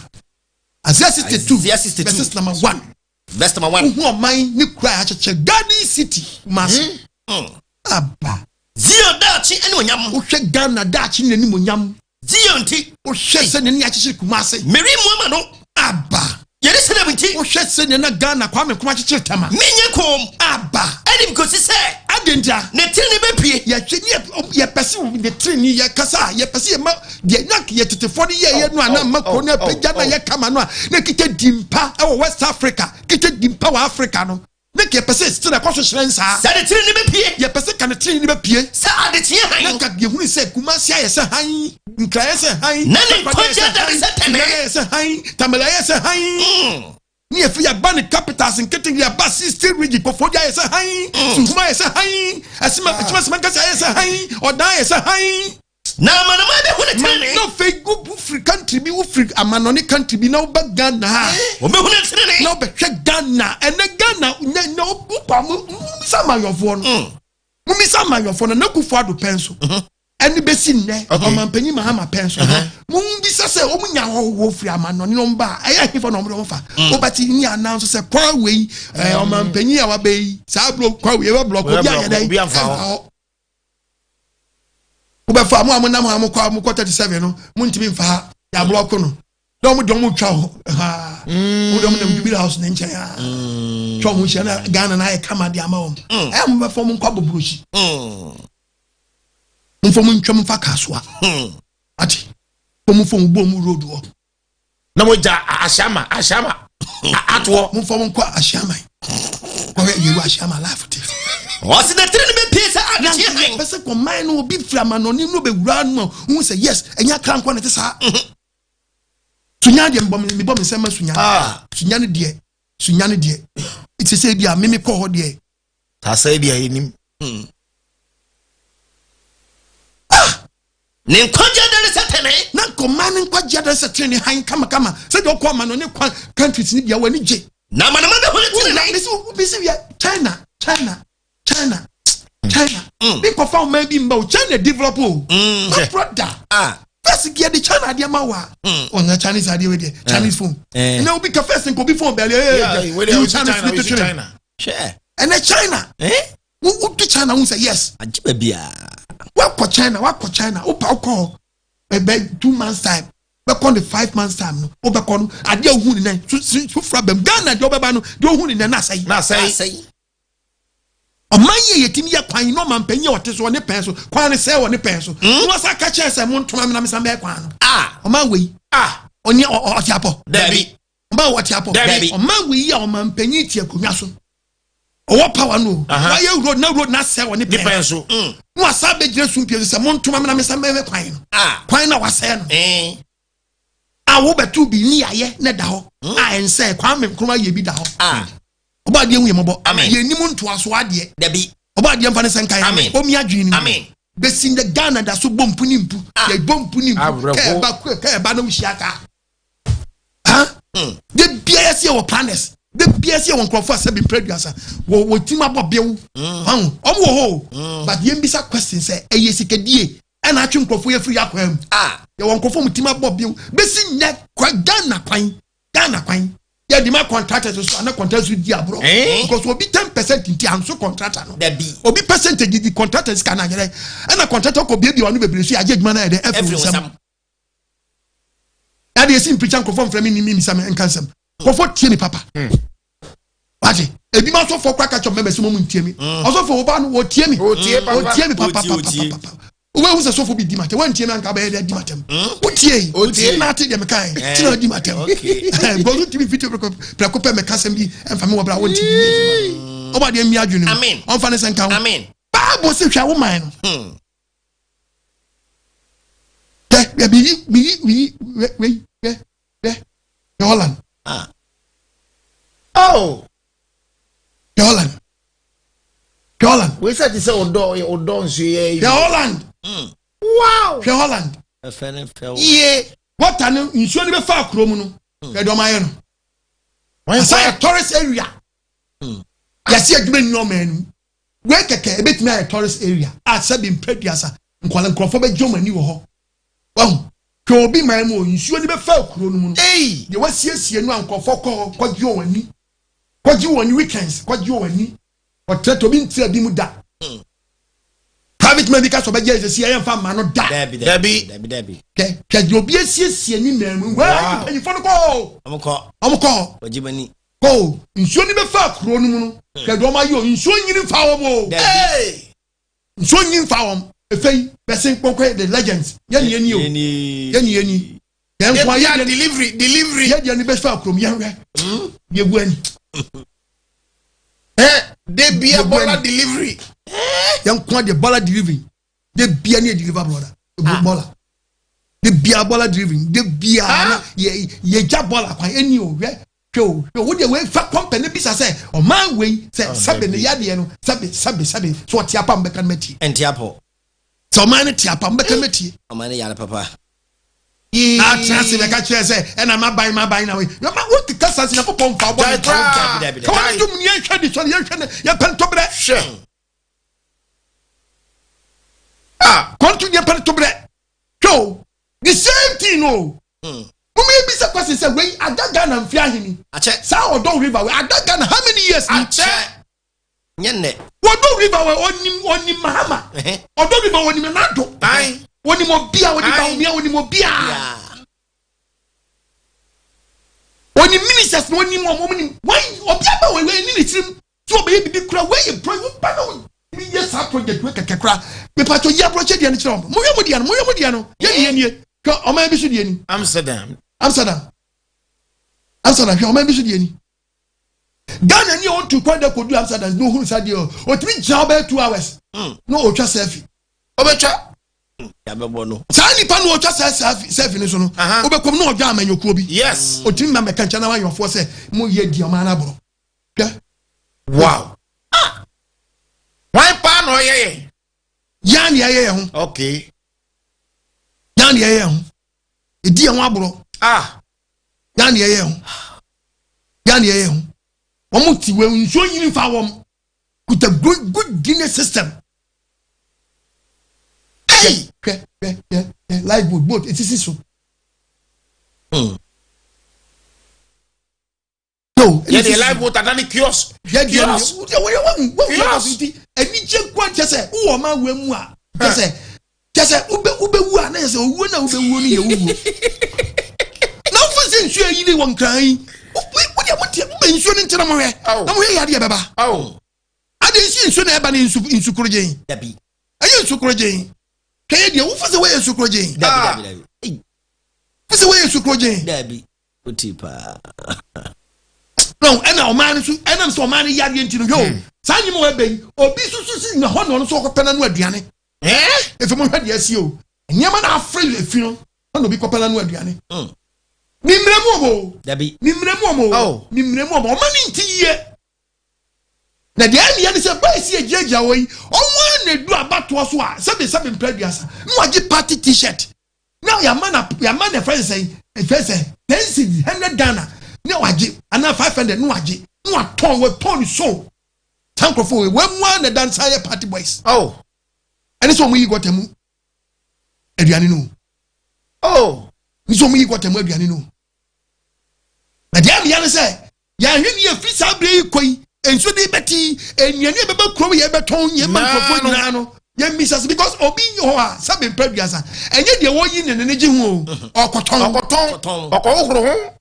Isaiah 62, Isaiah 62. verses number 1. Verse number 1. Wohu ɔman ne kura a akyekyere Garden City Kumasi. Aba. Zion daakye ne onyam. Wohwɛ Ghana daakye ne n'anim onyam. Zion nti. Wohwɛ sɛ ne akyekyere Kumasi. Meri mu ama no. Aba. Yerusalem nti. Wohwɛ sɛ ne na Ghana Kwame Nkrumah akyekyere Tema. Menyɛ kom. Aba. Ɛnim kɔsi sɛ. Adentia. Ne tiri ne bɛpie. Yɛhwɛ ne yɛpɛ sɛ ne tiri ni yɛkasa a yɛpɛ sɛ yɛma deɛ na yɛ tetefoɔ no yɛyɛ no a na mma kuro no apagya na yɛ kama no a na kita dimpa ɛwɔ West Africa, kita dimpa wɔ Africa no. Na yɛpɛ sɛ sɛ ɛkɔ so hyerɛn saa. Sɛ ne tiri ne bɛpie. Yɛpɛ sɛ ka ne tiri ne bɛpie. Sɛ adekyeɛ han. Na nka yɛhunu sɛ Kumasi ayɛ sɛ han, Nkran ayɛ sɛ han. Na ne nkwagye adane sɛ tɛnɛ. Sunyani ayɛ sɛ han, Tamale ayɛ sɛ han. Ne yɛfiri yɛba ne capitals nkete yɛba 60 region Koforidua ayɛ sɛ han, Suhum ayɛ sɛ han, Asima Asima Nkasa ayɛ sɛ han, Ɔdan ayɛ sɛ han. Na amanaman bɛhu ne tenenee. Na afei wofiri country bi, wofiri amanɔne country bi na woba Ghana a. Wɔbɛhu ne tenenee. Na wobɛhwɛ Ghana. Ɛnɛ Ghana, nɛ nɛ wopa mo mumisa amayɔfoɔ no. Mumisa amayɔfoɔ no na Akufo Addo pɛn so. Ɛne bɛsi nnɛ ɔmanpanyin Mahama pɛn so. Mumbisa sɛ wɔn nya ahɔhoɔ firi amanɔne na wɔn ba a, ɛyɛ hefa na wɔn de wɔn fa. Wobɛte ni anan so sɛ kwan wei ɔmanpanyin a waba yi saa bro kwan wei ɛbɛ blɔk obi ayɛ dɛ ɛmfa hɔ. Wobɛfa mo a monam ha mokɔ mokɔ 37 no montumi mfa ha yɛablɔko no na wɔn de wɔn twa hɔ ha wɔn de wɔn nam Jubilee House ne nkyɛn ha twa wɔn hyia na Ghana na ayɛ kama de ama wɔn ɛyɛ mo bɛfa wɔn nkɔ abɔburosi momfa mo ntwam mfa kasoa ate fɔ mo fɔ mo bɔ mo road hɔ na mo gya ahyama ahyama atoɔ momfa mo nkɔ ahyama kɔhwɛ yewu ahyama life te ɔsi na tiri ni bɛ pie sɛ adekye han pɛ sɛ kɔman no obi firi amanɔne no bɛwura no a wohu sɛ yes ɛnyɛ akra nkɔ ne te saa. Sunya deɛ mebɔ me nsɛm ma sunya. Sunya no deɛ sunya no deɛ ɛte sɛ bi a meme kɔ hɔ deɛ asɛe deɛ yɛnim. Ne nkwagye adane sɛ tɛnɛ. Na nkɔman ne nkwagye adane sɛ tɛnɛ han kamakama sɛdeɛ ɔkɔ ama no ne kwan countries ne bia w'ani gye. Na amanama bɛhu ne tɛnɛ. Mesi wia China China China China. Mi nkɔfa ɔman bi mba o China develop o. My brother. First gear de China adeɛ ma wa. Ɔnya Chinese adeɛ wei deɛ Chinese phone. Ɛnna obi ka first nka obi phone bɛɛli ɛɛ you Chinese ni to twene. Ɛnɛ China. Wodu China wo sɛ yes. Agye baabi a. Wakɔ China wakɔ China wopa wokɔ hɔ ɛbɛ 2 months time bɛkɔ ne 5 months time no wobɛkɔ no adeɛ a wohu ne nan foforɔ abam Ghana deɛ wobɛba no deɛ wohu ne nan na asɛe. Na asɛe. Ɔman yɛ yɛtumi yɛ kwan na ɔman panyin a ɔte so ɔne pɛn so kwan ne sɛ ɔne pɛn so. Na wasa ka kyerɛ sɛ mo ntoma mi na mesa bɛyɛ kwan no. Ɔman wei. Ɔne ɔte apɔ. Dabi. Ɔman wɔ ɔte apɔ. Dabi. Ɔman wei a ɔman panyin te akonnwa so. Ɔwɔ power no. Wayɛ road na road na sɛ ɔne pɛn so. Na wasa bɛgyina sumpie so sɛ mo ntoma mi na mesa bɛyɛ kwan no. Kwan na wasɛe no. A wobɛto bi ne yɛayɛ na da hɔ. A ɛnsɛ Kwame Nkrumah yɛ bi da hɔ. Ɔba adeɛ hu yɛ mɔbɔ. Yɛnim ntoaso adeɛ. Dabi. Ɔba adeɛ mfa ne sɛ nkan. Amen. Omi adwene nim. Amen. Bɛsi ndɛ Ghana da so bɔ mpu ne mpu. Yɛbɔ mpu ne mpu. Kɛɛba kɛɛba na wohyia kaa. Ha? De bia yɛsi wɔ planners. De bia yɛsi wɔ nkurɔfoɔ a sɛbi mpere aduasa. Wɔ wɔ tim abɔ bew. Ɔn ɔmo wɔ hɔ. But yɛn bisa question sɛ ɛyɛ sikadie ɛna atwe nkurɔfoɔ yɛ firi akwan mu. Yɛwɔ nkurɔfoɔ mu tim abɔ bew. Bɛsi ndɛ kwa Ghana kwan. Ghana kwan. Yeah, the man contractors so and contractors di abro. Because obi 10% nti anso contractor no. Obi percentage di contractors kan anyere. And a contractor ko biebi onu bebre so ya je adwuma na ye de every nsam. Ya de esi preacher nkofo mfrɛ me ni mi misa me nka nsam. Nkofo tie me papa. Waje, ebi ma so fo kwa ka chom members mo ntie mi. Osofo wo ba no wo tie mi. O tie mi papa papa. Wo hu sɛ sofo bi di matem, wantie me anka bɛyɛ di matem. Wotie. Wotie na ate deɛ meka ɛ. Tina di matem. Because wotumi fiti prɛko pɛ meka sɛm bi ɛmfa me wɔ bra wonti bi. Ɔba deɛ mmia adwene mu. Ɔmfa ne sɛ nka ho. Bible sɛ hwɛ wo man no. Hwɛ hwɛ biyi biyi biyi wei hwɛ hwɛ hwɛ Holland. Oh. Hwɛ Holland. Hwɛ Holland. Wei sɛ te sɛ ɔdɔ ɔdɔ nsuo yɛ. Hwɛ Holland. Wow. Hwɛ Holland. Yie. Wɔta no nsuo no bɛfa akuro mu no. Hwɛ dɔm ayɛ no. Asa yɛ tourist area. Yɛsi adwuma nni ɔman no mu. Wei kɛkɛ ebetumi ayɛ tourist area a sɛbi mpɛduasa nkɔla nkurɔfoɔ bɛgye wɔn ani wɔ hɔ. Wahu? Hwɛ obi man mu o, nsuo no bɛfa kuro no mu no. Deɛ wasiesie no a nkurɔfoɔ kɔ hɔ kɔgye wɔn ani. Kɔgye wɔn ani weekends, kɔgye wɔn ani. Ɔtrɛtrɛ obi ntra bi mu da. Private man bi ka sɛ ɔbɛgye ɛsɛ si ɛyɛ nfa mma no da. Dabi Dabi. dabi dabi. Hwɛ hwɛ deɛ obi asiesie ne nan mu. Wei Wow. mpanyinfoɔ no kɔ hɔ. Ɔmo kɔ. Ɔmo kɔ hɔ. Ɔgye m'ani. Kɔ o. Nsuo no bɛfa kuro no mu no. Hwɛ deɛ ɔmo ayɛ o. Nsuo nyini nfa wɔn o. Dabi. Nsuo nyini nfa wɔn. Efe yi bɛsen kpɔnkɔ the legends. Yɛn ni yɛn ni o. Yɛni. Yɛn ni yɛn ni. Yɛn nko Ebia ayɛ deɛ delivery delivery. yɛ deɛ no bɛfa kurom yɛn hwɛ. Yɛ gu ani. De bia bɔla delivery. Yɛn nko deɛ bɔla delivery. De bia ne yɛ deliver brother. Bɔla. De bia bɔla delivery. De bia na yɛ yɛ gya bɔla kwan ɛni o hwɛ. Hwɛ o hwɛ o wo deɛ wei fa kɔmpɛ ne bisa sɛ ɔman wei sɛ sɛbe ne yadeɛ no sɛbe sɛbe sɛbe so ɔte apam bɛka no mɛtie. Ɛnte apɔ. Sɛ ɔman no te apam bɛka no mɛtie. Ɔman no yare papa. Na atena ase bɛka kyerɛ sɛ ɛna maban maban na wei. Yɛma wo keka saa sɛ Nyankopɔn mfa wobɔ ne Gyae koraa. Dabi, dabi, Ka wɔn dum ne yɛnhwɛ de sɔre yɛnhwɛ ne yɛpɛ ntoberɛ. Hwɛ. Ah. Kɔntu yɛpɛ ntoberɛ. Hwɛ o the same thing o. Mo mi bisa question sɛ wei ada Ghana mfi aheni. Akyɛ. Saa Odaw river wei ada Ghana how many years ni? Akyɛ. Nyɛ nnɛ. Odaw river wei onim onim Mahama. Odaw river onim Nana Addo. Aye. Onim obia onim Aye. Bawumia onim obia. Yeah. Onim ministers na onim wɔn onim wɔn obia ba wei wei ni ne tirim tí ɔbɛyɛ bibi kura wei yɛ pro wo ba na wo yɛ saa project wei kɛkɛ kura mipatɔ yi aburɔkyɛ deɛ no kyerɛ wɔn mo yɛ mo deɛ no mo yɛ mo deɛ no yɛ ni yɛ nie hwɛ ɔman bi so deɛ ni Amsterdam. Amsterdam Amsterdam hwɛ ɔman bi so deɛ ni Ghana ni a ɔntu kwan da kodu Amsterdam na ohunu saa deɛ o otumi gyina ɔbɛyɛ 2 hours na otwa selfie. Ɔbɛtwa. Yabɛbɔ no. Saa nipa na otwa saa selfie selfie no so no wobɛkɔm na ɔdwa amanyɔkuo bi. Otumi ma mɛka nkyɛn na wanyɔfoɔ sɛ mo yɛ di ɔman no aborɔ hwɛ. Wow. Ah. Wan paa na ɔyɛ yɛn? Yan ni ɛyɛ yɛn ho. Yan ni ɛyɛ yɛn ho. Edi yɛn ho aborɔ. Yan ni ɛyɛ yɛn ho. Yan ni ɛyɛ yɛn ho. Wɔn ti wɔ nsuo nyini fa wɔn. Kuta good good drainage system. Hey. Hwɛ hwɛ hwɛ hwɛ life boat boat esisi so. Yo, Yɛ de life boat adane kiosk. Yɛ deɛ no Kiosk. yɛ wɔn wɔn wɔn Kiosk. nti anigye nko kyɛ sɛ wowɔ ɔman wɔ mu a kyɛ sɛ kyɛ sɛ wobɛ wobɛwu a na yɛ sɛ owuo na wobɛwuo no yɛ wuo na wofa sɛ nsuo ayiri wɔ nkran yi wo deɛ mote wobɛ nsuo no nkyɛn mo hwɛ na mohwɛ yadeɛ bɛba. Ade nsi nsuo na ɛba ne nsu nsu korogyen. Dabi. Ɛyɛ nsu korogyen. Hwɛ yɛ deɛ wofa sɛ wɔyɛ nsu korogyen. Dabi dabi dabi. Ei. Wofa sɛ wɔyɛ nsu korogyen. Dabi. Oti paa. No, ɛna ɔman no so ɛnam sɛ ɔman no yadeɛ nti no hwɛ o saa nyima wɔ ɛbɛ yi obi soso si na hɔ na ɔno nso ɔkɔpɛ n'ano aduane. Efi mo hwɛ deɛ asi o nneɛma na afre efi no hɔ na obi kɔpɛ n'ano aduane. Ne mmerɛ mu ɔmo o. Dabi. Ne mmerɛ mu ɔmo o. Ne mmerɛ mu ɔmo ɔma ne nti yie. Na deɛ ɛne ne sɛ bɛyɛ si egyinagyina hɔ yi ɔmo a na edu abatoɔ so a sɛbi sɛbi mpɛ aduasa na wagye party t-shirt na yama na yama na ɛfɛ sɛ ɛfɛ sɛ 10 cedi 100 Ghana na wagye anaa 500 na wagye na watɔn watɔn ne so saa nkurɔfoɔ wei wɔn mu a na dansa yɛ party boys. Ɛne sɛ wɔn yi gɔta mu aduane no. Ne sɛ wɔn yi gɔta mu aduane no. Na deɛ ɛmea ne sɛ yɛahwɛ ne yɛfiri saa berɛ yi kɔ yi nsuo de bɛti nnuane a ɛbɛba kurom yɛ bɛtɔn yɛn ma nkurɔfoɔ nyinaa no yɛn mmisa so because obi hɔ a sɛbi mpɛ duasa ɛnyɛ deɛ wɔyi ne ne gye ho o ɔkɔtɔn. Ɔkɔtɔn. Ɔkɔhohoro ho.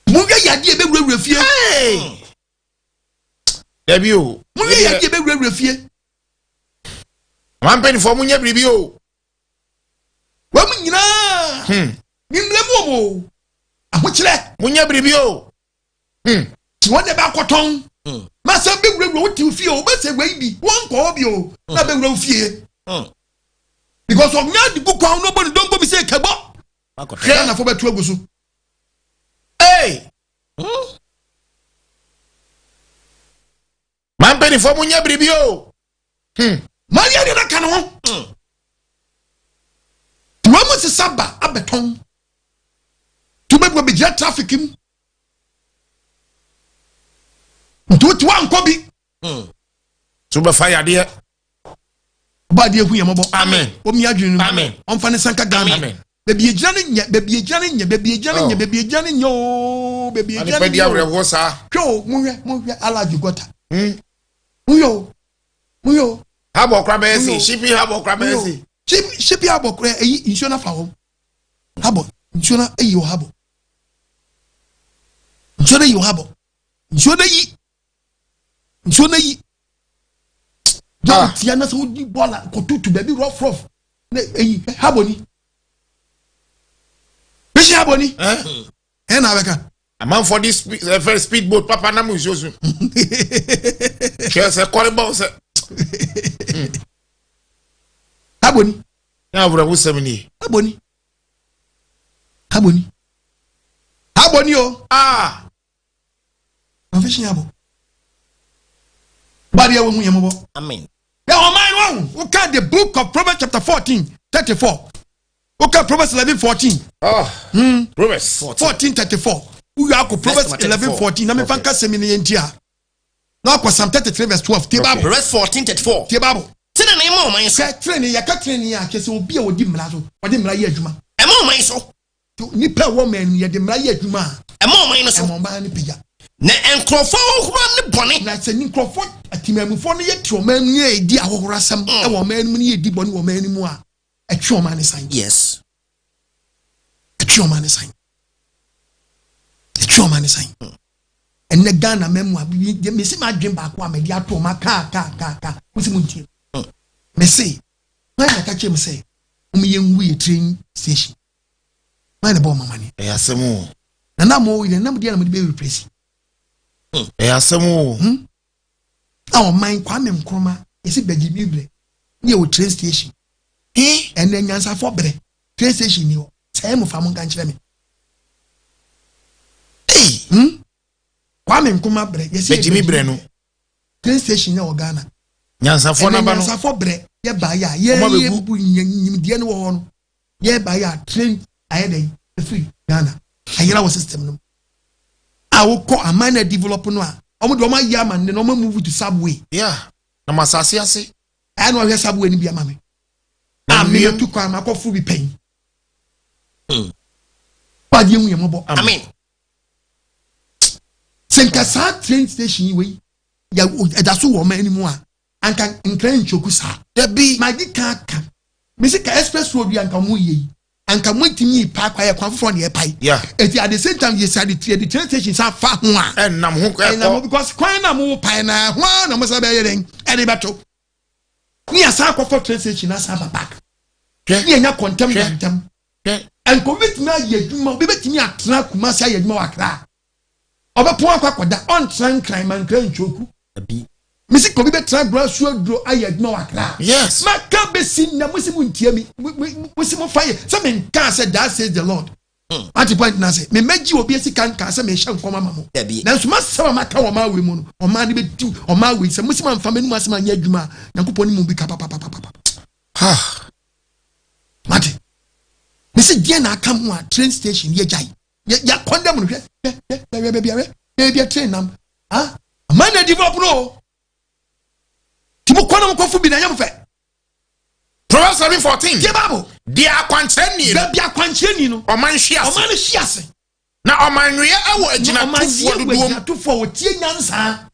Monhwɛ yadeɛ bɛwurawura fie. Dabi o. Monhwɛ yadeɛ bɛwurawura fie. Wɔn mpanyinfoɔ mo nyɛ biribi o. Wɔn mu nyinaa. Ne mmerɛ mu wɔn o. Ahokyerɛ. Mo nyɛ biribi o. Ti wɔn de bɛ akɔtɔn. Masa bɛwurawura wo ti fie o bɛsɛ wei bi wɔn nkɔ hɔ bi o na bɛwura wo fie. Because ɔnya de gu kwan no bɔ ne dɔnkɔ bi sɛ kɛbɔ. Hwɛ anafo bɛto agu so. Hey! Maa mpanyinfoɔ mo nyɛ biribi o. Maria de n'aka ne ho. Wɔn mu sisa ba abɛtɔn. Wobɛbu abɛgyina traffic mu. Nti wote woankɔ bi. So wobɛfa yadeɛ. Ɔba adeɛ hu yɛ mɔbɔ. Amen. Ɔmi adwene no. Amen. Ɔmfa ne nsa nka Ghana. Amen. Baabi egyina ne nyɛ, baabi egyina ne nyɛ, baabi egyina ne nyɛ, Oh. baabi egyina ne nyɛ ooo, baabi egyina Nipa ne di nyɛ oo. awerɛhoɔ saa. Hwɛ o, monhwɛ, monhwɛ alaji gɔta. Monhwɛ o, monhwɛ o. Habɔ kora bɛyɛ Monhwɛ o. si. Shipping habɔ kora bɛyɛ si. Shipi abɔ kora eyi nsuo na fa hɔ. Habɔ nsuo na eyi wɔ habɔ. Nsuo na eyi wɔ habɔ. Nsuo na yi. Nsuo na yi. Ah. Jɔn tia na sɛ wodi bɔɔla kɔtutu baabi rough rough na eyi habɔ ni. Bisi habɔ ni. Eh? Ɛna abɛka. Amanfoɔ de speed ɛfɛ speed boat papa nam nsuo so. Hwɛ sɛ kɔre bɔ sɛ. Habɔ ni. Ne awerɛhosɛm nie. Habɔ ni. Habɔ ni. Habɔ ni o. Ah. Confession abɔ. Body ewo hu yɛmɔbɔ. Amen. Yɛ ɔman no ahu. Woka the book of Proverbs chapter 14 34. Woka Proverbs 11 14. Oh. Proverbs. 14 34. Woyɛ akɔ Proverbs 11 14 na mefa nka sɛmi no yɛ nti a. Na akɔ Psalm 33 verse 12. Tie Bible. Proverbs 14 34. Tie Bible. Tenenee ma ɔman so. Sɛ tenenee yɛka tenenee a kyerɛ sɛ obi a ɔdi mmara so ɔde mmara yɛ adwuma. Ɛma ɔman so. Nipa a ɛwɔ ɔman no yɛde mmara yɛ adwuma a. Ɛma ɔman no so. Ɛma ɔman no pagya. Na nkurɔfoɔ ahohora ne bɔne. Na sɛ nkurɔfoɔ atemamufoɔ no yɛ te ɔman mu yɛ edi ahohorasɛm ɛwɔ ɔman no mu ne yɛ di bɔne wɔ ɔman no mu a ɛtwe ɔman no san. Yes. Ɛtwe ɔman no san. Ɛtwe ɔman no san. Ɛnɛ Ghana mɛmu a mesi ma adwen baako a mɛde ato ɔma kaa kaa kaa kaa mo si mo ntie. Mesi wɔn na ɛka kyerɛ mi sɛ wɔn yɛ ngu yɛ train station. Wɔn na ɛbɔ ɔmo amane. Ɛyɛ asɛm o. Nana mo yi nana mo deɛ na mo de bɛ replace. Ɛyɛ asɛm o. A ɔman Kwame Nkrumah yɛsi bɛgye mi brɛ ne yɛ wɔ train station. Ɛnɛ nyansafo brɛ train station ni hɔ sɛ ɛmo fa mo nka nkyerɛ mi. Kwame Nkrumah brɛ yɛsi Bɛgye mi brɛ no. Train station yɛ wɔ Ghana. Nyansafo Ɛnɛ naba no. nyansafo brɛ yɛ ba yɛ a yɛ Ɔmo yɛ abɛgu. bu nyimdeɛ no wɔ hɔ no yɛ ba yɛ a train ayɛ dɛ efiri Ghana ayɛrɛ wɔ system no mu a wokɔ aman na develop no a ɔmo de ɔmo ayɛ ama ne na ɔmo move to subway. Yeah. Na mo asase ase. Ɛyɛ na ɔhwɛ subway ni bi ama mi. Na A mi wiem. tu kwan ma akɔ furu bi pɛn. Wadi ehu yɛ mɔbɔ. Amen. Sɛ nka saa train station yi wei yɛ ɛda so wɔ ɔman anim a anka nkran ntwoku saa. Dabi. Ma di kan aka mesi ka express road yi anka mo yɛ yi anka mo ntumi yi pa akwa yɛ kwan foforɔ na yɛ pa yi. Yeah. Eti at the same time yɛ sa de yɛ de train station sa fa ho a. Ɛnam ho Ɛnam ho ɛkɔ. because kwan na mo pa na ho a na mo sa bɛyɛ dɛn ɛde bɛto. Ne yɛ san akɔfɔ train station na san ba back. Hwɛ. Ne yɛ nya kɔntɛm Hwɛ. kɔntɛm. Hwɛ. Nka obi betumi ayɛ adwuma obi betumi atena Kumasi ayɛ adwuma wɔ Accra. Ɔbɛpɔn akɔ akɔda ɔntena Nkran ma Nkran ntwoku. Abi. Mesi ka obi bɛtena agorɔ asu aduro ayɛ adwuma wɔ Accra. Yes. Maka besi na mo si mo ntie mi mo si mo fa yɛ sɛ mi nka sɛ that says the Lord. Ati point na sɛ mi mɛgye obi esi ka nka sɛ mi hyɛ nkɔm ama mo. Dabi. Nanso ma sɛm a maka wɔ ɔman wei mu no ɔman no bɛ di ɔman wei sɛ mo si ma nfa m'anum asɛm anyɛ adwuma a Nyankopɔn ne mu bi ka papapapapa. Ha. Mate. Mesi deɛ na aka mu a train station yɛ gyae. Yɛ yɛ condemn no hwɛ hwɛ hwɛ hwɛ baabi a hwɛ baabi a train nam. Ah aman na develop no o. Ti mo kɔ na mo kɔfo bi na ɛnyɛ mo fɛ. Proverbs 7 14. Tie Bible. Deɛ akwankyerɛ nie no. Baabi akwankyerɛ ni no. Ɔman hwe ase. Ɔman no hwe ase. Na ɔman nweɛ ɛwɔ agyinatufoɔ dodoɔ mu. Agyinatufoɔ a wɔtie nyansa.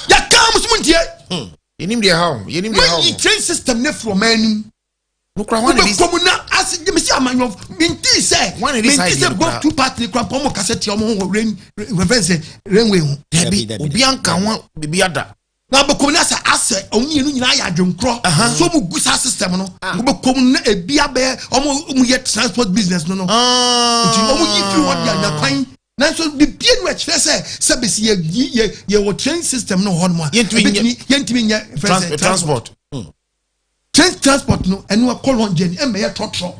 Yɛka mo so mo ntie. Yɛnim deɛ ha o. Yɛnim deɛ ha o. Mayi train system ne firi ɔman anim. Nokura hwan na di. Wobɛkɔ mu na ase mesi amanyɔ menti sɛ Hwan na di saa menti idea sɛ no both koraa? two party kora mpɔ ɔmo kasa tia ɔmo ho wɔ rain reference railway ho. Dabi. Dabi, dabi. Obi anka ho bibi ada. Na wobɛkɔ mu na sɛ asɛ ɔmo mmienu nyinaa yɛ adwenkorɔ so ɔmo gu saa system no wobɛkɔ mu na ebi abɛyɛ ɔmo yɛ transport business no nti ɔmo yi firi hɔ de anya kwan nanso bibie no ɛkyerɛ sɛ sɛ bɛsi yɛ yɛ yɛ wɔ train system no hɔ nom a Yɛntumi nyɛ- ɛbɛtumi yɛntumi nyɛ Transport. Train transport no ɛno ɛkɔ long journey ɛmɛ yɛ trɔtrɔ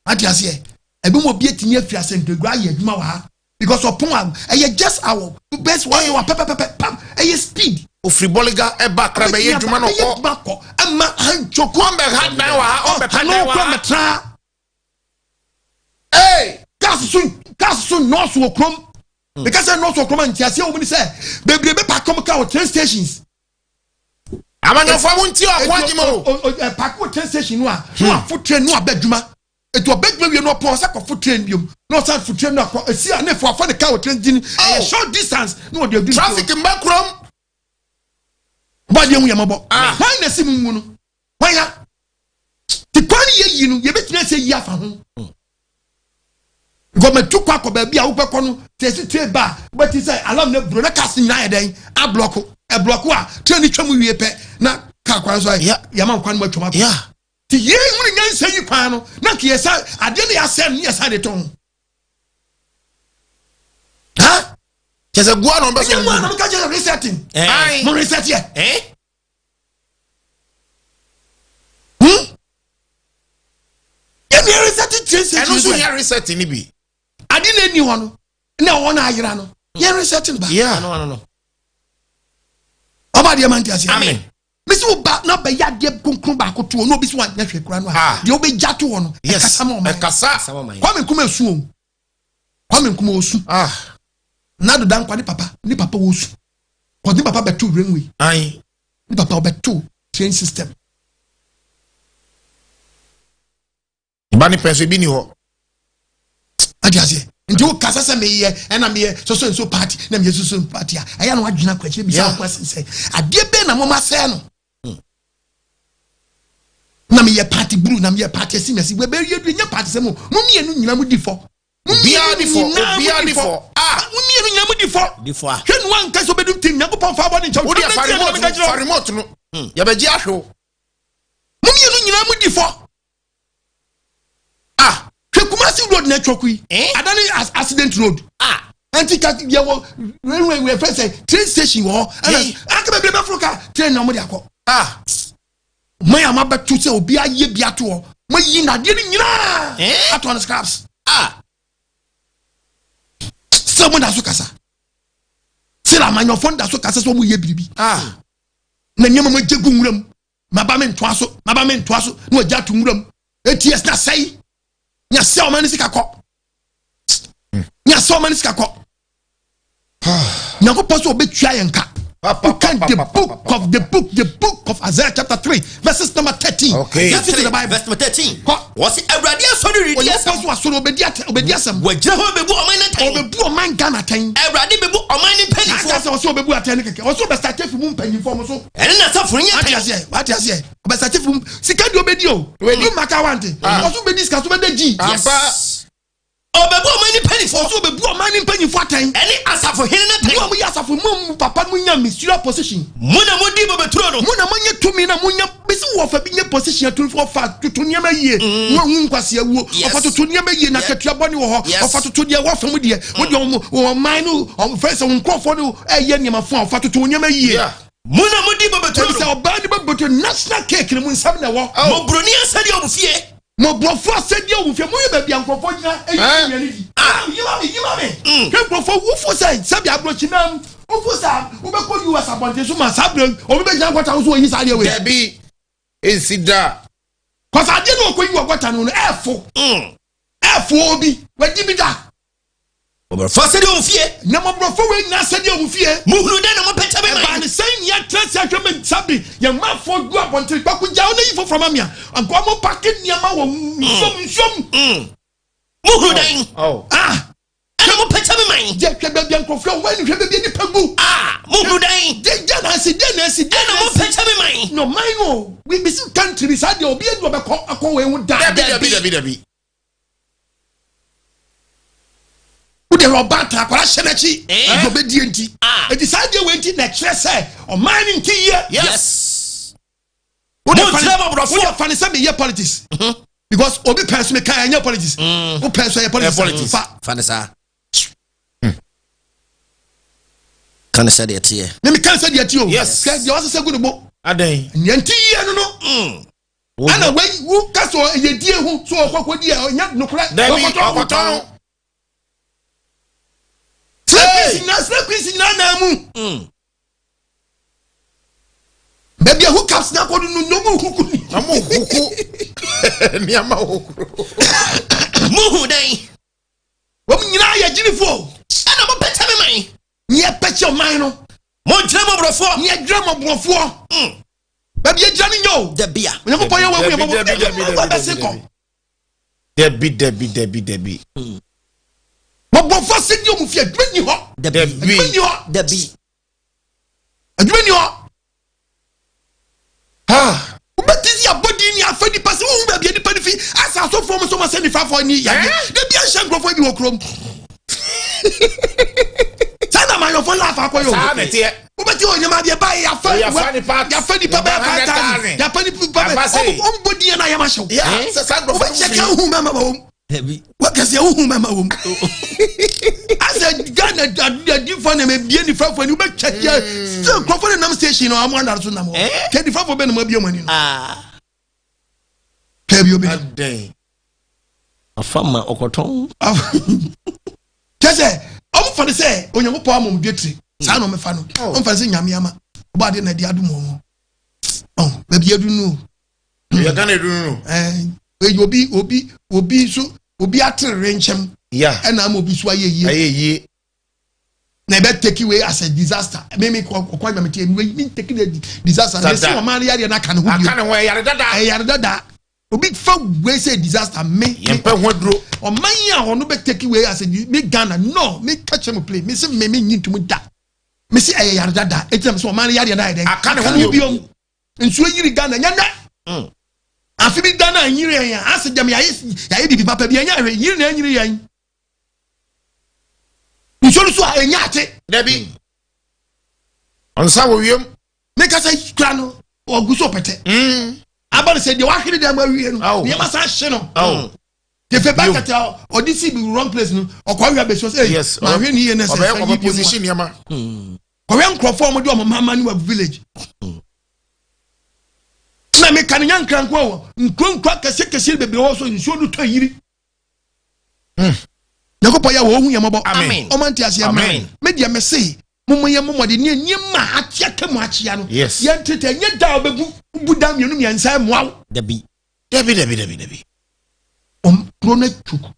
ate aseɛ ebi mu obi etumi afiri asɛnkegua ayɛ adwuma wɔ ha because ɔpɔn a ɛyɛ just hour best one hour pɛpɛpɛpɛ pam ɛyɛ speed. Ofiri Bɔliga ɛba Accra bɛyɛ adwuma na Bɛyɛ ɔkɔ. adwuma kɔ ɛma antwoko. Ɔmbɛ ha dan wɔ ha ɔmbɛ pɛ dan wɔ Ano ha. kɔ mɛtra. Ee. Kaa Cars so cars so nnɔɔso wɔ kurom. Meka sɛ nnɔɔso wɔ kurom a nteaseɛ wɔ mu ne sɛ bebree bɛ park wɔn car wɔ train stations. Amanyɔfoɔ mo nti ɔko agyima o. Eti park wɔ train station no a na wafo train no aba adwuma. Eti ɔbɛ adwuma wie no ɔpɔn ɔsɛ kɔfo train biom na ɔsan fo train no akɔ esi a ne fo afa ne car wɔ train gyini ɛyɛ short distance na ɔde adu. Traffic mba kurom. Bɔ adeɛ hu yɛ mɔbɔ. Hwan na esi mu ngu no? Hwan ya? Ti kwan no yɛ yi no yɛbɛtumi asɛ yi afa ho. Gɔmɛtu kɔ akɔ baabi a wobɛkɔ no sɛ esi train ba a wobɛti sɛ alarm no aburo na cars nyinaa yɛ dɛn ablɔko ɛblɔko a train no twa mu wie pɛ na car kwan so ayɛ yɛma nkwan no atwam akɔ. Ti yɛn hunu nyansa yi kwan no na nka yɛsa adeɛ no yɛasɛ no yɛsa de tɔn. Ha? Kyɛ sɛ gua na ɔbɛsɛ. Ɛnyɛ gua na ɔbɛka kyerɛ resetting. Mo reset yɛ. Hmm? Yɛn yɛ reset train station. Ɛno nso yɛ reset ni bi. Ade na ɛni hɔ no na ɛwɔ na ayera no yɛn reset no ba. Yeah. Ɔba deɛ ma n ti ase. Amen. Mesi wo ba na bɛyɛ adeɛ kunkun baako to hɔ na obi si wa nyɛ hwɛ kura no a deɛ wobɛgya to hɔ no ɛkasa ma ɔman. Ɛkasa. Kwame Nkrumah esu o. Kwame Nkrumah osu. Ah. Nado Dankwa ne papa ne papa wɔ osu. Kɔde ne papa bɛto railway. Ayi. Ne papa ɔbɛto train system. Ba ne pɛ so ebi ni hɔ. Adi aseɛ nti wo kasa sɛ meyɛ ɛna meyɛ soso nso party na meyɛ soso nso party a ɛyɛ na wadwena kɔ akyire bisa akɔ asen sɛ adeɛ bɛn na moma sɛɛ no hmm. Na meyɛ party blue na meyɛ party asi masi wɛbɛyɛ du nyɛ party sɛ mo mo mmienu nyina mo di fɔ. Obiara di fɔ. Obiara di fɔ. Ah, mo mmienu nyinaa mo di fɔ. Di fɔ a. Hwɛ nua nka sɛ obedu tim Nyankopɔn fa abɔ ne nkyɛn. Wo deɛ fa remote no, fa remote no. Hmm. Yɛbɛgye ahwɛ o. Mo mmienu nyinaa mo di fɔ. Ah, hwɛ Kumasi road na atwa kui. Eh? Adane accident road. Ah. Nti ka yɛ wɔ railway wɔ fɛ sɛ train station wɔ hɔ. Ɛna aka bebree bɛforo ka train na wɔn de akɔ. Ah. Mo yɛ ama bɛto sɛ obi ayɛ bi ato hɔ. Mo yi nnadeɛ no nyinaa eh? ato on scraps. Ah. Sɛ mo da so kasa. Sɛ amanyɔfoɔ da so kasa sɛ wɔn yɛ biribi. Ah. Na nneɛma mo agye gu nwura mu. Maba me ntoa so, maba me ntoa so, na wɔagye ato nwura mu. Eti ɛsɛ na sɛe. Nya sɛ ɔma ne sika kɔ. Nya sɛ ɔma ne sika kɔ. Nyankopɔn sɛ ɔbɛtua yɛn ka. You can the book of the book, the book of Isaiah chapter 3, verses number 13. Okay. Let's to the Bible. Verse number 13. Kɔ. Wɔsi Awurade asɔre redi Onyankopɔn asɛm. so asɔre obedi atɛn, obedi asɛm. Wɔgyina hɔ bɛbu ɔman no atɛn. Ɔbɛbu ɔman Ghana atɛn. Awurade bɛbu ɔman no Aka mpanimfoɔ. sɛ ɔsɛ ɔbɛbu atɛn no kɛkɛ. Ɔsɛ ɔbɛsate fi mu mpanyinfoɔ mo so. Ɛne n'asafo nyɛ Wate atɛn. aseɛ, wate aseɛ. Ɔbɛsate fi mu sika deɛ ɔbɛdi o. Ɔbɛdi maka wante. Ɔsɛ ɔbɛdi sika so ɔbɛda gyi. Ampa. Ɔbɛbu ɔman no mpanimfoɔ. Ɔsɛ ɔbɛbu ɔman no mpanyinfoɔ atɛn. Ɛne asafohene no Mo a atɛn. moyɛ asafo mu a mo papa mo nya ministerial position. Mo na modi bobeturo no. Mo na moanya tumi na monya bɛsi wɔ ɔfa bi nya position atumfoɔ ɔfa toto nneɛma yie. Mo ahu nkwasi awuo. Yes. Ɔfa toto nneɛma yie na akatua bɔne wɔ hɔ. Yes. Ɔfa toto deɛ ɛwɔ fam deɛ. Mo deɛ wɔn wɔn ɔman no wɔn fɛ sɛ wɔn nkurɔfoɔ no ɛyɛ nneɛma fo a ɔfa toto nneɛma yie. Yeah. Mo na modi bobeturo Ebi sɛ no. ɔbaa no bɛbɔtɔ national cake no mu nsɛm na ɛwɔ. Mo buroni asɛdeɛ wɔ mo fie. Mmɔborɔfoɔ asɛdeɛ wɔ fie. Moyɛ baabi a nkurɔfoɔ gyina ɛyi Eh? nnuane di. Ah. Yima me, yima me. Hwɛ nkurɔfoɔ wofo sɛ sɛbi aburokyi wofo sɛ wobɛkɔ US abɔnten so ma saa berɛ obi bɛgyina gɔta wo so wɔyi saa adeɛ wei. Dabi. Esi da. Kɔsɛ adeɛ no ɔkɔyi wɔ gɔta no no ɛɛfo. Ɛɛfo obi. Wadi bi da. Mmɔborɔfoɔ asɛdeɛ wɔ mo fie. Na mmɔborɔfoɔ wei nyinaa asɛdeɛ wɔ mo fie. Mohunu dɛn na mopɛkyɛ me Ɛbaa man? ne sɛn nea ɛtrɛ sɛ ahwɛ me nsa bi yɛn manfoɔ gu abɔnten kpako gya wo na yi foforɔ ma me a anka ɔmo pake nneɛma wɔ nsuom nsuom. Mohunu dɛn Oh. Ah! ɛna mopɛkyɛ me man? Gye hwɛ baabi a nkurɔfoɔ wɔ ne hwɛ baabi a nipa gu. Ah, mohunu dɛn Gye gye na asi gye na asi gye ɛna na asi. mopɛkyɛ me man? Na ɔman no bi bisi country bi saa deɛ obi adu ɔbɛkɔ akɔ wɔ ehu da. Dabi dabi dabi dabi. Wode ɔba ta akwara hyɛ n'akyi. Eh? Ɛdi ɔbɛdie nti. Ah. Eti saa deɛ wɔ nti na ɛkyerɛ sɛ ɔman no nti yie. Yes. Wode Mo fa ne- nkyerɛ mmɔborɔfoɔ. wode fa ne sɛ meyɛ politics. Because obi pɛ so meka ɛnyɛ politics. Wo pɛ so ɛyɛ politics. Ɛyɛ politics. Fa Fa ne saa. Ka ne sɛdeɛ teɛ. ne meka sɛ deɛ ti o. Yes. Hwɛ deɛ ɔsesɛ gu ne bo. Adan. Nea nti yie no no. Ɛna wei wo ka sɛ ɛyɛ die ho so ɔkɔ kɔ die a ɔnyɛ nokorɛ. Dabi Ɔkɔtɔn. ɔkɔtɔn. Slay queens nyinaa slay queens nyinaa nan mu. Baabi a hookups na akɔdo no na ɔmo huku ni. Ɔmo huku. Nneɛma hokuro. Muhu dɛn? Wɔn nyinaa yɛ gyinifoɔ. Ɛna mopɛkyɛ me man. Ne yɛpɛkyɛ ɔman no. Monkyerɛ mmɔborɔfoɔ. Ne yɛdwerɛ mmɔborɔfoɔ. Baabi yɛgyina no nyɛ o. Dabi a. Onyankopɔn yɛ wɔn yɛ mmɔbɔ. Dabi, dabi, dabi, Bɛse dabi, kɔ. Dabi dabi dabi dabi. Mmɔborɔfoɔ se di ɔmo fie adwuma nni hɔ. Dabi. Adwuma nni hɔ. Dabi. Adwuma nni hɔ. Ah. Wobɛte si abɔdin ni afa nipa sɛ wohu baabi a nipa no fi asa asɔfoɔ mo sɛ ɔma sɛ nifafoɔ ni yadeɛ da bia nhyɛ nkurɔfoɔ bi wɔ kurom saa na amayɔfoɔ lafa akɔyɛ o Saa na ɛteɛ. wobɛte wɔ nyɛma deɛ baeɛ yɛafa Yɛafa nipa- yɛafa nipa bɛyɛ 100,000. 5000 yɛafa nipa Yɛafa bɛyɛ sei. ɔmbɔ din na yɛma hyɛw Yeah, sɛ saa nkurɔfoɔ no wobɛkyɛ firi- ka wohu mɛma wɔ mu Dabi. wakɛseɛ wohu mɛma wɔ mu asɛ Ghana adifoɔ na mabie nifafoɔ ani wobɛtwa kyɛ still nkurɔfoɔ no nam station no ɔmo andare so nam hɔ kɛ nifafoɔ bɛ na mo abie ɔmo ani no Ah. kɛ bi obi Adɛn. Afa ma ɔkɔtɔn. kyɛ sɛ ɔmo fa no sɛ Onyankopɔn ama ɔmo dua tire saa na ɔmo fa no ɔmo fa no sɛ Nyame ama ɔbɔ adeɛ na ɛde adum wɔn ɔn baabi adu no Yɛ Ghana edu no. ɛɛ eyi obi obi obi so obi atere nkyɛn Yeah. ɛna ama obi so ayɛ yie Ayɛ yie. na ɛbɛ take away as a disaster mímí kɔ kɔ agbami tie mi mi take the disaster na Dada. esi ɔman yareɛ n'aka ne ho Aka bio ne ho ɛyare dada. ɛyare dada obi fa wei sɛ disaster me Yɛn pɛ ho aduro. ɔman yi a ɔno bɛ take away as a me Ghana no me catch mu play me se me me nyi ntumu da me se ɛyɛ yare dada eti na me se ɔman yareɛ n'ayɛ dɛ Aka ne ho bio nsuo yiri Ghana nyɛ nɛ afi bi Ghana anyiri yɛn a ase dɛm yɛayɛ yɛayɛ bibi papa bi yɛn nyɛ ahwɛ yiri na anyiri yɛn nsuo no so a enya ate. Dabi. Ɔnsa wɔ wiem. ne kasa kura no ɔgu so pɛtɛ. aba no sɛ deɛ wahwere dɛm awie no Awo. nneɛma san hye no. Awo. tefe bucket a ɔde si bi wrong place no ɔkɔ awia bɛsi ɔsɛ Yes. ɛyi ma ahwɛ ne yie ne sɛ Ɔbɛyɛ sɛ yi ɔbɛ bi mu a position nneɛma. kɔwɛ nkurɔfoɔ a wɔde wɔn mama ne wɔ village. Na meka ne nya nkranko wɔ nkuro nkuro akɛseɛ kɛseɛ bebree wɔ so nsuo no tɔ yiri. Nyankopɔn yɛ wɔ ohun yɛn mɔbɔ. Amen. Ɔma nte aseɛ Amen. Me deɛ me se mo yɛ mo mɔde ne nneɛma a akyea ka mu akyea no. Yes. Yɛn tete nye da a ɔbɛgu bu da mmienu mmiɛnsa mmoa wo. Dabi. Dabi dabi dabi dabi. Ɔm kuro no atwoku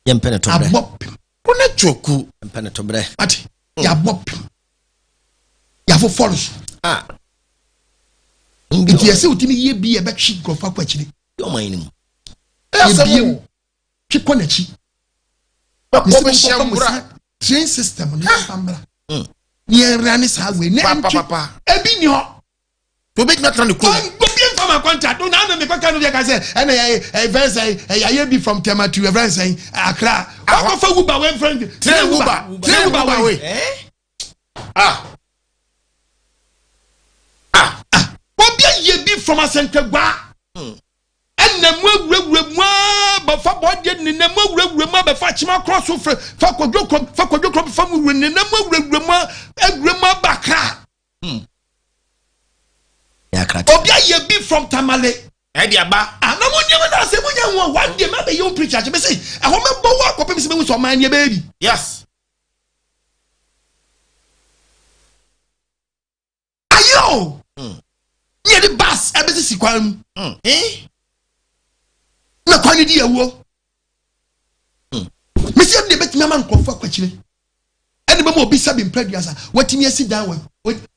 Yɛmpɛ ne tobrɛ. abɔ pem Kuro no atwoku. Yɛmpɛ ne tobrɛ. ate yɛabɔ pem yɛafofɔ no so. Ah. Nti yɛsɛ wotumi yie bi yɛbɛtwe nkurɔfoɔ akɔ akyire. Ɔman yi mu. Ɛyɛ asɛm Yɛbiem o. twe kɔ n'akyi. Bɛkɔ bɛhyia nwura. Train system no yɛmfa mmra. Ne yɛnra ne saa wei ne Papa ɛntwe papa. ebi ni hɔ. To bɛtumi atena ne kurom. Obi nfa ma contract no na na mekɔka no bi aka sɛ ɛna yɛ ɛfɛn sɛ ɛyɛ bi from Tema to ɛfɛn sɛ Accra. Wakɔfa Uber wei fɛn Train Uber. Train Uber wei. Ah. Ah. Obi ayɛ bi from Asɛntɛgua. Ɛna mu awurawura mu aa bɛfa bɔdeɛ nena mu awurawura mu abɛfa akyema korɔ so fɛ fa kɔdwo kurom fa kɔdwo kurom fa mu wura nena mu awurawura mu awura mu aba Accra. Obi ayɛ bi from Tamale. Ɛde aba. Ah, na mo nneɛma na sɛ mo nya ho a one day ma bɛyɛ wo preacher akyɛ bɛsɛ ɛhɔ mɛbɔ wo akɔpem sɛ bɛhu sɛ ɔman nneɛ bɛyɛ bi. Yes. Ayɛ o. Ne yɛde bus ɛbɛsisi kwan mu. Eh? Na kwan no di awuo. Mesi ɛno deɛ bɛtumi ama nkurɔfoɔ akɔ akyire. Ɛne bɛma obi sɛbi mpɛ aduasa watumi asi dan wɔ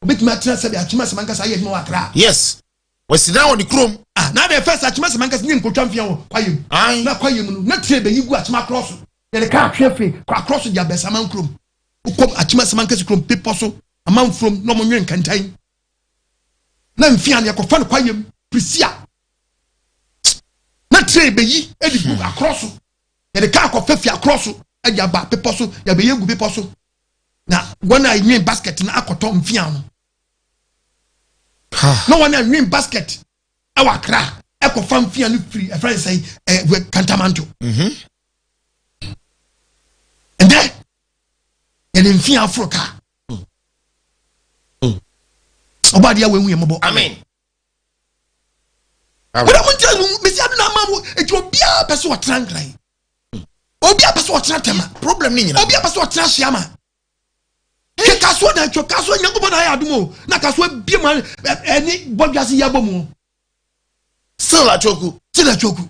obɛtumi atena sɛbi akyema sɛm ankasa ayɛ adwuma wɔ Accra. Yes. Wasi dan wɔ ne kurom. Ah, na de first akyema sɛm ankasa ne nkotwa mfea wɔ kwayɛ mu. Aye. Na kwayɛ mu no na tire bɛyi gu akyema akorɔ so. Yɛde kaa atwe afiri kɔ akorɔ so de abɛsa aman kurom. Wokɔ akyema sɛm ankasa kurom bepɔ so amanfurom na ɔmo nwe nkantan. Na mfea no yɛkɔfa no kwayɛ mu Prisia. Na tire bɛyi de gu akorɔ so. Yɛde kaa kɔfa fi akorɔ so de aba bepɔ so yɛbɛyɛ gu bepɔ so. Na wɔn a nwen basket no akɔtɔ mfea no. Na wɔn a nwen basket ɛwɔ Accra ɛkɔfa mfea no firi ɛfrɛ nsɛn ɛɛ Kantamanto. Ɛnɛ yɛde mfea aforo kaa. Ɔbɔ adeɛ a wɔn ehu yɛn mɔbɔ. Amen. Wɔn mo nkyɛn mu mesi adi na ama mo eti obiara pɛ sɛ ɔtena Nkran. Obiara pɛ sɛ ɔtena Tema. Problem ni nyinaa. Obiara pɛ sɛ ɔtena Hyiama. Hwɛ kasoa na atwa kasoa Nyankopɔn na ayɛ adom o na kasoa bie mu ɛne bɔdwase yi abɔ mu. Still atwoku. Still atwoku.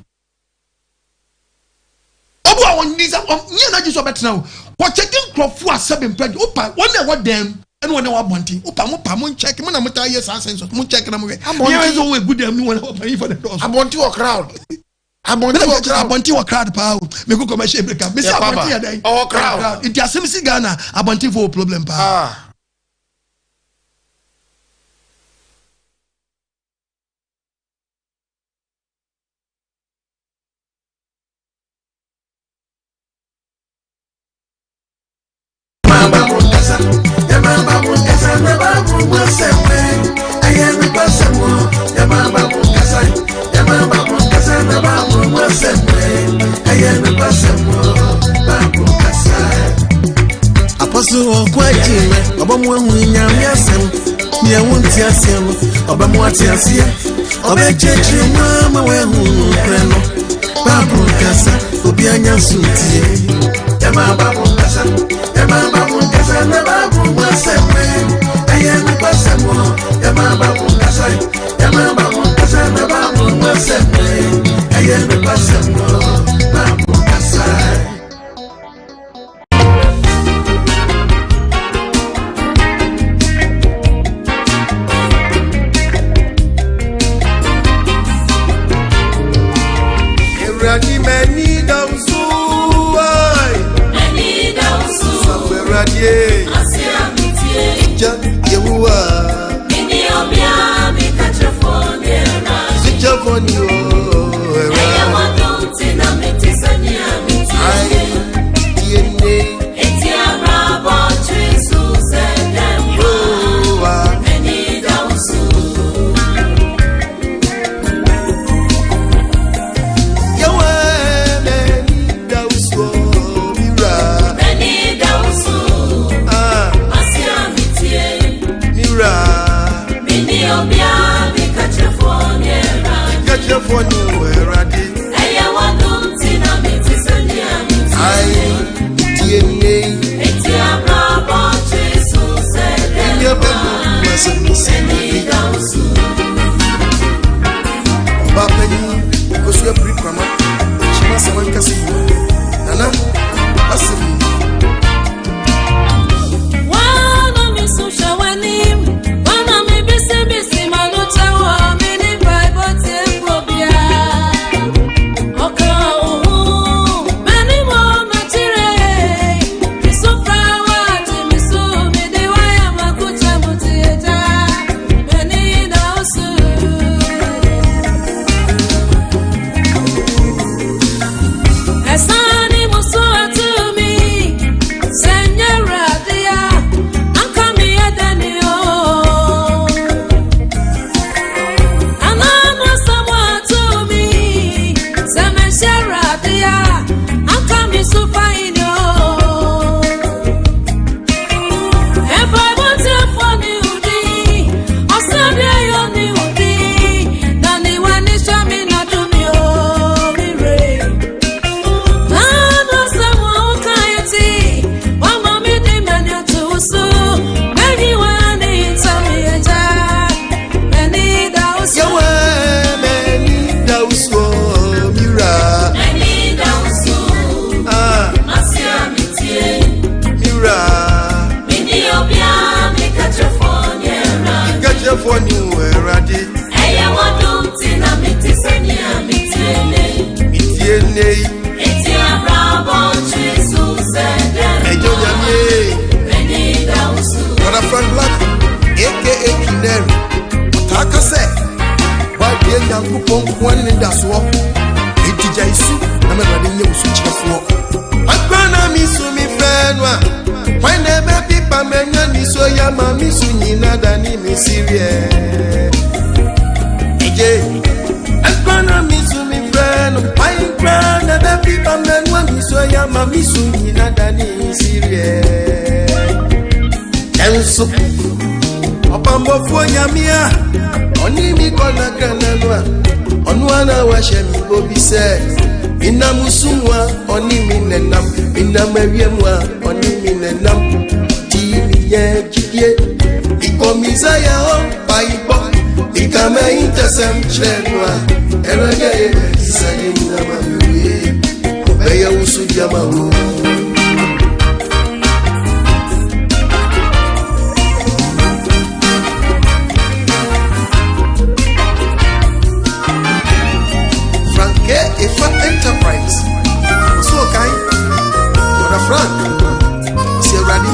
Obi a wɔn nisa nyɛ n'agye sɛ ɔbɛtena o. Kɔkyɛke nkurɔfoɔ a sɛbi mpɛ wopa wɔn na ɛwɔ dɛm ɛne wɔn na ɛwɔ abɔnten. Wopa mo pa mo nkyɛke mo na mo taa yɛ saa census mo nkyɛke na mo hwɛ. Abɔnten. Yɛn nso wɔn egu dɛm ne wɔn na ɛwɔ panyin fɔ ne dɔɔso. Abɔnten wɔ crowd. Abɔnten wɔ crowd. Abɔnten wɔ crowd paa o. Meko commercial break a. Mesi Yɛ papa. abɔnten yɛ dɛn? Ɔwɔ crowd. Nti asɛm si Ghana abɔnten fo wɔ problem paa. Ah. Apostle Ɔko Agyemɛ, ɔbɛmo ahu Nyame asɛm. Nea wonte aseɛ no, ɔbɛmo ate aseɛ. Ɔbɛkyerɛkyerɛ mu ama woahu nokorɛ no. Bible kasa, obi anya so ntie. Yɛma Bible kasa, yɛma Bible kasa, na Bible mu asɛm ɛyɛ nokwasɛm o. Yɛma Bible kasa, yɛma Bible kasa, na Bible mu asɛm ɛyɛ nokwasɛm o. Bible kasa. Ewurade m'ani da wo so, ai. Safo Ewurade, gya Yehowa, sikyɛfo ni o, Ewurade. Ai, tie ne, Yehowa. Yehowa, m'ani da wo so, mi wura. Ah, mi wura. Sikyɛfo ni o, Ewurade. Ai, tie ne, ɛnyɛ bɛnu asɛm sɛ Ewurade. Ɔbaa panyin kosua piri kwama kyima sɛ wankasa yi nana asɛm yi. Wana mi susha wanim, wana mi bisi bisi manucha wa mini Bible tie bia. Oka uhu, meni mo machire, misu frawa ti misu mi diwaya makucha mutieja, meni na usu. Ẹ̀sán ni mo sún àtú mi, sẹ́yìn ràdíyà, àǹkà mi ẹ̀dẹ̀ ni ó. Àná mo sọ mọ́ àtú mi, sẹ́mẹ̀ṣẹ̀ ràdíyà, àǹkà mi sún fáyín ni ó. Ẹ̀fọ́ ìbọn tí ó fọ́ ni òdì, ọ̀sán bí ẹyọ ni òdì, nàníwá ní sọ́mi nàdún mi ó mi rè. Nanu asɛm a woka yɛ ti, woama me de m'ani ato wo so. M'ani wa ne ntam yɛ gya, m'ani da wo so. Yehowa, m'ani da wo so, mi wura. M'ani da wo so, Ah, mase a metie. mi wura. Menni obiara, meka kyerɛfoɔ ne Awurade. Nkakyerɛfoɔ ni o, Awurade. Ɛyɛ w'adom nti na mete sɛnea metie nnɛ. Metie nne yi. Enti abrabɔ ntwe so sɛ dɛn Ɛgye Onyame. M'ani da wo so. Brother Frank Black, aka Kineri, ɔtaa ka sɛ, woadeɛ Nyankopɔn nko ara ne ne dasoɔ. Enti gya esu na ma Awurade nyɛ wo sokyerɛfoɔ. Akora na mi su mi frɛ no a, hwan na ɛbɛpepa m'anya ni so yɛ ama mi su nyina da ne mi sereɛ. Egye. Akora na mi su mi frɛ no, hwan koraa na ɛbɛpepa m'anya ni so yɛ ama mi su nyina da ne mi sereɛ. Ɛnso ɔbambɔfoɔ Nyame a ɔne mi kɔ nakrana no a ɔno ara wahyɛ me bɔ bi sɛ menam sum a ɔne me nenam, menam awia mu a ɔne me nenam. Tii meyɛ gyidie ikɔ Misaya hɔ paebɔ ikama yi ntɛsɛm kyerɛ no a Awurade ayɛ sade nyinama mewie ɔbɛyɛ. Ɛyɛ wo so di ama wo. Frank K. Efa Enterprise. Ɔsɛ ɔkan. Brother Frank. Ɔsɛ Awurade.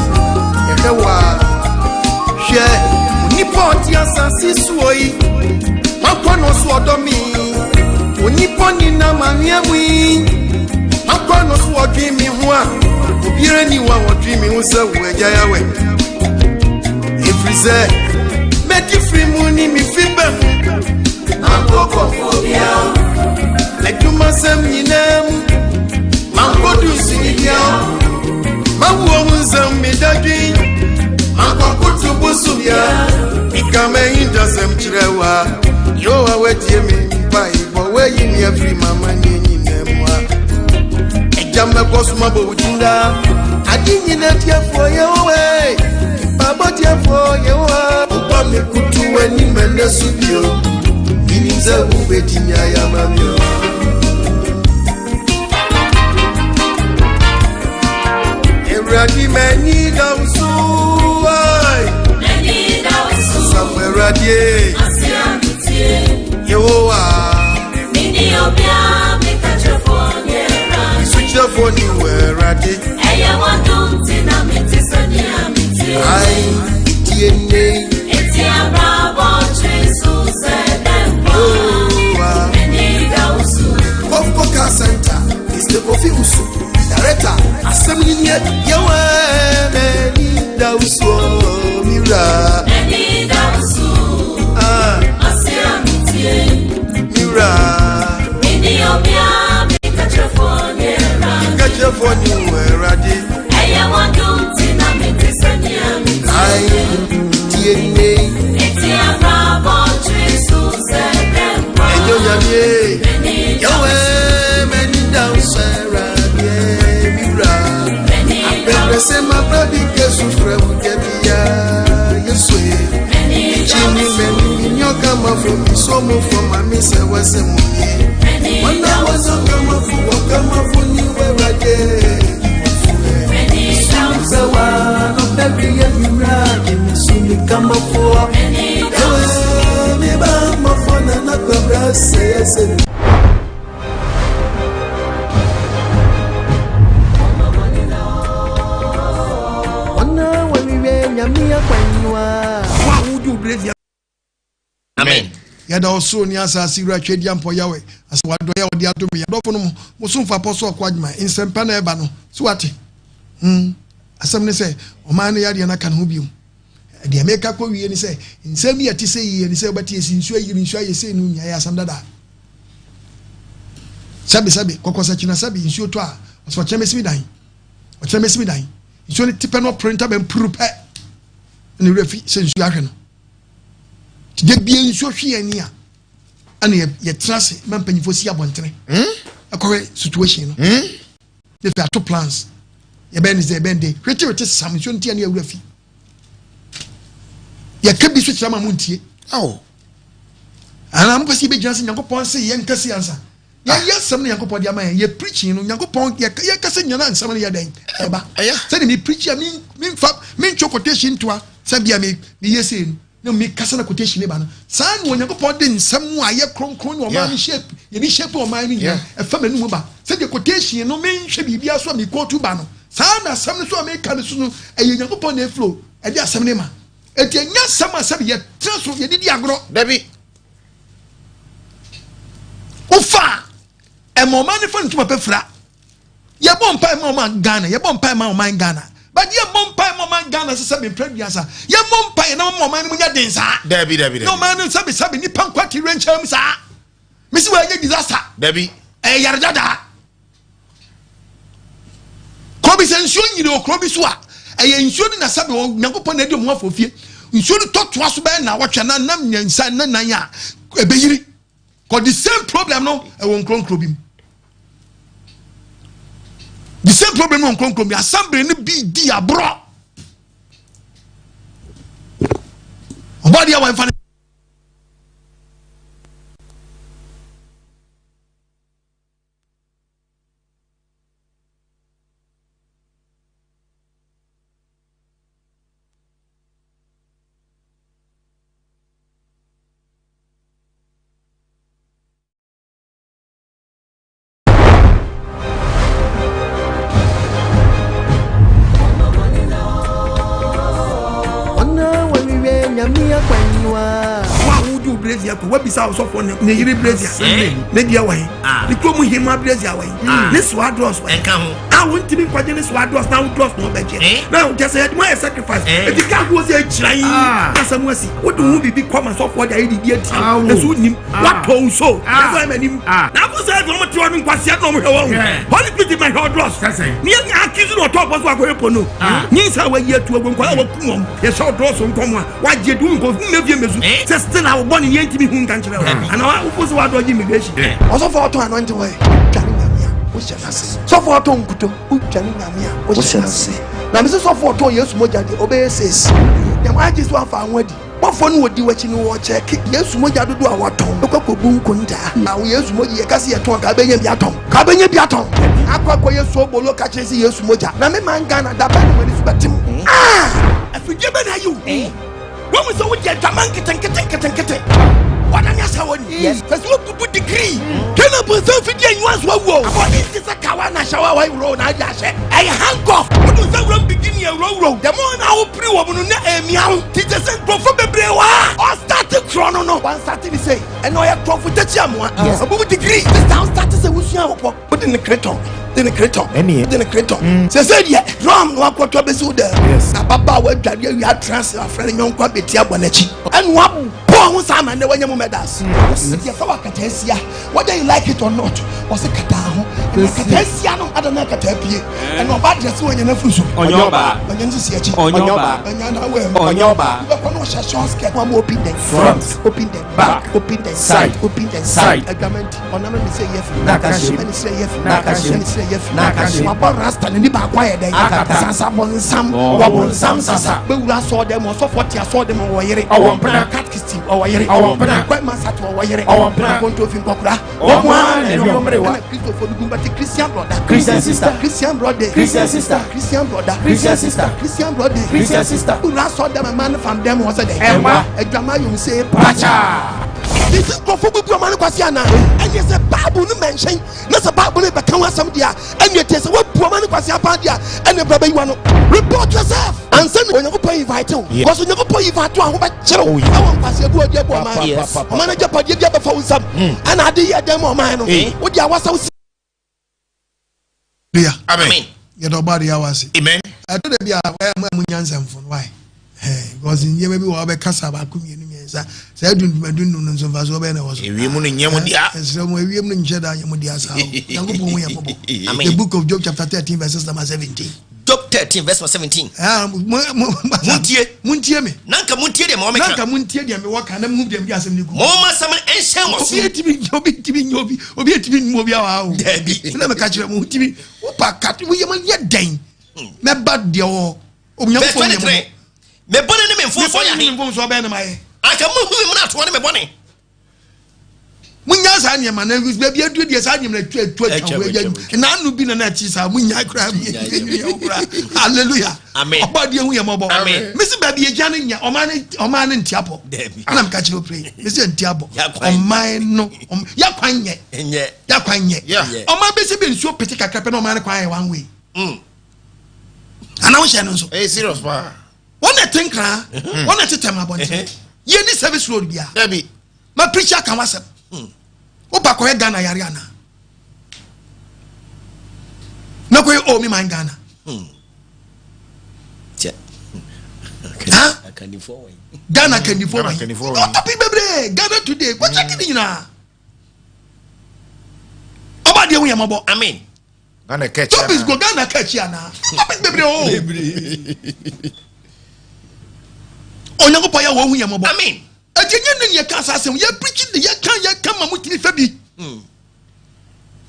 Yɛhwɛ wo a. Hwɛ onipa a ɔte asase soɔ yi. Makɔ no so ɔdɔ me. Onipa ninam anwea mu yi. Makɔ no so ɔdwen me ho a. Obiara ni hɔ a ɔdwen me ho sɛ wo agya Yahweh. Ɛfiri sɛ mɛdi firi mu ne me fi bɛ mu. Mankɔ kɔfoɔ biara. Adwumasɛm nyinaa mu. Mankɔdu nsini biara. Mawuo ho nsɛm meda dwen. Mankɔkoto bosom biara. Meka m'ahintasɛm kyerɛ wo a. Yehowa watie me mpaebɔ wayi me afiri m'amanneɛ nyinaa mu a. Agya mɛkɔ so mabɔ wo din daa. Ade nyina tiafoɔ Yehowa e. Mpaebɔ tiafoɔ Yehowa. Woba me kutu w'anim ɛnnɛ so bio. Menim sɛ wobɛtumi ayɛ ama me o. Awurade m'ani da wo so ai. Asafo Awurade Yehowa. Sukyerɛfoɔ ne wo Awurade. Ai, tie nne. Yehowa. Kofco Car Center, Mr. Kofi Usu, Director, Asɛm ni nie, Yehowa m'ani da wo so, mi wura. Ah, mi wura. Nkakyerɛfoɔ ne wo Awurade. Ai, tie nne. Ɛnyɛ Onyame. Yehowa m'ani da wo so, Awurade, mi wura. Abɛbrɛsɛ mabra bi kesu frɛ wo da biara, Yesu e. Ekyi ni m'ani mi nyɔ kamafo mi so mo fɔ ma mi sɛ wɔsɛ mo nie. Wɔn a wɔsɔ kamafo wɔ kamafo ni wɔ Awurade. Sɛ wa nɔpɛ bi yɛ mi wura gye mi so mi kamafoɔ. Yehowa mi ba mɔfɔ nana kwabra sɛ ɛsɛ mi. Wɔn a wɔwiwie nyame akwanyiwa. Wo a wodi wo berɛ Amen. Yɛda ɔsoro ne asase wura twɛdi ampɔ Yahweh ase wadɔeɛ a ɔde adome yɛn. Adɔfo no mo, mo somfo Apɔso Ɔko Agyemang, nsɛmpa na ɛba no, so wate? Hmm. Asɛm ne sɛ, ɔman no yadeɛ no aka ne ho bio. Deɛ meka kɔ wie ne sɛ, nsɛm bi a ɛte sɛ yie ne sɛ wobɛte esi nsuo ayiri, nsuo ayɛ sei no nyinaa yɛ asɛm dada. Sɛbe sɛbe, kɔkɔsakyi na sɛbe nsuo tɔ a, ɔsɛ ɔkyena mɛsi me dan. Ɔkyena mɛsi me dan. Nsuo no te pɛ na ɔpere ntaban puru pɛ. Ɛna werɛ fi sɛ nsuo ahwɛ no. Nti da bia nsuo hwe yɛn ani a, ɛna yɛtena ase ma mpanyinfoɔ si abɔntene. Ɛkɔhwɛ situation no. Ne fɛ ato plans. Yɛbɛn ne sɛ yɛbɛn de. Hwete hwete sam nsuo no ti ɛne awura fi. Yɛka bi so kyerɛ ma mo ntie. Awo. Ana mo pɛ sɛ yɛbɛgyina sɛ Nyankopɔn se yɛnka si ansa. Yɛyɛ asɛm no Nyankopɔn de ama yɛn. Yɛ preaching no Nyankopɔn yɛka sɛ nyana nsɛm no yɛ dɛn ɛba. Sɛde me preach a memfa mentwe quotation ntoa sɛ bia me meyɛ sei no na mekasa na quotation ne ba no. Saa na Onyankopɔn de nsɛm a ɛyɛ kronkron ne ɔman no shape yɛde shape ɔman no nyinaa ɛfa m'anum ba. Sɛdeɛ quotation no menhwɛ biribiara so a me quote ba no. Saa na asɛm no so a meka no so no ɛyɛ Onyankopɔn na ɛflow ɛde asɛm no ma. Enti ɛnyɛ asɛm a sɛbi yɛtena so yɛde di agorɔ. Dabi. Wofa a ɛma ɔman no fa ntoma pɛ fira. Yɛbɔ mpae ma ɔman Ghana, yɛbɔ mpae ma ɔman Ghana. But yɛbɔ mpae ma ɔman Ghana sɛ sɛbi mpere aduasa. Yɛbɔ mpae na ɔman no mu nyɛ den saa. Dabi, dabi, dabi. Na ɔman no sɛbi sɛbi nipa nkwa ti renkyɛm saa. Mesi wɔ ɛnyɛ disaster. Dabi. Ɛyɛ yare dada. Kuro bi sɛ nsuo nyini wɔ kuro bi so a, ɛyɛ nsuo no na sɛbi wɔ Nyankopɔn na ɛdi ɔmo afɔ fie. Nsuo no tɔ toa so bɛyɛ na wɔtwe na nam mmiɛnsa na nan a ɛbɛyiri. Kɔ the same problem no ɛwɔ nkuro nkuro bi mu. The same problem no wɔ nkuro nkuro bi. Assembly no bi di aborɔ. Ɔbɔ adeɛ wɔ nfa ne. brazier kɔ wabisa ɔsɔfoɔ ne ne yere brazier ne deɛ wɔ he ne kurom hema brazier wɔ he ne soa drɔs wɔ he a wontumi nkɔgye ne soa drɔs na wo drɔs na ɔbɛgye na kyɛ sɛ yɛde mo ayɛ sacrifice eti kaa ko sɛ akyira yi na asɛm asi wode wo ho biribi kɔ ma sɔfoɔ de ayɛ biribi atia wo nso wonim watɔ wo so ɛsɛ ɔyɛ m'anim na afo sɛ ɛde wɔn te hɔ no nkwaseɛ na wɔn hwɛ wɔn holy spirit ma hwɛ ɔdrɔs ne yɛ accuse na ɔtɔ ɔpɔ so akɔyɛ pono nyinsa a wayi atu agu nkwadaa a wakum wɔn yɛhyɛ ɔdrɔs nkɔm a wagye du nkɔ mmɛ fie mmɛsu sɛ still a wobɔ ne yɛntumi hu nka nkyerɛ wo anaa wofo sɛ wadɔgye immigration. Ɔsɔfo a ɔtɔn anointing oil, wodwane Nyame a, wohyɛ n'ase. Sɔfo a ɔtɔn nkuto, wodwane Nyame a, wohyɛ n'ase. Na mese sɔfo a ɔtɔn Yesu mogya deɛ, ɔbɛyɛ sees. Deɛ wagye so afa ho adi. Bɔfoɔ no wɔdi w'akyi no wɔkyɛke Yesu mogya dodoɔ a watɔn. Wokɔ akɔbu nkontaa. Na wo Yesu mogya yɛka sɛ yɛtɔn ka wobɛnya bi atɔn. Ka wobɛnya bi atɔn. Akɔ akɔyɛ soobolo ka kyerɛ sɛ Yesu mogya. Na me man Ghana da bɛn na mo ani so bɛte mo? Ah! Afidie bɛn na ayi wo? Woahu sɛ wode adwaman nketenkete nketenkete wadane asa wɔ ni. Sɛ sɛ wobubu degree. Kena bonsam fidie nyiwa nso awu o. Abɔde nte sɛ kawa na hyɛ wa wawuro na adi ahyɛ. Ɛyɛ handcuff. Wode nsa wura mu bigini awurawura The more na wopiri wɔ mu no na ɛmia wo. Ti sɛ sɛ nkurɔfoɔ bebree wɔ ha. Ɔstate korɔ no no. Wanstate ne sei. Ɛna ɔyɛ korɔmfo takyi amoa. Abubu degree. Sista wostate sɛ wosua wopɔ. Wode ne kretɔn de ne kretɔn de ne kretɔn mm. sese deɛ drum na wakɔtɔ abɛsi wo dɛ na ababaawa adware awie atena ase afrɛ ne nyɔnko abɛti abɔ n'akyi ɛna wabɔ ho saa ma nnɛ wanya mu medals nti yɛfrɛ wɔ akataasia whether you like it or not wɔse kataa ho ɛna akataasia no ada na akataa pie ɛna ɔba drɛse wanya no afuru so ɔnyɛ ɔbaa ɔnya no sisi akyi ɔnyɛ ɔbaa ɔnya no awɛ mu ɔnyɛ ɔbaa wobɛkɔ no ɔhyɛ short skirt wɔn open the front open the back open the side open the side adwamanti ɔnam ne sɛ yɛ fi N'aka hyem. ɛne sɛ yɛ fi N'aka hyem. ɛne sɛ yɛ fi N'aka hyem. wabɔ rasta n'ani baako ayɛ dɛn Akata. sasa bɔnsam Ɔwɔ wɔbɔnsam sasa bɛwura asɔɔ dɛm ɔsɔfoɔ te asɔɔ dɛm ɔwɔ yere Ɔwɔ mpena. katkisi ɔwɔ yere Ɔwɔ mpena. kwɛma sato ɔwɔ yere Ɔwɔ mpena. akontofi nkɔkora Wɔn ara na ɛde wɔn mmerewa. ɛna kristofoɔ bi gu mbɛte christian brother Christian sister. christian brother Christian sister. christian brother Christian sister. christian brother Christian sister. wura asɔɔ dɛm ɛma no fam dɛm wɔ sɛ dɛn Ɛmma. adwama yom se Pacha. Enti nkurɔfoɔ bɛbu ɔman no kwasea anaa? Ɛnneɛ sɛ Bible no mɛnhyɛn na sɛ Bible no bɛka ho asɛm deɛ a, ɛnneɛ tie sɛ woabu ɔman no kwasea paa deɛ a, ɛnneɛ bra bɛyi w'ano. Report yourself ansa na Onyankopɔn invite wo. Because Onyankopɔn invite wo a, ho bɛkyere wo ɛwɔ nkwasea bu a wode abu ɔman no. Ɔman no agyapadeɛ bi abɛfa wo nsam ɛna ade yɛ dɛn ma ɔman no? Wode awasa wo Hallelujah. Amen. Yɛda ɔbɔ adeɛ awa ase. Amen. Ɛtɔ da bi a ɛyɛ mo a mo nya nsɛmfo no why? Ɛɛ because nneɛma bi wɔ hɔ bɛkasa baako mmienu mmiɛnsa saa dundum adundum no nso mfasoɔ bɛyɛ na ɛwɔ so. Ewiem no nyɛ mo dea. Ɛsrɛ mo ewiem no nhyɛ da nyɛ mo dea saa o. Nyankopɔn hu yɛn mmɔbɔ. The book of Job chapter 13 verses number 17. Job 13 verse number 17. Ah, mo, mo, Muntie. Muntie me. Na nka muntie deɛ mewɔ meka. Na nka muntie deɛ mewɔ ka na muhu deɛ mede asɛm no gu. Momma asɛm no nhyɛn mo Obi etimi nyɛ obi ntimi nyɛ obi obi etimi nmu obi awa o. Dabi. Na meka kyerɛ mo ntimi wopa kat woyɛ ma yɛ dɛn. Mɛba deɛ wɔ. Verse 23. Me bɔne ne me mfomsoɔ yɛ ahe. Me bɔne ne me mfomsoɔ bɛn na mayɛ. Anka muhu me mmarato ne me bɔne. Munya saa nneɛma na baabi aduru deɛ saa nneɛma na atu atu atwa ho agya na ano bi na na akyi saa munya kura kura hallelujah amen ɔbɔ adeɛ hu yɛ mɔbɔ amen mesi baabi agya no nya ɔman no ɔman no nti apɔ ɛna meka kyerɛ opere mesi nti abɔ ɔman no yakwan nyɛ yakwan nyɛ ɔman bɛsi bɛ nsuo pete kakra pɛ na ɔman no kwan yɛ one way mm. ana wohyɛ no nso ɛyɛ serious paa wɔn na ɛte nkran wɔn na ɛte tɛm abɔnten yɛ ni service road bia dabi ma preach aka wasɛm wo ba kɔyɛ Ghana yare ana na kɔyɛ o oh, mi man Ghana Ghana kandifoɔ wɔ yi ɔtɔpi bebree Ghana today kɔkyɛ kini nyinaa ɔba deɛ ho yɛ mɔbɔ amen Ghana kɛkyi topics go Ghana kɛkyi ana topics bebree o Onyankopɔn yɛ wɔn ho yɛ mɔbɔ amen Ɛti ɛnyɛ nnɛ na yɛka saa asɛm yɛ preach de yɛka yɛka ma motumi fɛ bi hmm.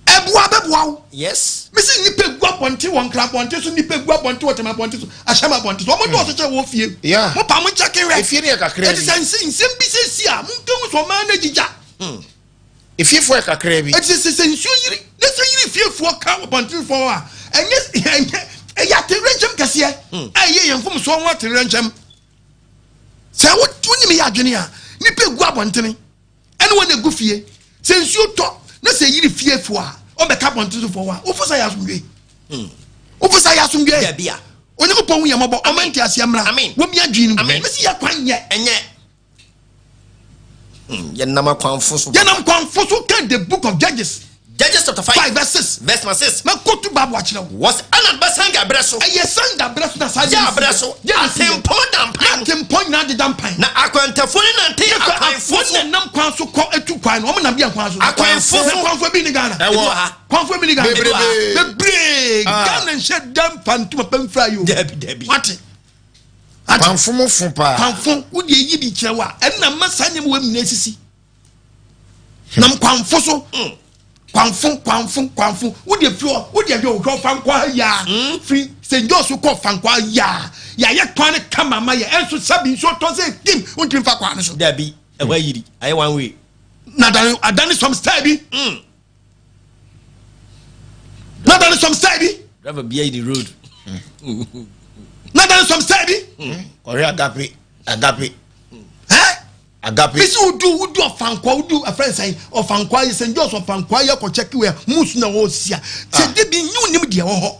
Ɛboa bɛboa wo. Yes. Mesi nnipa gu abɔnten wɔ nkra abɔnten so nnipa gu abɔnten wɔ tɛm abɔnten so ahyɛm abɔnten so wɔn dɔɔso kyɛ wɔ fie. Yeah. Mo pa mo nkyɛ kewɛ. Efie ne yɛ kakra bi. Ɛti sɛ nsɛm bi sɛ si a mo nka ho sɛ ɔman no agyigya. Hmm. Efiefoɔ yɛ kakra bi. Ɛti sɛ sɛ nsuo yiri ne sɛ yiri fiefoɔ ka abɔntenfoɔ a ɛnyɛ ɛnyɛ ɛyɛ atewerɛnkyɛm kɛseɛ hmm. a ɛyɛ yɛn mfomsoɔ ho atewerɛnkyɛm. Sɛ wonim yɛ adwene a, nnipa egu abɔntene ɛne wɔn egu fie. Sɛ nsuo tɔ na sɛ yiri fiefoɔ a, wɔbɛka abɔntene sofoɔ a, wofo sɛ yɛ asomdwe. Hmm. Wofo sɛ yɛ asomdwe. Onyankopɔn hu yɛ mmɔbɔ, ɔma nteaseɛ mmra. Amen. Wɔmi adwene mu. Amen. Mesi yɛ kwan nyɛ. Ɛnyɛ. Yɛnam akwanfo so. Yɛnam kwanfo so kan the book of Judges. Judges chapter 5 5 verse 6. Verse number 6. Mɛkɔtu Bible akyerɛ wo. Wɔsi Anat ba Sanga berɛ so. Ɛyɛ Sanga berɛ so na saa Yɛ berɛ so. Atempɔn da mpan. Atempɔn nyinaa deda mpan. Na akwantafoɔ ne nante akwanfo so. Wɔn nam kwan so kɔ etu kwan no, wɔn nam deɛ kwan so. Akwanfo so. Kwanfo bi ni Ghana. Ɛwɔ ha. Kwanfo bi ni Ghana. Bebrebe. Bebree. Ghana nhyɛ da mpa ntoma pɛ nfira yi o. Dabi dabi. Wate. Kwanfo mo fo paa. Kwanfo wo deɛ yi bi kyerɛ wo a ɛnna mma saa nneɛma wɔ nyinaa sisi. Nam kwanfo so. Kwanfo kwanfo kwanfo wo deɛ fi hɔ wo deɛ hwɛ hwɛ ɔfankɔ ha yaa. Firi St. John's kɔ ɔfankɔ ha yaa. Yɛayɛ kwan no kama ama yɛ ɛnso sɛbi nsuo tɔ sɛ tim wontumi mfa kwan no so. Dabi ɛhɔ ayiri ayɛ one way. Na adane adane some style bi. Na adane some style bi. Driver bia yi the road. Na adane some style bi. Kɔhwɛ agape agape. Ɛ. Agape. Bisi wodu wodu ɔfankwa wodu afɛn sɛn ɔfankwa yi St. John's ɔfankwa yi akɔ kyɛki wɛ musu na ɔsia sɛ de bi nyi onim deɛ wɔ hɔ.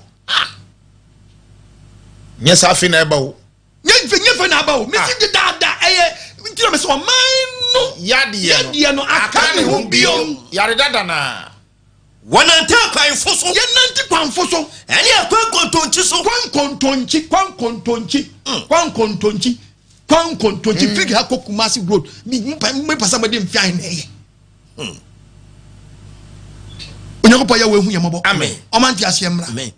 Nyɛ saa afei na ɛba o. Nyɛ fɛ nyɛ fɛ na aba o mesi de daadaa ɛyɛ ntina mɛ sɛ ɔman no Yadeɛ no yadeɛ no aka ne ho biom. Yare dada naa. Wɔnante akwanfo so. Yɛnante kwanfo so. Ɛne akwan nkontonkyi so. Kwan nkontonkyi kwan nkontonkyi kwan nkontonkyi kwan nkontonkyi firi ha kɔ Kumasi road mi mi pasa mo de nfi ahen na ɛyɛ. Onyankopɔn yɛ wo ehu yɛ mɔbɔ. Amen. Ɔma nte aseɛ mmra. Amen.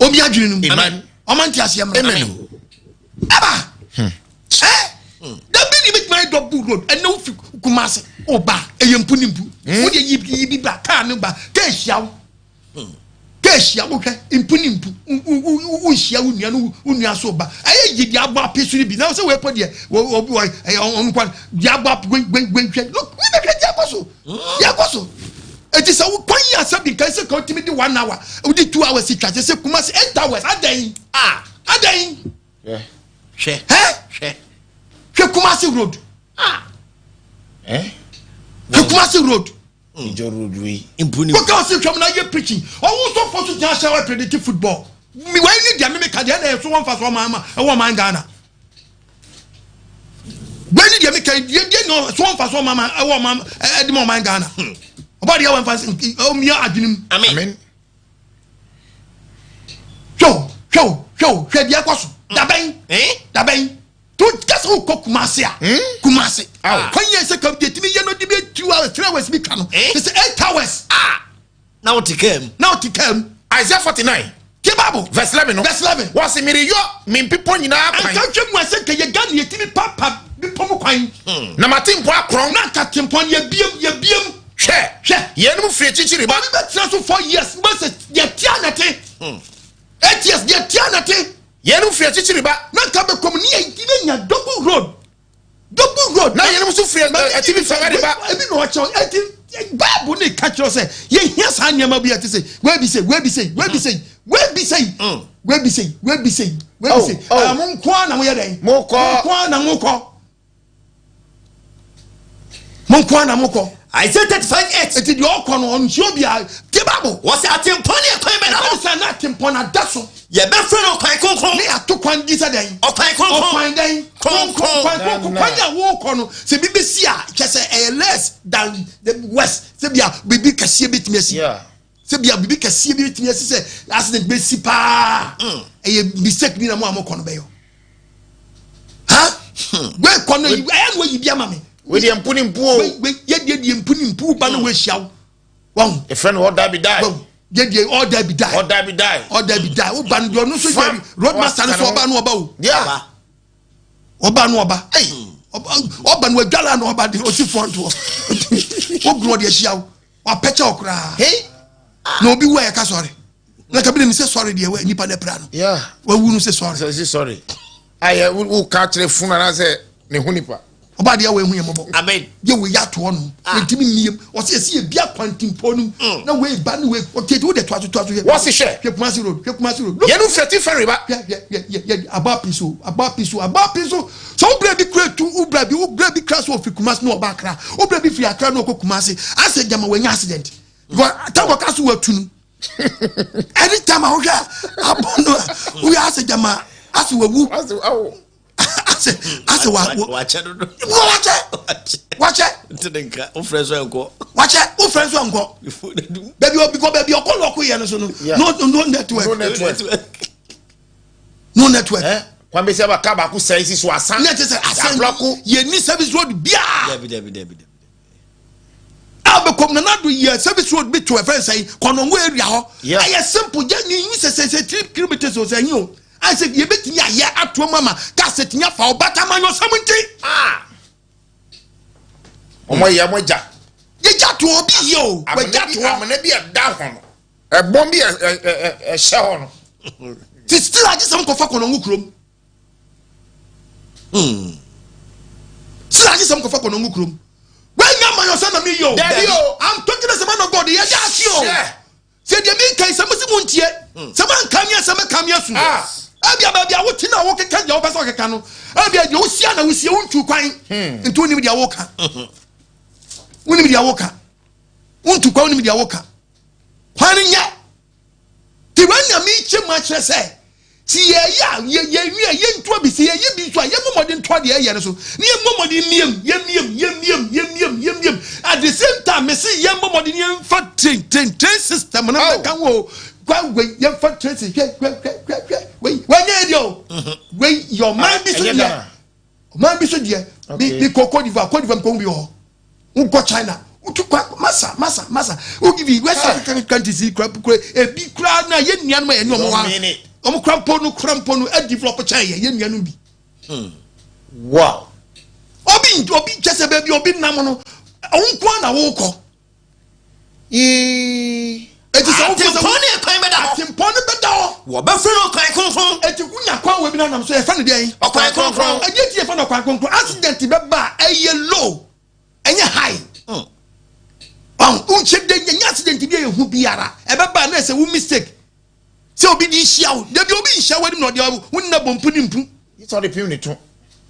Obi adwene no mu. Amen. Ɔma nte aseɛ mmra. Amen. Ɛba. Ɛ dabi ni bɛtumi ayɛ double road ɛnna wofi Kumasi ɔba ɛyɛ mpu ne mpu. Wo de yi yi bi ba kaa no ba kaa ehyia wo. Kaa ehyia wo hwɛ mpu ne mpu wo wo nhyia wo nua no wo nua so ba ɛyɛ yi deɛ abɔ ape so no bi na sɛ wɔɛpɔ deɛ wɔ wɔ wɔ ɛyɛ ɔno kwan deɛ abɔ ape wei wei wei hwɛ look wei bɛhwɛ deɛ akɔ so deɛ akɔ so eti sɛ wo kwan yi asɛ bi nka sɛ ka wotumi di 1 hour wodi 2 hours twa kyɛ sɛ Kumasi 8 hours adɛn Ah. adɛn Hwɛ. hɛ Hwɛ. hwɛ Kumasi road Ah. Eh? hwɛ Kumasi road Ijo road wei. Mpu ne kɔkɛ ɔsi hwɛ mu na yɛ preaching ɔwɔ sɔfo so gyina hyɛ wɔ predict football mi wei ni deɛ mi ka deɛ ɛna ɛso wɔn fa so ɔman ama ɛwɔ ɔman Ghana wei ni deɛ mi ka deɛ deɛ na so wɔn fa so ɔman ama ɛwɔ ɔman ɛdi ma ɔman Ghana ɔba deɛ wɔn fa so ɔmia adwene mu Amen. Amen. hwɛ o hwɛ o hwɛ o hwɛ deɛ ɛkɔ so dabɛn Eh? dabɛn to kasa wo kɔ Kumasi a Kumasi Aw. kwan yɛ sɛ kam deɛ timi yɛ no de bi 2 hours 3 hours bi twa no Eh? sɛ 8 hours Ah. Na wote kaa mu. na ɔte kaa mu Isaiah 49 tie Bible verse 11 no. Verse 11. Wɔsi mereyɔ me mpepɔ nyinaa kwan. anka hwɛ mu asɛ nka yɛ Ghana yɛtumi papa bepɔ mu kwan Na mate mpo akorɔn. na anka tempɔn yɛbiem yɛbiem Hwɛ. Hwɛ. Yɛnum firi akyirikyiri ba. ɔne bɛtena so 4 years wobɛsɛ deɛ tia na te 8 years deɛ tia na te Yɛnum firi akyirikyiri ba. na nka bɛkɔm ne yɛntumi anya double road double road Na yɛnum nso firi atifi fam de ba. ebi na ɔkyerɛ ɛti Bible ne ka kyerɛ sɛ yɛhia saa nneɛma bi a ɛte sɛ wei bi sɛ wei bi sɛ wei bi sɛ wei bi sɛ wei bi sɛ wei bi sɛ wei bi sɛ Oh, oh. ɛɛ mo nko ara na mo yɛ dɛn Mo kɔ. mo nko ara na mo kɔ mo nko ara na mo kɔ Isaiah 35 8. eti deɛ ɔkɔ no ɔnhyia obiara tie Bible Wɔsi atempɔn ne ɛkwan bɛda ɛna hɔ. sɛ na atempɔn na da so Yɛbɛfrɛ no ɔkwan kronkron. ne ato kwan di sɛ dɛn Ɔkwan kronkron. ɔkwan dɛn Kronkron. kwan kronkron kwan a wɔrekɔ no sɛ bi bɛsi a kyɛ sɛ ɛyɛ less than the west sɛ bia biribi kɛseɛ bɛtumi asi Yeah. sɛ bia biribi kɛseɛ bi bɛtumi asi sɛ accident bɛsi paa ɛyɛ mistake bi na mo a mokɔ no bɛyɔ ha wei kɔ no ɛyɛ na wayi bi ama me Wei deɛ mpu ne mpu o. wei wei yɛdeɛ deɛ mpu ne mpu ba na wɔahyia wo wɔn Yɛfrɛ no ɔda bi die. wɔn yɛdeɛ ɔda bi die Ɔda bi die. ɔda bi die wo ba no deɛ ɔno nso Fa. deɛ roadmaster no so ɔba no ɔba o Yeah. ɔba no ɔba ɛyi ɔba no wadwala na ɔba de ɔsi front hɔ woguru ɔde ahyia wo wapɛkyɛ wo koraa Hey. na obi wu a yɛka sɔre na kabila mi sɛ sɔre deɛ wɔ nipa na pira no Yeah. wawu no sɛ sɔre Sɛ si sorry. Ayɛ wo wo ka kyerɛ funu anaasɛ ne ho nipa. ɔba deɛ wɔ ehu yɛ mɔbɔ Amen. yɛ wɔ yɛ atoɔ no ntumi mmiem ɔsɛ yɛsi yɛ bi akwantimpɔ no na wei ba ne wei ɔtete wo de toaso toaso hwɛ Wɔsi hwɛ. hwɛ Kumasi road hwɛ Kumasi road Yɛnum firi atifi fam ba. yɛ yɛ yɛ yɛ yɛ aba pi so aba pi so aba pi so sɛ wo bere bi kura tu wo bere bi wo bere bi kura so ofi Kumasi na ɔba Accra wo bere bi firi Accra na ɔkɔ Kumasi asɛ gyama wɔnya accident because tam ɔka so watu no anytime a wohwɛ abɔ no a woyɛ asɛ gyama asɛ wawu Wɔsi awo. Asɛ asɛ wa wakyɛ dodo. Wakyɛ wakyɛ. Nti ne nka wofrɛ nso ɛnkɔ. Wakyɛ wofrɛ nso ɛnkɔ. Baabi obi kɔ baabi ɔkɔ lɔko yɛ no so no no no network. No network. No network. Eh? Kwan bɛ sɛ ba kaa baako sɛn si so asan. Ne ti sɛ asan yɛ ni service road biara. Dabi dabi dabi dabi. A bɛ kɔm nana do yɛ service road bi to ɛfɛn sɛn kɔnɔngo area hɔ. Ɛyɛ simple yɛ ni yi sɛ sɛ sɛ 3 kilometres o sɛ yi o. Ayɛ sɛ yɛbɛtumi ayɛ atoa mu ama kaa sɛ tumi afa wo but amanyɔsɛm nti. Ah! Wɔn yɛ wɔn agya. Yɛgya to obi yɛ o. Wɔgya to hɔ. Amena bi ɛda hɔ no. Ɛbɔn bi ɛhyɛ hɔ no. Ti still agye sɛ nkɔfa kɔnɔngo kurom. Hmm. Still agye sɛ nkɔfa kɔnɔngo kurom. Wɔnyɛ amanyɔsɛm na mi yɛ o. Dabi o. I'm talking as a man of God. Yɛda ase o. Sure. Sɛ deɛ meka yi, sɛ mose montie, hmm. sɛ moanka me a, sɛ mɛka me asu. Ah. Ebia baabi a wote na wokeka deɛ wopɛ sɛ ɔkeka no, ebia deɛ wosia na wosie wontu kwan, hmm. nti wonim deɛ woka. Hmm. Wonim deɛ woka. Wontu kwan, wonim deɛ woka. Kwan no nyɛ. Nti wei na mekyɛ mu akyerɛ sɛ Sɛ yɛyɛ a, yɛ yɛnwie a, yɛntu abi. Sɛ yɛyɛ bi nso a, yɛmmɔ mmɔden ntoa deɛ yɛyɛ no so, na yɛmmɔ mmɔden mmiam, yɛmmiam, yɛmmiam, yɛmmiam, yɛmmiam. At the same time, mese yɛmmɔ mmɔden yɛmfa train, train, train system no mmɛka ho o. Kwa wei, yɛmfa train system, hwɛ, hwɛ, hwɛ, hwɛ, hwɛ, wei, wei nyɛ yɛ deɛ o. Wei yɛ ɔman bi so deɛ. Ɔman bi so deɛ, mi mi kɔ Cote d'Ivoire, Cote d'Ivoire mi kɔ hu bi wɔ hɔ. Wokɔ China, wotu kwa masa masa masa. Wogivi West African countries yi kura kura ebi kura na yɛn nuanom a yɛne wɔn wa wɔn kura mpo no kura mpo no ɛdevelop kyɛn yɛ yɛn nuanom bi. Hmm. Wow. Obi obi kyɛ sɛ baabi obi nam no, ɔwo nko na wokɔ. Yee. Eti sɛ wofo sɛ Atempɔn ne ɛkwan bɛda hɔ. Atempɔn no bɛda hɔ. Wɔbɛfrɛ no ɔkwan kronkron. Eti wonya kwan wɔ bi na nam so yɛfrɛ no deɛn? Ɔkwan kronkron. Ɛdeɛ ti yɛfrɛ no ɔkwan kronkron. Accident bɛba a ɛyɛ low, ɛnyɛ high. Ɔn, wonhyɛ da nya accident bi a ɛhu biara. Ɛbɛba a na ɛsɛ wo mistake. Sɛ obi de hyia wo, dabi obi nhyia w'anim na ɔde wo nna bɔ mpu ne mpu. Sɛ ɔde pem ne to.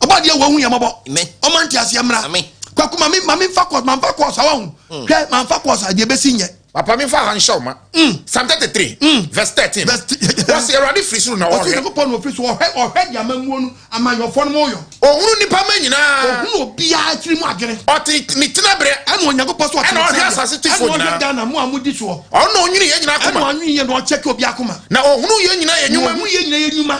Ɔbɔ adeɛ wɔ hu yɛ mɔbɔ. Ɔma nte aseɛ mmra. Kwaku ma me ma me nfa kɔs ma nfa kɔs awa ho. Hmm. Hwɛ ma nfa kɔs adeɛ bɛsi nyɛ. Papa mi nfa ha nhyɛ ɔma. Hmm. Psalm 33 hmm. verse 13. Wɔsi Awurade firi soro na ɔhwɛ. Ɔsi Nyankopɔn na ofiri so ɔhwɛ ɔhwɛ deɛ amamuo no amanyɔfoɔ no mo yɔ. Ohunu nipa ma nyinaa. Ohunu obiara tiri mu adwene. Ɔte ne tena berɛ. Ɛna Onyankopɔn so ɔte ne tena berɛ. Ɛna ɔhwɛ asase tefoɔ nyinaa. Ɛna ɔhwɛ Ghana mo a mo di soɔ. Ɔno na ɔnwene yɛn nyinaa akoma. Ɛna ɔnwene yɛn na ɔkyɛke obi akoma. Na ɔhunu yɛn nyinaa yɛn nnwuma mu. Ɔhunu yɛn nyinaa yɛn nnwuma.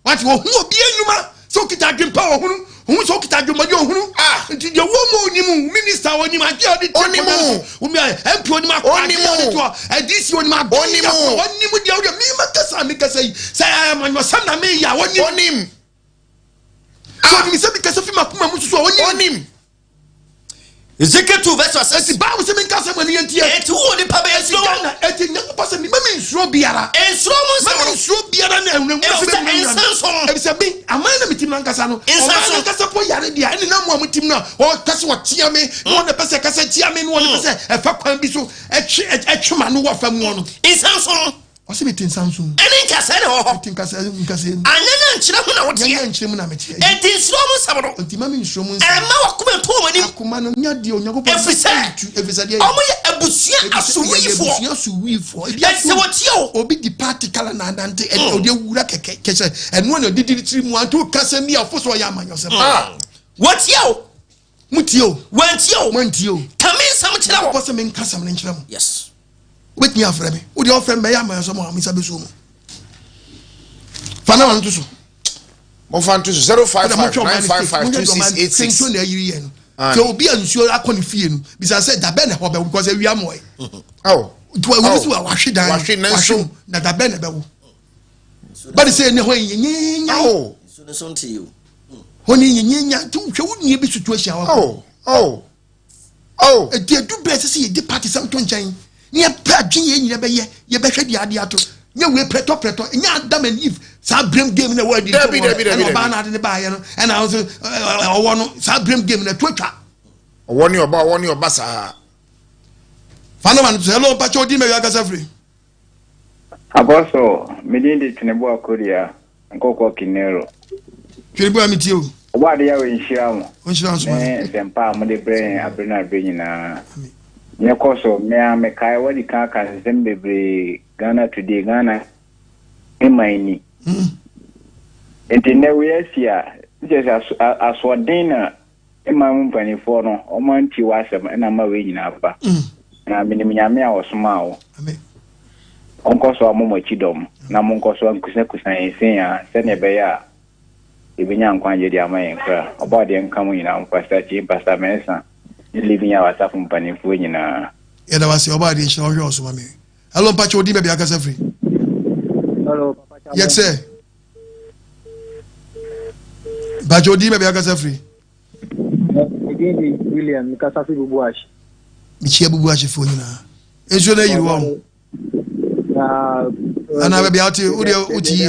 Wate, ɔhunu obi nnwuma. Sɛ ɔkita adwene pa ɔhunu. Ɔhunu sɛ ɔkita adwemmɔden ɔhunu. Ah. Nti deɛ wɔn mu ɔnim, minister ɔnim adeɛ a ɔde ti Ɔnim. akonnwa no so. Wɔn a MP ɔnim akɔ adeɛ a ɔde to hɔ. DC ɔnim adeɛ Ɔnim. a ɔnim deɛ ɔde mi ma kasa a mi kasa yi. Sɛ amanyɔsɛm na mi yɛ a ɔnim. Ɔnim. Sɛ ɔnim sɛ mi kasa fi ma kuma mu soso a ɔnim. Ɔnim. Ezekiel 2 verse 6. Eti Bible sɛ menka asɛm ani yɛntie. Eti wo onipa bɛyɛ Eti Ghana, eti Nyankopɔn sɛ mema me nsuro biara. Nsuro mu nsɛm no. Mema me nsuro biara na awurawura sɛ bɛwurawura no. Nsa no. Efisɛ me, aman na metim no ankasa no. Nsa Ɔman no ankasa po yare deɛ, ɛne na mo a motim no a, wɔpɛ sɛ wɔtea me, na wɔn pɛ sɛ ɛkasa tia me, na wɔn pɛ sɛ ɛfa kwan bi so ɛtwe ɛtwe ma no wɔ fam no. Nsa nso. Ɔse mete nsa nso mu. Ɛne nkasɛɛ na ɛwɔ hɔ. Mete nkasɛɛ nkasɛɛ mu. Anyɛ na nkyerɛ ho na woteɛ. Nyɛ nkyerɛ mu na meteɛ. Enti nsuro mu nsɛm no. Enti ma me nsuro mu nsɛm. Ɛmma w'akoma nto wɔn anim. Akoma no nya deɛ Onyankopɔn. Ɛfiri sɛ. Ɛfiri sɛ deɛ. Wɔn yɛ abusua asowuifoɔ. Abusua asowuifoɔ. Ebi aso. Ɛsɛ wɔtie o. Obi di party kala na anante ɛde ɔde awura kɛkɛ kɛsɛ ɛnoa na ɔde di tiri mu anto kasa mi a ɔfo so ɔyɛ amanyɔsɛm. Ah. Wɔtie o. Motie o. Wɔantie o. Moantie o. Ka me nsɛm kyerɛ wɔn. Nyankopɔn sɛ menka asɛm no nkyerɛ mo. Yes. Wobɛtumi afrɛ me. Wo deɛ ɔfrɛ me bɛyɛ amayɔsɛm a me nsa bɛsuo mu. Fa na nto so. Momfa nto so 055 955 2686. Nsuo na ayiri yɛ no. Sɛ obi a nsuo akɔ ne fie no, bisa sɛ dabɛn na ɛhɔ bɛwo because awia mmoɛ. Oh. Nti wɔn si wahwe dan no. Wahwe nanso. Na dabɛn na ɛbɛwo. Bɛde sɛ ɛnɛ hɔ yɛ nyɛnyɛnya. Oh. Hɔ ne nyɛnyɛnya nti wohwɛ wo nua bi situation a wakɔ. Oh. Oh. Oh. Ɛdi edu bɛɛ sɛ sɛ yɛdi party sɛm to nkyɛn ne yɛpɛ adwene yɛn nyina bɛyɛ yɛbɛhwɛ deɛ adeɛ ato nyɛ wei prɛtɔ prɛtɔ nyɛ Adam and Eve saa blame game na ɛwɔ adi Dabi, dabi, dabi, ɛna ɔbaa no ade ne baayɛ no ɛna nso ɔwɔ no saa blame game na ɛto atwa. Ɔwɔ ne ɔba ɔwɔ ne ɔba saa. Fa no ma no to hello mpakyɛ odi mɛwi akasa firi. Apostle, me din de Tweneboa Korea, Nkɔkɔ Kinero. Tweneboa me tie o. Ɔbɔ ade Yahweh nhyira mo. Ɔnhyira nso ma. Ne nsɛmpa a mode brɛ yɛn abere no abere nyinaa. Nyɛ kɔ so, me a mekae wadi kan aka nsɛm bebree Ghana today, Ghana ne man ni. Hmm. Nti nnɛ wei asi a. Kyerɛ sɛ aso asoɔden na mmaa mu mpanimfoɔ no wɔn antie w'asɛm ɛna ama wei nyinaa aba. Na menim Nyame a ɔsomaa wo. Ɔnkɔ so ammɔ mo akyi dɔm na monkɔ so ankusakusa yɛn sei ara sɛdeɛ ɛbɛyɛ a yɛbɛnya nkwagyeɛ de ama yɛn kra. Ɔbɔadeɛ nka mo nyinaa ho, Pastor Kyei, Pastor Mensah ne Living Yahweh asafo mpanimfoɔ nyinaa. Yɛda wo ase Ɔbɔadeɛ nhyira wo hwɛ wo so ma me. Hello mpakyɛ wo din baabi akasa firi. Hello papa Yes sir. Mpakyɛ wo din baabi akasa firi. Me din de William mekasa firi Bubuash. Mekyia Bubuash foɔ nyinaa. Nsuo no ayiri wɔn. Anaa baabi a wote wo deɛ wote yie.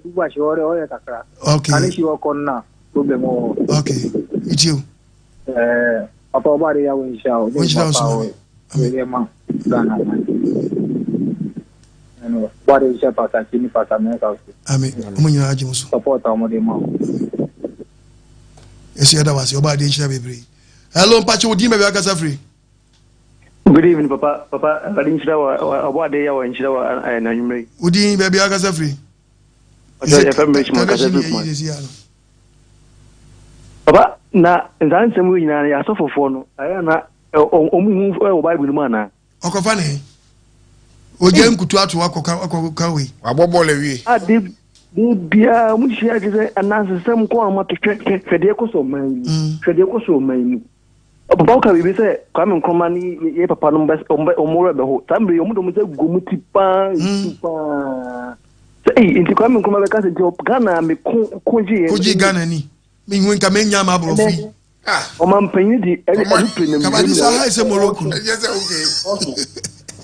Bubuash hɔ deɛ ɔyɛ kakra. Okay. Kanehyi hɔ kɔ no na problem wɔ hɔ. Okay. Metie o. Ɛɛ papa ɔbɔ ade yɛ wo nhyira o. Wo nhyira wo so ma. Amen. Ma Ghana man. Ɛno ɔbɔ ade nhyɛ Pastor Kyi ne Pastor Mensah so. Amen. Ɔmo nyinaa agye mo so. Support a ɔmo de ma. Yɛsɛ yɛda wase ɔbɔ ade nhyira bebree. Hello mpakyɛ wo din baabi akasa firi. Good evening papa papa awurade nhyira wɔ ɔbɔ ade yɛ wɔ nhyira wɔ ɛɛ n'anwummerɛ yi. Wo din baabi akasa firi. Ɔsɛ yɛfɛ mi Richmond kasa firi kuma. Papa na nsaa nsɛm yi nyinaa yɛ asɔfofoɔ no ayɛ na ɔmo hu wɔ Bible no mu anaa. Ɔkɔfa ne he? Ogya nkutu ato akɔka akɔka wei. Wabɔ bɔɔl awie. A de de biara ɔmo hyia kyerɛ sɛ anansesɛm nko a ɔmo ato hwɛ hwɛ hwɛ deɛ ɛkɔ so ɔman yi mu hwɛ deɛ ɛkɔ so ɔman yi mu. Papa woka biribi sɛ Kwame Nkrumah ne yɛ papa no bɛ ɔmo bɛ ɔmo werɛ bɛho saa mmerɛ yi ɔmo de ɔmo nsa gu ɔmo ti paa esu paa sɛ eyi nti Kwame Nkrumah bɛka sɛ nti Ghana me ko ko gye yɛ. Ko gye Ghana ni me hu nka me nya ma aborɔfo yi. Ɔmampanyin de ɛne ɛnu nam wiem na ɔhwɛ sɛ Morocco.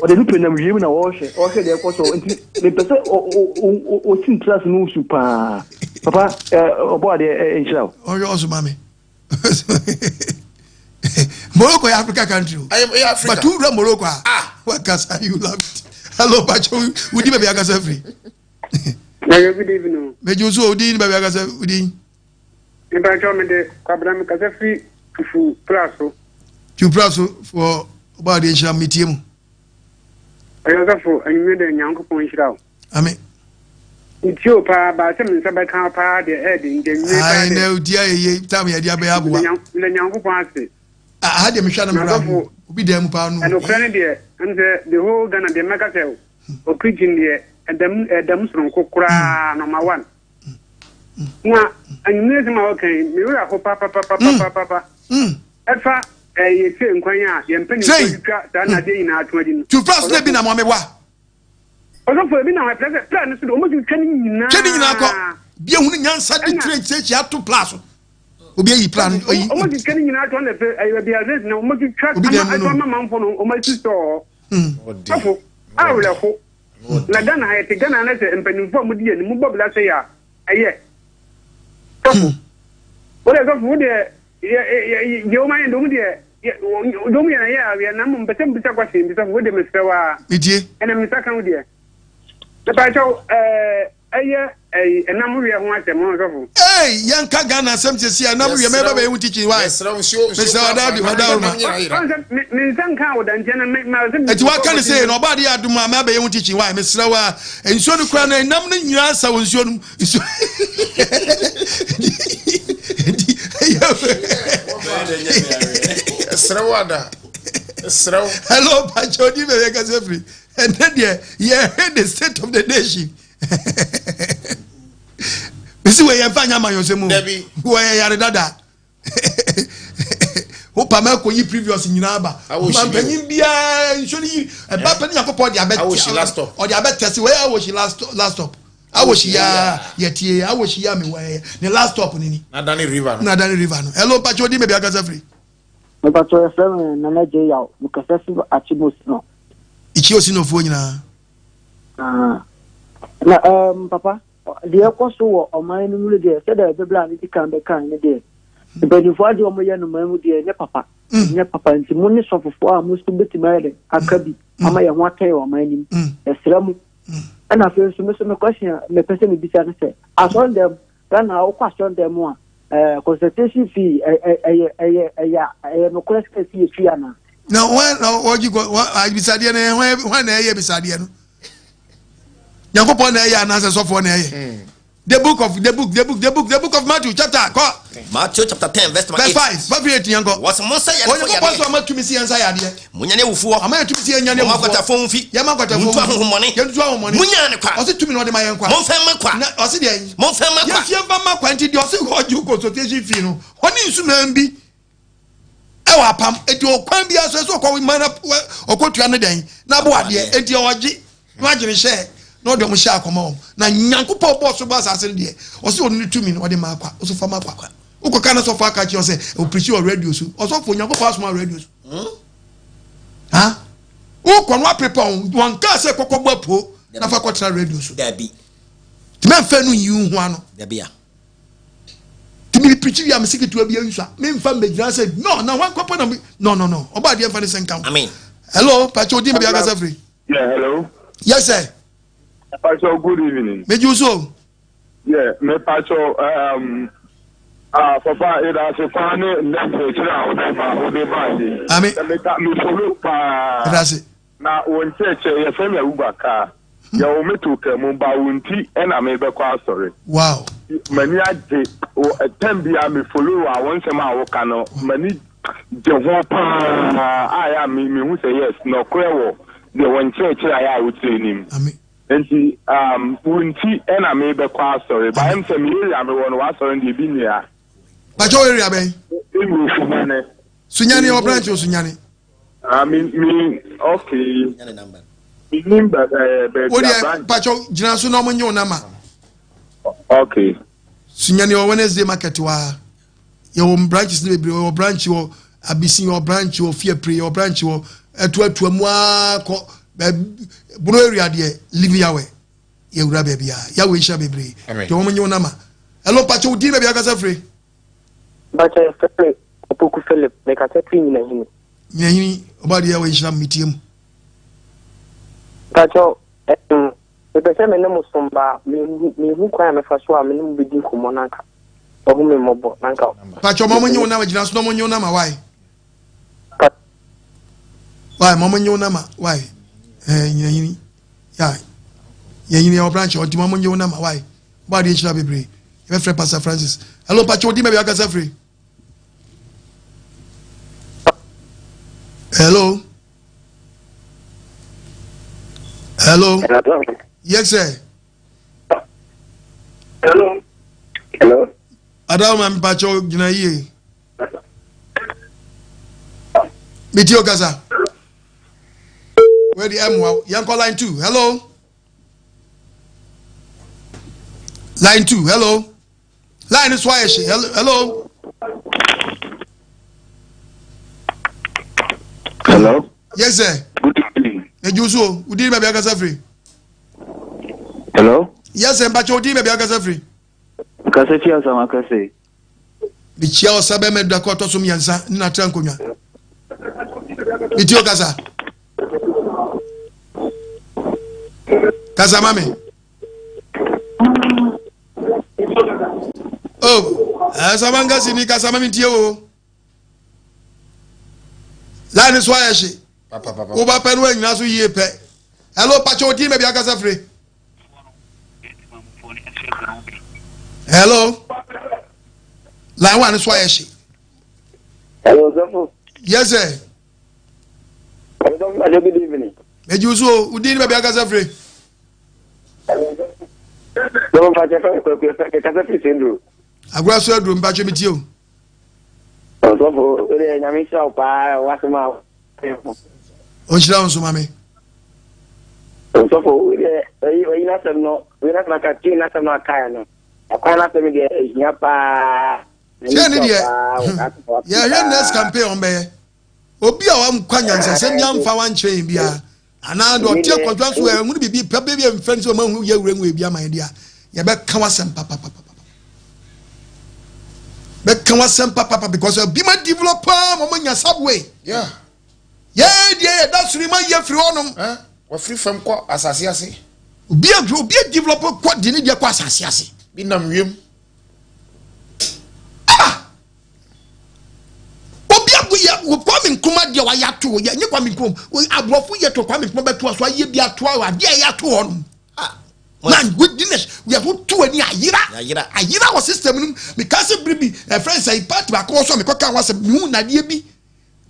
Ɔde ɛnu nam wiem na ɔhwɛ ɔhwɛ deɛ ɛkɔ so nti mepɛ sɛ ɔsi ntra ase no su paa papa ɔbɔ adeɛ nhyira o. Ɔhwɛ ɔso ma me. Morocco yɛ Africa country o. Ɛyɛ Africa. But wura Morocco a. Ah. Wakasa you love it. Hello Pacho wudi baabi akasa firi. Ɛyɛ good evening. Meju so wudi baabi akasa wudi. Mpatsɔ mede Kwabena mekasa firi Tufu Praso. Tufu Praso foɔ ɔbɔ adeɛ nhyira metie mu. Ɔyɛ ɔsɔfo anwummerɛ dɛ Nyankopɔn nhyira wo. Amen. Metie o paa baa sɛ me nsa bɛka paa deɛ ɛyɛ den deɛ anwummerɛ paa deɛ. Ayi na otie ayɛ yie tam yɛde abɛyɛ aboa. Meda Nyankopɔn ase. Aha deɛ mehwɛ na mewura ho obi dan mu paa no. Ɛnokorɛ no deɛ ɛm sɛ the whole Ghana deɛ mɛka sɛ ɔpreaching deɛ ɛdam ɛdam soronko koraa number one. Na anwummerɛ nsɛm a wɔka yi, me werɛ aho papapapapapa. Ɛfa yɛ fie nkwan a yɛn mpanimfoɔ twitwa saa nnadeɛ nyinaa ato adi no. Tu fast na ebi na mo amewa. Ɔsɔfo ebi na wɔn pɛ sɛ pla no so de wɔn twitwa ne nyinaa. Twɛ ne nyinaa kɔ. Bi ehunu nyansa de tire nkyerɛkyerɛ ato pla so. Obi ayi pla no. Wɔn twitwa ne nyinaa ato na fɛ ɛyɛ baabi a rate na wɔn twitwa ama ato ama manfo no wɔn asi sɔɔ hɔ. Sɔfo awerɛho. Na Ghana ha yɛte Ghana na sɛ mpanyinfoɔ a wɔdi yɛn anim bɔ bla sɛ yɛ a ɛyɛ. Sɔfo. Wo deɛ sɔfo wo deɛ yɛ yɛ yɛ wɔn ayɛ deɛ wɔn deɛ yɛ deɛ wɔn yɛ na yɛ adeɛ na mmom mpɛsɛ mbisa question bi sɔfo wo deɛ mesrɛ wo ara. Metie. Ɛna mbisa ka wo deɛ. Mepa kyɛw ɛɛ. Ɛyɛ ɛyi ɛnam wiɛ ho asɛm ho sɔfo. Hey, yɛn ka Ghana asɛm sisi ɛnam wiɛ mɛba bɛyɛ ho teaching why? Mesrɛ nsuo nsuo Mesrɛ ɔda adi ɔda ɔma. Ɔn sɛ me me nsa nka wo da nti ɛna me ma sɛ. Eti waka ne sɛ na ɔba ade adum a mɛba bɛyɛ ho teaching why? Mesrɛ wa nsuo no kura na ɛnam no nyinaa sa wɔ nsuo no mu nsuo. Mesrɛ wo ada. Mesrɛ wo. Hello, Pacho, di bɛyɛ kasa firi. Ɛnɛ deɛ yɛhwɛ the state of the nation. mesi wei yɛmfa nyɛ amanyɔsɛm o wɔyɛ yare dada wopa ma akɔyi previous nyinaa ba mampanyin biara nsuo no yi ɛba pɛ ne nyankopɔn ɔde abɛ ɔde abɛtɛse wei awohyi last last stop awohyi ya yɛtie awohyi ya mewɔ ɛyɛ ne last stop ne ni nadane river no nadane river no hello mpakyɛ odi mɛbi akasa firi Mepakyɛw yɛfrɛ me Nana J Yaw mekasa fi Akyem Osino. Ikyi Osinofoɔ nyinaa. Ah, na um, papa deɛ ɛkɔ so wɔ ɔman no mu no deɛ sɛdeɛ bɛbla a medi kan bɛkan no deɛ mpanimfoɔ adeɛ wɔyɛ no man mu deɛ ɛnyɛ papa mm. ɛnyɛ papa nti mo ne sɔfofoɔ a mo nso bɛtumi ayɛ dɛ aka bi mm. ama yɛn ho atɔ yɛ ɔman no mu mm. ɛsrɛ mo ɛna afei nso me so me question a mepɛ sɛ mebisa no sɛ asɔre dɛm Ghana wokɔ asɔre dɛm mu a ɛɛ consultation fee ɛyɛ ɛyɛ ɛyɛ ɛyɛ nokorɛ sɛ ɛsi yɛ fee anaa. Na wɔn na wɔgye kɔ wɔn abisadeɛ no wɔn wɔn na ɛyɛ abisadeɛ no nyankopɔn na ɛyɛ anaasɛ sɔfoɔ na ɛyɛ. The book of the book the book the book the book of Matthew chapter kɔ. Matthew chapter 10 verse number 8. Verse 5 verse 8 yɛn kɔ. Wɔsɛ mo nsa yarefoɔ yadeɛ. Onyankopɔn sɛ ɔma tumi si yɛn nsa yadeɛ. Mo nyane awufoɔ. Ɔma yɛ tumi si yɛn nyane awufoɔ. Mo akwatafo mfi. Yɛn ma akwatafo mfi. Mo ntu ahohommɔne. Yɛn tutu ahohommɔne. Mo nyaa ne kwa. Ɔsɛ tumi na ɔde ma yɛn kwa. Mo nfɛn ma kwa. Na ɔsɛ deɛ. Mo nfɛn ma kwa. Yɛn fie nfa ma kwa nti deɛ ɔsɛ ɔgye consultation fee no ɔne nsuman bi ɛwɔ apam eti ɔkwan bi aso ɛsɛ ɔkɔ mana ɔkɔtua ne dɛn n'abo adeɛ eti ɔgye na wagye ne hyɛ na ɔde ɔmo hyɛ akɔma wɔn na nyankopɔn bɔɔ so bɔ asase no deɛ ɔsɛ ɔno ne tumi no ɔde ma akwa ɔsɛ fa ma akwa wokɔ ka na sɔfo aka kyerɛ sɛ ɔpirikyi wɔ radio so ɔsɔfo nyankopɔn asoma radio so hmm? ha wokɔ no apepa wɔn wɔn kaa sɛ kɔkɔ bɔ apuo na fa kɔtena radio so dabi tìmɛ nfɛ no nyi ho ano dabi a Nti me preachi wie a mese ketewa bi ansua memfa mmɛgyina sɛ no na hwan kɔpɔ na no no no ɔbɔ adeɛ mfa ne sɛ nka ho. Amen. Hello, pakyɛ odin baabi akasa firi. Yeah, hello. Yes sir. Pakyɛ good evening. Megye wo so. Yeah, me pakyɛ um, ah, papa yɛda ase paa ne nnɛ nkyerɛkyerɛ a wode ba wode ba yi. Amen. Meka me follow paa. Yɛda ase. Na wo nkyerɛkyerɛ yɛfrɛ me Abubakar yɛwo me too kaa mu ba wo nti na mebɛkɔ asɔre. Wow. M'ani agye wo tɛm biara me follow a wo nsɛm a woka no m'ani gye ho paa a yɛ a me mehu sɛ yes nɔkorɛ wɔ deɛ wɔ nkyerɛkyerɛ a yɛ a wokyerɛ nim. Amen. Nti um, wo nti na mebɛkɔ asɔre ba ɛm sɛ me area mewɔ no w'asɔre no deɛ ebi nni ha. Bàtchɛ wo area bɛn? Ebi Sunyani. Sunyani ɛwɔ branch wɔ Sunyani. Ah, me, me, okay. Me nim ba, eh, baabi Wo deɛ, pakyɛw gyina so na ɔmo nye wo nama. Okay. Sunyani wɔ Wednesday market wa. Yɛwɔ branches ne bebree, yɛwɔ branch wɔ Abisi, yɛwɔ branch wɔ Fiapre, yɛwɔ branch wɔ Atuatua mu aa kɔ baabi Bono area deɛ Live Yahweh. Yɛwura baabi a Yahweh nhyira bebree. Amen. Deɛ ɔmo nye wo nama. Hello, pakyɛw wo din baabi akasa firi. Mpakyɛ yɛfrɛ me Opoku Philip, mekasa firi Nyinahini. Nyinahini, ɔba deɛ wɔ nhyira metie mu. Mpakyɛ ɛm mepɛ sɛ me ne mo som ba mehu kwan a mɛfa so a me ne mo bɛdi nkɔmmɔ na anka wahu me mmɔbɔ na anka. Mpakyɛ ɔma mo nye wo nama gyina so na ɔmo nye wo nama wae. Wae ma ɔmo nye wo nama wae. Ɛɛ Nyinahini ya Nyinahini yɛ wɔ branch ɔnti ma ɔmo nye wo nama wae. Bɔ adeɛ nhyira bebree. Yɛbɛfrɛ Pastor Francis. Hello, Pacho, odi baabi akasa firi. Hello. Hello. Yes, sir. Hello. Hello. Adawo ma mpacho gyina yie. Meti o kasa. Where the M yɛnkɔ line 2. Hello. Line 2. Hello. Line so ayɛ hye. Hello. Hello. Yes sir. Good evening. Eju so, udi baabi akasa firi. Hello. Yes sir, mpakyɛ odi baabi akasa firi. Kasa fi asam akasa. Mekyia ɔsa bɛma du akɔ ɔtɔ so mmiɛnsa ne n'atra nkonnwa. Metie o kasa. Kasa ma me. Oh, ɛsɛ wankasi ni kasa ma me tie o. Line so ayɛ hye. Woba pɛ no anyina so yie pɛ. Hello, pakyɛ odin baabi akasa firi. Hello. Line one so ayɛ hye. Hello, Zafo. Yes, sir. Hello, Zafo. Good evening. Meji wo so o, wodin ne baabi akasa firi. Zafo mpakyɛ fɛ kwaku fɛ kasa firi Sendro. Agora so aduro mpakyɛ mi tie o. Ɔsɔfo, o de nyame nhyira wo paa wasɛm a. Ɔnhyira wo nso ma me. Ɔsɔfo, o de oyi oyi n'asɛm no, oyi n'asɛm aka, tie n'asɛm no akae no. Ɛkwan n'asɛm deɛ ehia paa. Tiɛ ne deɛ, yɛhwɛ next campaign wɔn bɛyɛ. Obi a wankwa nyansasɛm bi amfa wankyerɛ yɛn biara anaa deɛ ɔte akwadwa so ɛhunu biribi pɛ bi mfɛ no sɛ ɔma hu yɛ wura ngu ebi ama yɛn deɛ a yɛbɛka wasɛm papapapa bɛka wasɛm papapa because ebi ma develop paa ma ɔma nya subway yeah yɛɛ deɛ yɛda soro ma yɛ firi hɔnom wɔfiri fam kɔ asase ase obi a obi a develop kɔ de ne deɛ kɔ asase ase bi nam wiem ah Obi ago yɛ wɔ Kwame Nkrumah deɛ wayɛ ato hɔ yɛ nye Kwame Nkrumah aborɔfo yɛ to Kwame Nkrumah bɛto aso ayɛ bi ato hɔ adeɛ a yɛ ato hɔ nom ah. Na witness yɛ ho tu ani ayera ayera wɔ system no mu. Meka sɛ bere bi ɛfrɛ sɛ party baako wɔ so a mekɔka ho asɛm, mehu nadeɛ bi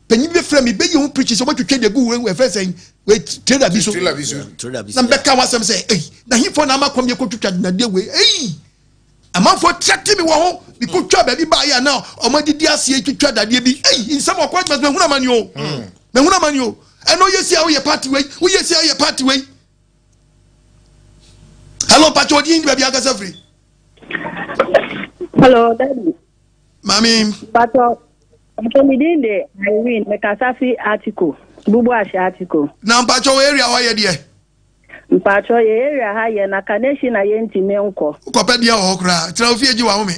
panyin bi frɛ me bɛyi ho preaching sɛ wɔbɛtwitwa de agu wei ɛfrɛ sɛ wei trailer bi so na mbɛka ho asɛm sɛ ei na hifo na ama kɔm yɛ kɔtwitwa nadeɛ wei ei amanfoɔ trɛte me wɔ ho mekɔtwa baabi baayɛ a na ɔmadidi aseɛ twitwa dadeɛ bi ei nsɛm ɔkɔ adwuma sɛ mahunu amane o mahunu amane o ɛna ɔyɛ si a woyɛ party wei woyɛ si a woyɛ party wei. Hello, Pacho, odin baabi akasa firi. Hello, Daddy. Mami. Pacho, Pacho mi din de Irene, me kasa fi Atiko, Bubu Ahye Atiko. Na Pacho, area hɔ yɛ deɛ? Mpacho, yɛ area ha yɛ na Kaneshie na yɛntumi nkɔ. Wokɔpɛ deɛ wɔ hɔ koraa, tena ofie gye wahome.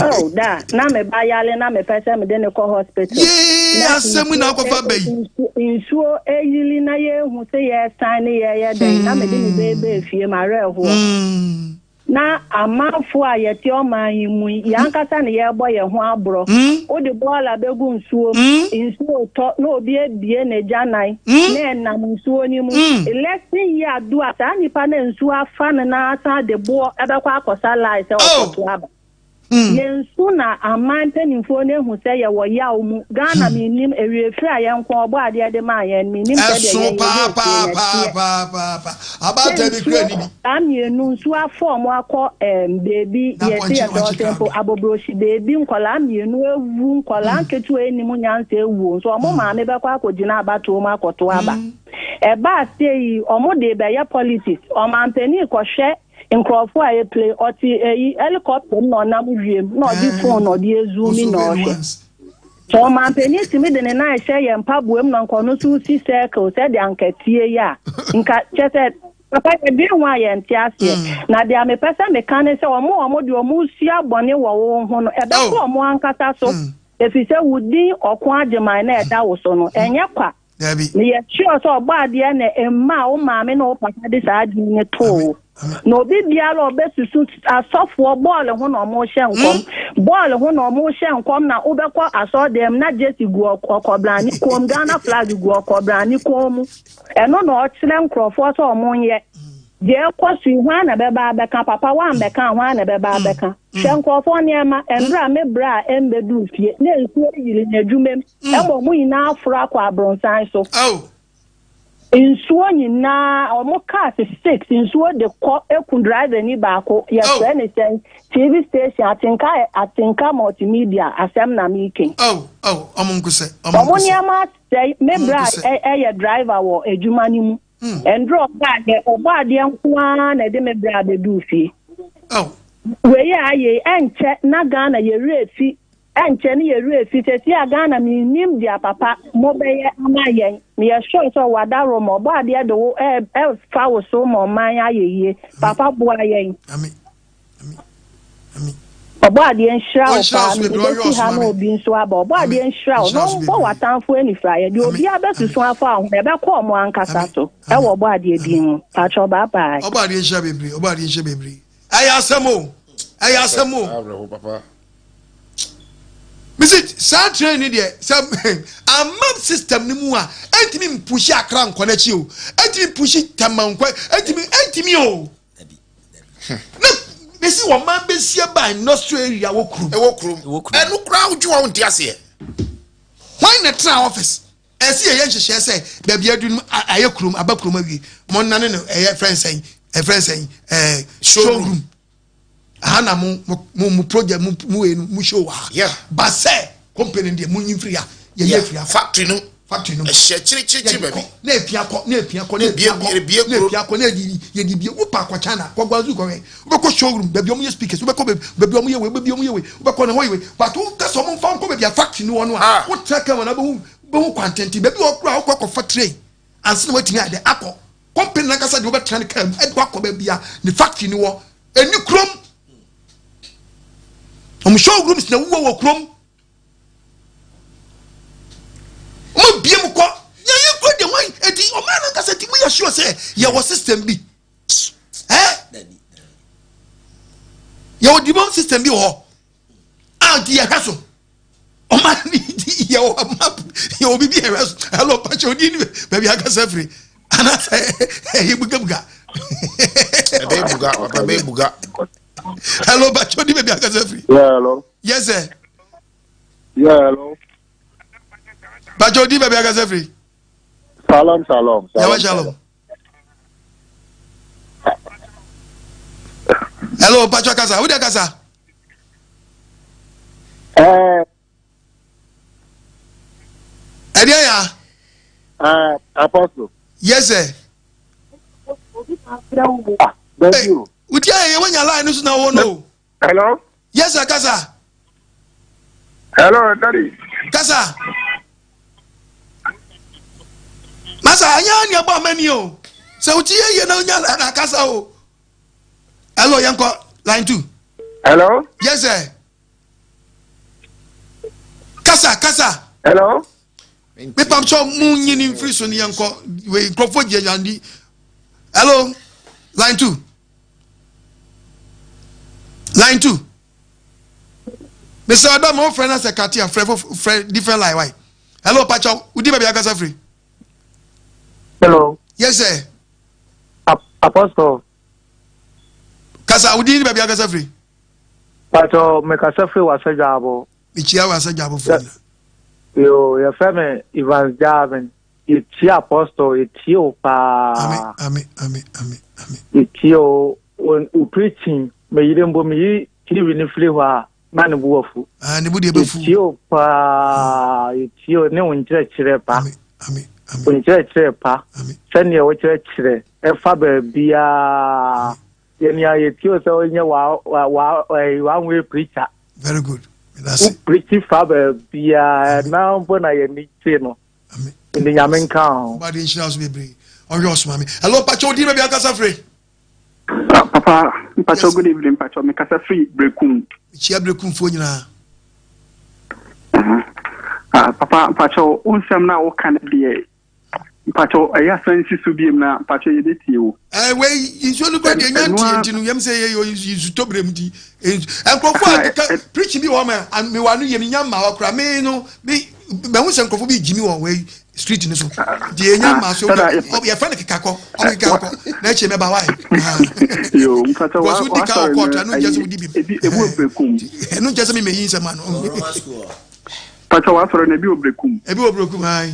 Oh, da, na me ba yale na me pɛ sɛ me de ne kɔ hospital. Yee, asɛm na akɔfa ba yi. Nsuo eyili na yɛhu sɛ yɛsan ne yɛyɛ dɛn na me de ne bɛɛbɛɛ fie ma werɛhoɔ. Hmm. Na amanfoɔ a yɛte ɔman yi mu yi, yɛn ankasa na yɛrebɔ yɛn ho aborɔ. Hmm. Wode bɔɔla bɛgu nsuo mu, hmm. nsuo tɔ na obi abie n'agyanan na ɛnam nsuo no mu. Election yi adu a, saa nipa no a nsuo afa no na asan de boɔ ɛbɛkɔ akɔsa line sɛ ɔkɔto aba. Yɛn su na aman mpanimfoɔ no ahu sɛ yɛwɔ yaw mu. Ghana mennim, awiefiri a yɛn nko ɔbɔ adeɛ de maa yɛn no, mennim sɛdeɛ Ɛso yɛn yɛwerɛ fie no ɛteɛ. paapaapaapaapa. Sɛ Abaatan bi kura nsuo ni bi. saa mmienu nsuo afɔ wɔn akɔ ɛɛm beebi Na yɛse pɔnkye yɛsɛ wankye ɔsɛ mpo krado. abobrokyi beebi nkwadaa mmienu awu nkwadaa nketewa nnim nyansa awuo nso wɔn maame bɛkɔ akɔgyina abatoɔ mu akɔto aba. Ɛbaa sei wɔn de rebɛyɛ politics ɔmanpanin kɔhwɛ Nkurɔfoɔ a ɛplay, ɔte ɛyi helicopter mu na ɔnam wiem na ɔde phone na ɔde ezoomi na ɔhwɛ. Sɛ ɔmanpanin tumi de ne nan hyɛ yɛn mpaboa mu na nka ɔno nso si circle sɛdeɛ anka tie yi a, nka kyɛ sɛ papa yɛdwen ho a yɛnte aseɛ. Mm. Na deɛ mepɛ sɛ meka ne sɛ wɔn a wɔn deɛ wɔn resua bɔne wɔ wo ho no, ɛbɛkɔ oh. wɔn ankasa so. Mm. Ɛfiri sɛ wo din ɔko agyeman na ɛda wo so no, mm. ɛnyɛ kwa. Dabi. Meyɛ sure sɛ Ɔbɔadeɛ na ɛmaa wo maame ne wo papa de saa din no too wo. Na obi biara a ɔbɛsusu asɔfoɔ bɔɔl ho na wɔrehyɛ nkɔm. Hmm? Bɔɔl ho na wɔrehyɛ nkɔm na wobɛkɔ asɔɔdan mu na jersey gu ɔkɔbrane kɔn mu, Ghana flag gu ɔkɔbrane kɔn mu. Ɛno na ɔkyerɛ nkurɔfoɔ sɛ wɔnyɛ. Deɛ ɛkɔ so yi, hwan na ɛbɛba abɛka? Papa woambɛka a, hwan na ɛbɛba abɛka? Hwɛ nkurɔfoɔ nneɛma, mmerɛ a me bra a ɛmbɛduru fie na nsuo yiri n'adwuma mu. Ɛma wɔn nyinaa aforo akɔ abronsan so. Nsuo nyinaa, wɔn cars six, nsuo de kɔ eku driver ni baako. Yɛfrɛ ne sɛn? TV station, Atenka, Atenka Multimedia, asɛm na meeke. Wɔn nneɛma asɛe. Me bra ɛyɛ driver wɔ adwuma no mu. Ɛndoro ɔbaa ɔbɔ adeɛ nko ara na ɛde me bra abɛduu fie. Wei a ayɛ yi, ɛnkyɛ na Ghana yɛwerɛ fi Ɛnkyɛ ne yɛ werɛ fi sɛsi a Ghana mennim dea papa mo bɛyɛ ama yɛn meyɛ sure sɛ ɔwɔ adaworo ma ɔbɔ adeɛ de wo ɛfa wo so ma ɔman ayɛ yie papa boa yɛn ɔbɔ adeɛ nhyira wo paa mede bɛsi ha na obi nso aba ɔbɔ adeɛ nhyira wo na ɔmbɔ w'atamfo anifiraeɛ deɛ obiara bɛsusu afa wo ho ɛbɛkɔ ɔmo ankasa so ɛwɔ ɔbɔ adeɛ din mu patrɔ bye bye. Ɔbɔ adeɛ nhyira bebree ɔbɔ adeɛ nhyira bebree ɛyɛ asɛm o ɛyɛ asɛm o. mesi saa train ni deɛ sɛ ama system ni mu a ɛntumi mpushi akra nkɔ n'akyi o ɛntumi mpushi tɛma nkɔ ɛntumi ɛntumi o na mesi wɔn man bɛsi aba industrial area wɔ kurom. Ɛwɔ kurom ɛno koraa wodwe wɔn nte aseɛ. Wɔn na tena office ɛsi yɛ yɛ nhyehyɛ sɛ baabi adu no ayɛ kurom aba kurom awie mo nane no ɛyɛ fɛn sɛn ɛfɛn sɛn ɛɛ showroom. aha na mo mo mo project mo mo wei no mo show wɔ ha yeah. ba sɛ company deɛ mo nyi mfiri ha yɛyɛ afiri ha factory no factory no ɛhyɛ kyirikyirikyiri baabi na epia kɔ na epia kɔ na epia kɔ na epia kɔ na yɛde yɛde bie wopa akɔ China kɔ Guangzhou kɔhwɛ wobɛkɔ showroom baabi ɔmo yɛ speakers wobɛkɔ baabi ɔmo yɛ wei baabi ɔmo yɛ wei wobɛkɔ na hɔ yɛ wei but wo kasa ɔmo nfa nkɔ baabi a factory no wɔ no a ah. wotra kama na wobɛhu wobɛhu kwantenten baabi wɔ kora wokɔ akɔfa train ansa na watumi ayɛ dɛ akɔ company nankasa deɛ wobɛtena ne kaa mu ɛde wakɔ baabi a ne factory no wɔ ɛni kurom wɔn showrooms na wowɔ wɔ kurom wɔn abie mu kɔ yɛyɛ kuro deɛ wɔn eti ɔman nankasa ti mu yɛ sure sɛ yɛwɔ system bi ɛɛ yɛwɔ dibom system bi wɔ hɔ a nti yɛhwɛ so ɔma ne di yɛ wɔ map yɛ wɔ bibi yɛhwɛ so ɛlɔ mpakyɛ odi ni baabi akasa firi anaasɛ ɛyɛ bugabuga. Ɛbɛyɛ bu. buga papa bɛyɛ buga. Hello, Bacho, di baabi akasa firi. Yeah, hello. Yes, sir. Yeah, hello. Bacho, di baabi akasa firi. Shalom, shalom. Yawa shalom. Hello, Bacho kasa. Who dey kasa? Eh. Ɛdeɛ ya. Uh, Apostle. Yes, sir. Ah, Hey, wodi ayɛ yɛ wonya line no so na wo no. Hello. Yes, sir, kasa. Hello, daddy. Kasa. Masa, ɛnyɛ ani ɛbɔ amani o. Sɛ woti yɛ yɛ na wonya line na kasa o. Hello, yɛn kɔ line 2. Hello. Yes, sir. Kasa, kasa. Hello. Mepam sɛ mu nyini mfiri so ne yɛnkɔ wei nkurɔfoɔ gyina nyandi. Hello, line 2. Line 2. Mesɛ ɔdɔ ma wofrɛ no sɛ kate a frɛ frɛ different line why. Hello, Pacho, wodi baabi akasa firi? Hello. Yes, sir. Apostle. Kasa, wodi baabi akasa firi? Pacho, mekasa firi wasa dwabo. Mekyia wasa dwabo fo nyina. Yo, yɛfrɛ me Evans Javin. Yɛtie Apostle, yɛtie wo paa. Amen, amen, amen, amen, amen. Yɛtie wo, wo preaching, meyere mpo meyi TV no firi hɔ a, na ne bo afu. Ah, ne bo deɛ bɛfu. Yɛtie wo paa, yɛtie wo ne wo nkyerɛkyerɛ pa. Amen, amen, amen. Wo nkyerɛkyerɛ pa. Sɛdeɛ wokyerɛkyerɛ ɛfa baabiara. Yɛ nea yɛtie o sɛ wonyɛ wa wa wa ɛyi one way preacher. Very good. Wo preachi fa baabiara na mpo na yɛn ni gye no. Nti nyame nka ho. Ɔba de nhyira so bebree. Ɔhwɛ ɔsoma me. Hello, Pacho, di baabi akasa firi. Papa, Mpacho, good evening, Mpacho. Me kasa firi Brekum. Mekyia Brekumfoɔ nyinaa. Ah, papa, Mpacho, wo nsɛm na woka no deɛ Mpakyɛw ɛyɛ a san si so biom na mpakyɛw yɛbɛtie wo. Ɛɛ wei nsuo no kura deɛ nya ntie nti no yɛm sɛ yɛ nsutɔ berɛ mu nti nkurɔfoɔ a keka preaching bi wɔ hɔ ma mewɔ ano yɛ menya mmaa hɔ koraa me no me mahu sɛ nkurɔfoɔ bi gyimi wɔ wei street no so nti yɛnya mmaa so yɛfrɛ no kekakɔ ɔmo kekakɔ na akyire mɛba wae because wodi ka wɔ kɔɔto ɛno nkyɛ sɛ wodi bi ɛno nkyɛ sɛ memɛyi nsɛm ano mpakyɛw wasɔre no ebi wɔ brekum ebi wɔ brekum ae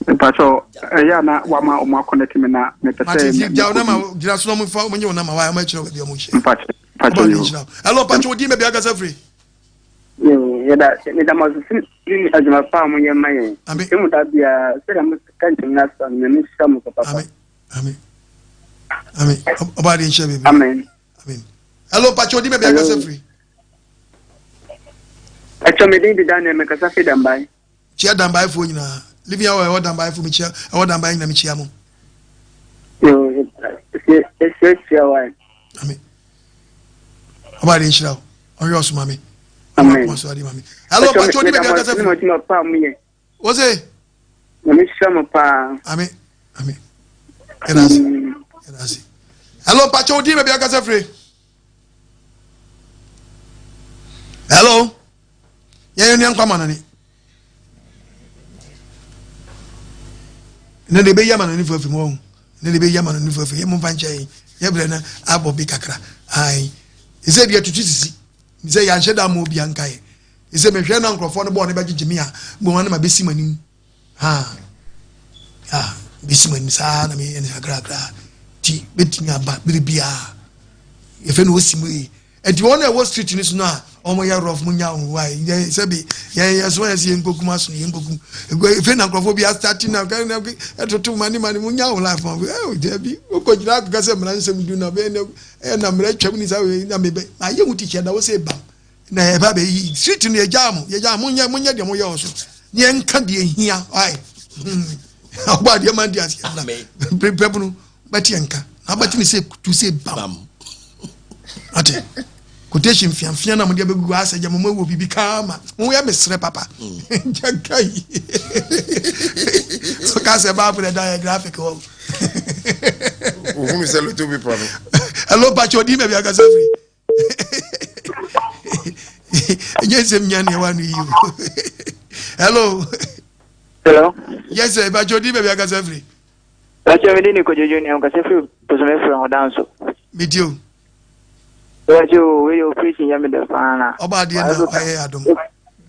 Mpakyɛw ɛyɛ a na wama ɔmo akɔnɛte me na mepɛ sɛ Mate gya wo nama gyina so na ɔmo fa ɔmo nye wo nama wa ɔmo akyerɛ baabi ɔmo hyɛ. Mpakyɛw mpakyɛw yo. Hello mpakyɛw odin baabi akasa firi. Yɛda meda mo ase firi adwuma pa a moyɛ ma yɛn. Amen. Emu da biara sɛdeɛ mo ka ntɛm no asa no nyame nhyira mo papapa. Amen. Amen. Amen. Ɔba de nhyɛ bebree. Amen. Amen. Hello mpakyɛw odin baabi akasa firi. Ɛkyɛ me din de Daniel mekasa firi Dambae. Kyia Dambaefoɔ nyinaa. Living hour ɛwɔ Dambaefoɔ mekyia ɛwɔ Dambae nyinaa mekyia mo. Amen. Ɔba de nhyira wo. Ɔhwɛ ɔsoma me. Amen. Ɔma so ade ma me. Hello, Pacho, ni baabi akasa fi. Wo se? Nyame hyira mo paa. Amen. Amen. Ɛna ase. Ɛna ase. Hello, Pacho, di baabi akasa firi. Hello. Yɛn yɛn nkwa ma no ni. Ne de bɛyi ama no nifo afiri mu ɔho. Ne de bɛyi ama no nifo afiri. Yɛ mo nfa nkyɛn. Yɛ brɛ na abɔ bi kakra. Ayi. Ɛsɛ deɛ tutu sisi. Sɛ yɛanhyɛ da ama obi anka yɛ. Ɛsɛ mehwɛ na nkurɔfoɔ no bɔɔ ne bɛgyegye me a, mbom na ma bɛsi m'anim. Ha. Ha. Bɛsi m'anim saa na meyɛ no kakrakra. Nti bɛtumi aba bere biara. Yɛfɛ no ɔsi mu yi. Nti wɔn a ɛwɔ street no so no a wɔyɛ rough mo nya wɔn wa yɛ sɛbi yɛn yɛ so yɛ sɛ yɛn nkokum aso yɛn nkokum. Efe na nkurɔfoɔ bi asitati na ɛtoto mani mani mo nya wɔn life ma ɛ dabi wokɔ gyina akeka sɛ mmara nsɛm du na bɛyɛ na ɛyɛ na mmara twam ni saa wei na mebɛ ayɛ ho tikya da wo sɛ bam na ɛba bɛ yi street no yɛgyaa mo yɛgyaa mo nyɛ mo nyɛ deɛ mo yɛ wɔ so ne yɛnka deɛ hia ae ɔbɔ adeɛ ma ndi aseɛ na pɛpɛ no bɛte yɛn nka na bɛte ne sɛ tu sɛ bam ate quotation fiafia na mo de abɛgugu asɛ gya mo mo wɔ biribi kaa ma mo yɛ mesrɛ papa gya yi so ka sɛ bible ɛda yɛ graphic hɔ Ohun sɛ loto paper no. Hello, Pacho, odi baabi akasa firi. Ɛnyɛ nsɛm nya nea wano yi o. Hello. Hello. Yes, sir. Pacho, odi baabi akasa firi. Pacho, mi di ni Kojo Junior, nkasa firi Bosome firi ho danso. Medie o. Ɛkyɛ o, wei yɛ operation yɛ me dɛ paa na. Ɔba adeɛ na ɔyɛ adom.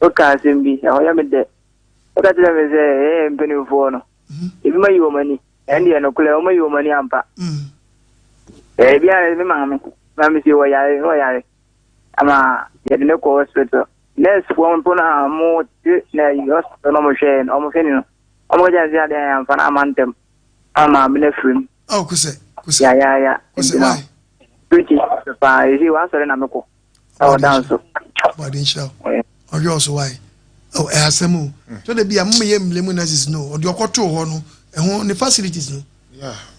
Woka asɛm bi, ɛhɔ yɛ me dɛ. Woka kyerɛ me sɛ ɛyɛ mpanimfoɔ no. Mhm. Ebi ma yi wɔn ani. Ɛn deɛ nokorɛ, wɔn ayi wɔn ani ampa. Mm. Ebi a me maame, maame si wɔ yare, wɔ yare. Ama yɛde ne kɔ hospital. Nurse foɔ mpo na wɔn te na hospital na wɔn hwɛ wɔn hwɛ ne no. Wɔn kɔgye ase adeɛ yɛn amfa na ama ntɛm. Ama maame no afiri mu. Oh, kusɛ, kusɛ. Ya ya ya. Kusɛ, why? Preaching paa, esi wasɔre na mekɔ. Ɛwɔ dan so. Ɔbɔde nhyira wo. Ɔhwɛ ɔso why? Oh, ɛyɛ asɛm o. So de bi a moma yɛ mmle mu nurses no, ɔde ɔkɔtoo hɔ no, ɛho ne facilities no.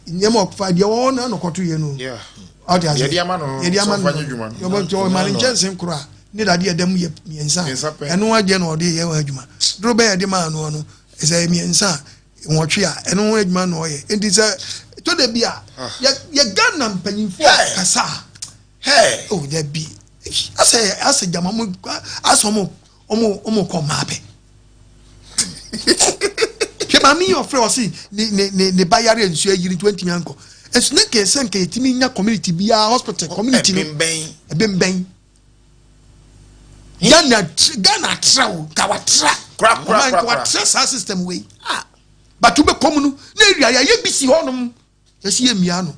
Nneɛma ɔfa deɛ wɔwɔ no na ɔkɔto yɛ no. Ɔde ase. Yɛde ama no no. Yɛde ama no. Yɛbɛtɔ ɔma ne nkyɛnse koro a ne dadeɛ ɛda mu yɛ mmiɛnsa. Ɛno adeɛ na ɔde yɛ ho adwuma. Duro bɛyɛ de maa no no, ɛsɛ mmiɛnsa a nwɔtwe a ɛno ho adwuma na ɔyɛ. Nti sɛ tɔ da bi a ah. yɛ yɛ Ghana mpanyinfoɔ kasa a Hey! Oh dabi asɛ asɛ gyama mo asɛ ɔmo ɔmo ɔmo kɔ mmaa pɛ. Hwɛ maame yi ɔfrɛ ɔsi ne ne ne ne ba yare nsuo ayiri nti wantumi ankɔ. Nso ne nka ɛsɛ nka yɛtumi nya community biara hospital community no ɛbɛnbɛn ɛbɛnbɛn. Ghana Ghana atra o nka watra kora kora nka watra saa system wei ah but wobɛkɔ mu no na ewia yɛayɛ bi si hɔnom. Yɛsi yɛ mmia no.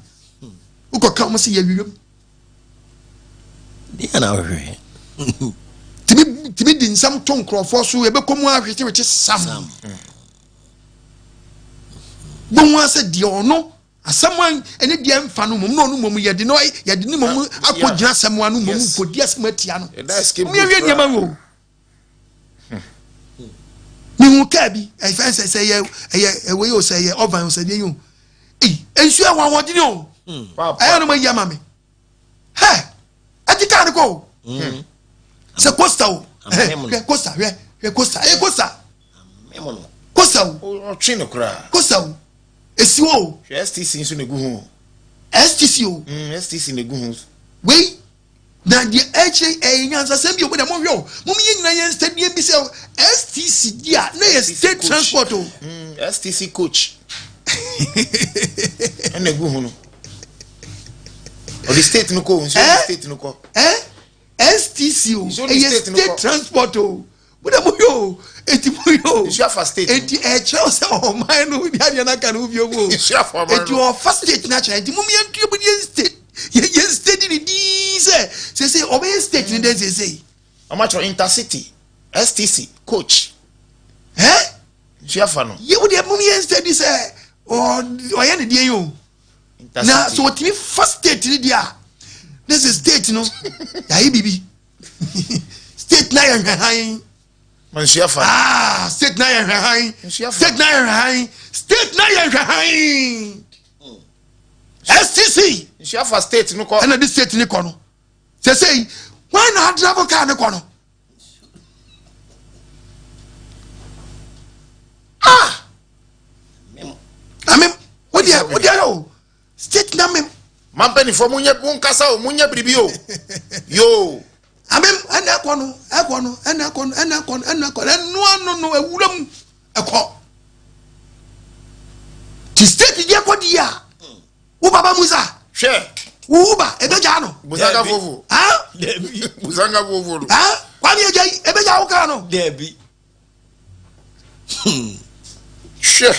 Wokɔ ka wɔn sɛ yɛ wiwam. Deɛ na wohwehwɛ. Tumi tumi di nsɛm to nkurɔfoɔ so yɛbɛkɔ mu ahwetewete sam. Bohu asɛ deɛ ɔno asɛm a ɛne deɛ mfa no mmom na ɔno mmom yɛde no yɛde ne mmom akɔ gyina asɛm ano mmom kɔdi asɛm atia no. Wɔn yɛwie nneɛma wɔ. Mehu kaa bi ɛfɛn sɛ sɛ ɛyɛ ɛyɛ ɛwɔ yi o sɛ ɛyɛ ɔvan o sɛ ɛdeɛ yi o eyi nsuo ɛwɔ ahoɔden o hmm. ɛyɛ no ma yi ama mi hɛ ɛti kaa no kɔ o hmm. sɛ costa o hwɛ costa hwɛ hwɛ costa ɛyɛ costa costa o ɔtwe no koraa costa o esi hɔ o hwɛ stc nso na egu ho stc o hmm, stc na egu ho wei. Na deɛ ɛkyerɛ ɛyɛ nyansasɛm bi o, mo deɛ monhwɛ o, mom yɛn nyinaa yɛn study bi sɛ STC di a na yɛ state transport o. Mm, STC coach ɛna egu ho no ɔde state no kɔ o nsuo de state no kɔ. Eh? STC o, ɛyɛ state transport o. Mo deɛ mo yɛ o, eti mo yɛ o. Nsu afa state. Eti ɛkyerɛw sɛ ɔman no di adeɛ n'aka no bio mu o. Nsu afa ɔman no. Eti ɔfa state n'akyerɛ eti mo yɛn tu yɛn yɛn state yɛn yɛn state ni dii sɛ sese ɔbɛyɛ state ni dɛ sese. Ɔmo atwerɛ intercity STC coach. Ɛ. Nsu afa no. Yɛ wo deɛ mo yɛn state sɛ ɔyɛ ne deɛ yi o. Na sɛ ɔtumi fa state ni deɛ a ne sɛ state no yɛayɛ biribi. state na yɛ hwɛ han. Nsuo fa. Ah, state na yɛ hwɛ han. State na yɛ hwɛ han. State na yɛ hwɛ han. STC. Nsuo fa state no kɔ. Ɛna de state ni kɔ no. Sese yi, wɔn na adrabo kaa ne kɔ no. Ah. Amem, wo deɛ, wo deɛ yɛ o. State na mem. Ma mpanyinfoɔ mo nyɛ mo nkasa o mo nyɛ biribi o yoo. Amem ɛna ɛkɔ no ɛkɔ no ɛna ɛkɔ no ɛna ɛkɔ no ɛna ɛkɔ no ɛnoa no no ɛwura mu ɛkɔ. Ti state deɛ kɔ di a wo baba musa. Hwɛ. Wo ba ebegya no. Busanga fofo. Ah. Busanga fofo no. Ah kwame egya yi ebegya wo kaa no. Dɛbi. Hwɛ.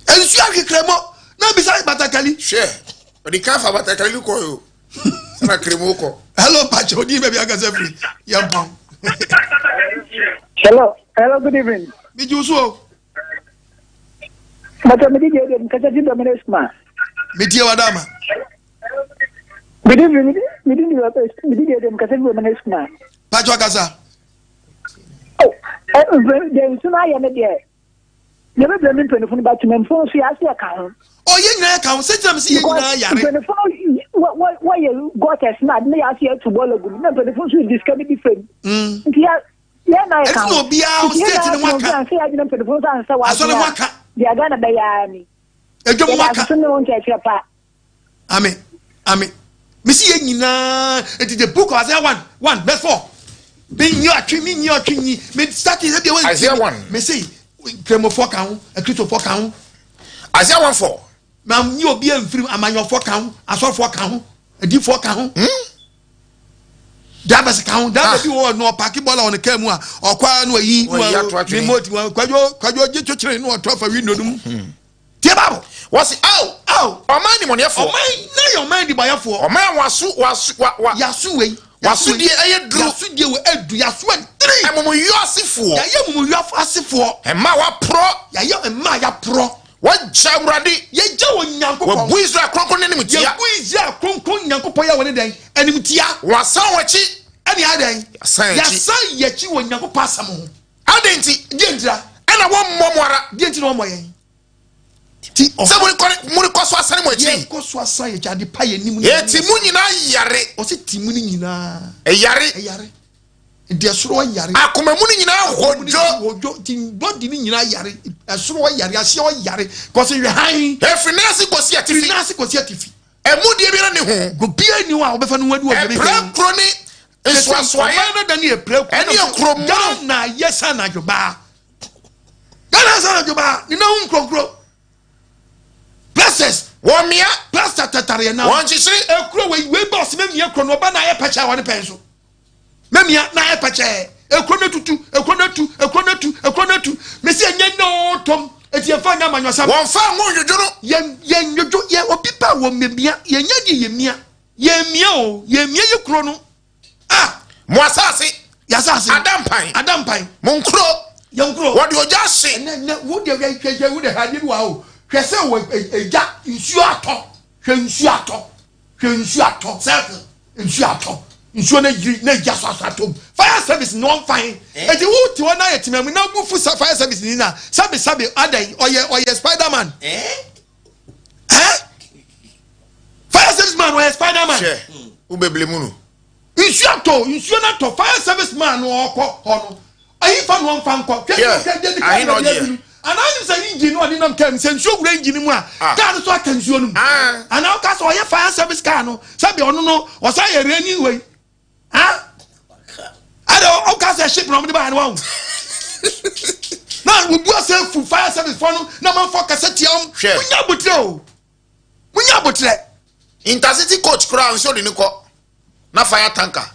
Nsuo ahwekere mɔ na bisa batakali. Hwɛ. Ɔde kan fa batakali no kɔ o. Sana kremo kɔ. Hello Pacho, odi baabi akasa firi. Yɛn pɔn. Hello, hello, good evening. Mi ju so o. Bàtà mi di deɛ deɛ nkasa ti dɔmi ne suma. Mi tie wa dama. Mi di mi di mi di mi di deɛ deɛ nkasa ti dɔmi ne suma. Pacho akasa. Oh, eh, deɛ nsu no ayɛ no deɛ, deɛ bɛbrɛ me mpanyinfo no ba tumamfo nso yɛ ase ɛka ho. Oh, yɛn nyinaa ɛka ho sɛ gyina mi si yɛn nyinaa yare. Mpanyinfo no wɔyɛ gutters na ade na yɛ ase ɛtu bɔɔla gu mu na mpanyinfo nso di sika no bi fam. Mm. Nti yɛ yɛn na ɛka ho. Ɛti na obiara state ne ho aka. Nti yɛn na mpanyinfo nso ansa wɔ asɔre ho aka. Deɛ Ghana bɛyɛ ara ni. Edwom ho aka. Yɛda ase ne wo nkyerɛkyerɛ pa. Amen. Amen. Mesi yɛ nyinaa eti the book of Isaiah 1 1 verse 4. Me nyi ɔtwe me nyi ɔtwe nyi me start sɛ deɛ wɔn Isaiah 1. Me se nkramofoɔ ka ho akristofoɔ ka ho. Isaiah 1 4. Ma nyi obi mfirim amanyɔfoɔ ka ho asɔfoɔ ka ho. Adiifoɔ ka ho. Hmm? Drivers ka ho. Driver ah. bi wɔ no ɔpaaki bɔɔla wɔ ne kaa mu a ɔkɔ a na wayi remote kwadwo kwadwo gye kyekyere na ɔtɔ afa window no mu. Hmm. Tie Bible. Wɔsi aw. Aw. Ɔman nimɔneɛfoɔ. Ɔman na yɛ ɔman dibɔyɛfoɔ. Ɔman a waso waso wa wa. Yaso wei. Waso die ɛyɛ duru. Yaso die wɔ edu yaso ɛdiri. Amumuyɔ asefoɔ. Yɛayɛ amumuyɔ asefoɔ. Mmaa waporɔ. Yɛayɛ mmaa yaporɔ. Wɔagya Awurade. Yɛgya Onyankopɔn. Wɔabu Israel kronkron no animtia. Yɛbu Israel kronkron Nyankopɔn yɛ wɔne dɛn? Animtia. Wɔasan wɔn akyi. Ɛne ayɛ dɛn? Yɛasan akyi. Yɛasan yɛn akyi wɔ Nyankopɔn asɛm ho. Adɛn nti? Deɛ ntira. Ɛna wɔmmɔ mo ara. Deɛ nti na wɔmmɔ yɛn. Ti sɛ morekɔ so asane mo akyi. Yɛkɔ so asan yɛn akyi ade pa yɛn nim. Eti mu nyinaa yare. Ɔsi ti mu no nyinaa. Ɛyare. Ɛyare. Nti ɛsoro hɔ yare. Akoma mu no nyinaa hodwo. Hodwo nti body no nyinaa yare. Ɛsoro hɔ yare, aseɛ hɔ yare. Kɔsi hwɛ hann. Efiri nan ase kɔsi atifi. Firi nan ase kɔsi atifi. Ɛmu deɛ biara ne ho. Obiara nni hɔ a ɔbɛfa ne ho adi wɔ deɛ meka yi ho. Ɛpira kuro ne nsoasoaeɛ. Ɔman no da ne ɛpira kuro. Ɛne ekuro mu. Ghana yɛ sɛ anadwo baa. Ghana sɛ anadwo baa. Ne nan ho nkuronkuro. Blessings. Wɔn mia. Plaster tatare yɛn nan. Wɔn kyekyere. Ekuro wei wei bɔs mɛmia kuro no ɔba na ayɛ pɛkyɛ a wɔde pɛn so. Mɛmia na ayɛ pɛkyɛɛ. Ekuro no atutu, ekuro no atu, ekuro no atu, ekuro no atu. Mesi ɛnyɛ nnɛ oo tom. Eti yɛn fa nyɛ amanyɔsɛm. Wɔn fa ngo ndwodwo no. Yɛn yɛn ndwodwo yɛn obi ba wɔ mɛmia yɛn nyɛ deɛ yɛn mia yɛn mia o yɛn mia yɛ kuro no ah. Mo asaase. Yɛ asaase. Ada mpan. Ada mpan. Mo nkuro. Yɛn nkuro. Wɔde ogya ahye. Ɛnɛ ɛnɛ wo deɛ hwɛ hwɛ hwɛ wo deɛ hwɛ adeɛ bi wɔ ha o hwɛ sɛ wɔ egya nsuo atɔ hwɛ nsuo atɔ. Hwɛ nsuo atɔ circle nsuo atɔ nsuo no ayiri na egya so aso atɔ mu fire service na ɔnfa he eti wo te hɔ na ayɛ temamu na bu fu sa fire service ni na sabi sabi adan ɔyɛ ɔyɛ spider man ɛɛ fire service man ɔyɛ spider man. Hwɛ wo bebele mu no. Nsuo atɔ nsuo no atɔ fire service man no ɔkɔ hɔ no ayi fa no ɔnfa nkɔ hwɛ Yeah, hwɛ deɛ ne ahe kaa na na ɔde ɔgyeɛ? aduru anaa nim sɛ engine no ɔde nam kaa mu sɛ nsuo wura engine no mu a Ah. kaa no so aka nsuo no mu Ah. anaa ɔka sɛ ɔyɛ fire service kaa no sɛbi ɔno no ɔsan yɛ raining wei ah ɛdɛ ɔka sɛ ship na ɔmo de ba ha no wahu na obu asɛ fu fire service fɔ no na manfɔ kasa tia ɔmo Hwɛ. munya abotire o munya abotire Intercity coach koraa nsuo de ne kɔ na fire tanker.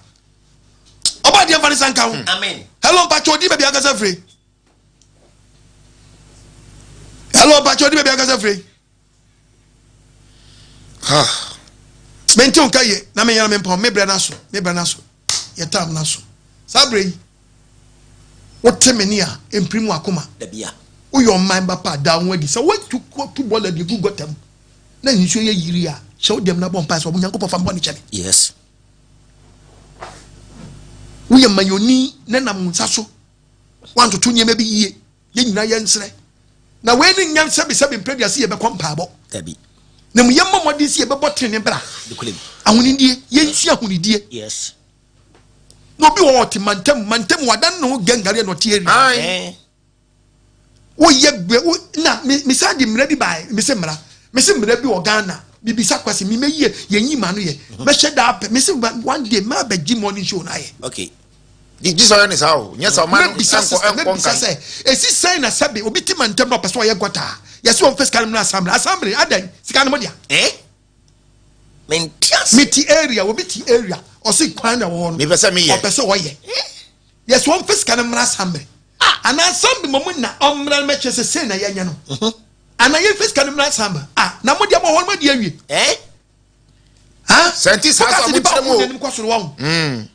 Ɔba adeɛ nfa ne nsa nka ho. Amen. Hello mpakyɛ odi baabi ankasa firi. Hello mpakyɛ odi baabi ankasa firi. Mente wo nka yie na menyɛ na mempɔn me brɛ no aso me brɛ no aso yɛ tam no aso saa berɛ yi wote me ne a mpirim wakoma woyɛ ɔman ba pa da ho adi sɛ woatu tu bɔɔla de gu gɔta mu na nsuo yɛ yiri a hyɛ wo dɛm na bɔ mpae sɛ ɔmo Nyankopɔn fa mbɔne kyɛ me. Yes. Woyɛ manyɔni na nam wo nsa so wantoto nneɛma bi yie yɛn nyinaa yɛn nsrɛ na wei ne nyɛ sɛbisɛbi mprɛdua sɛ yɛbɛkɔ mpaebɔ. Dabi. Na mu yɛmmɔ mmɔden sɛ yɛbɛbɔ tenene bra. Ahonidie yɛnsua ahonidie. Yes. Na obi wɔ ɔte mantam mantam wadan ne ho gɛngareɛ na ɔte area. Woyɛ gbɛ wo na me me san de mmara bi bae me se mmara me se mmara bi wɔ Ghana bibisa kwasi me mɛyie yɛn yi ma no yɛ mhm. mɛhyɛ daa pɛ me se one day mɛ abɛgye morning show na ayɛ. Okay. Gye sɛ ɔyɛ ne saa o nyɛ sɛ ɔma no mɛbisa sista mɛbisa sɛ esi sɛn na sɛbi obi ti ma ntɛm na ɔpɛ sɛ ɔyɛ gɔta yɛsɛ wɔn fɛ sika no mu na asamble asamble adan sika no mo dea. Eh? Mente ase. Me ti area obi ti area ɔsi kwan na ɛwɔ hɔ no. Mepɛ sɛ meyɛ. Ɔpɛ sɛ ɔyɛ. Yɛsɛ wɔn fɛ sika no mmra asamble. Ah anaa asamble mo mu na ɔmmra no mɛkyerɛ sɛ sei na yɛnyɛ no. Mhm. Anaa yɛn fɛ sika no mmra asamble. Ah na mo deɛ mo wɔ hɔ no mo adi awie. Eh? Ha? Sɛ nti saa sɛ mo kyerɛ mu o. N'anim kɔ soro wɔn. Mm.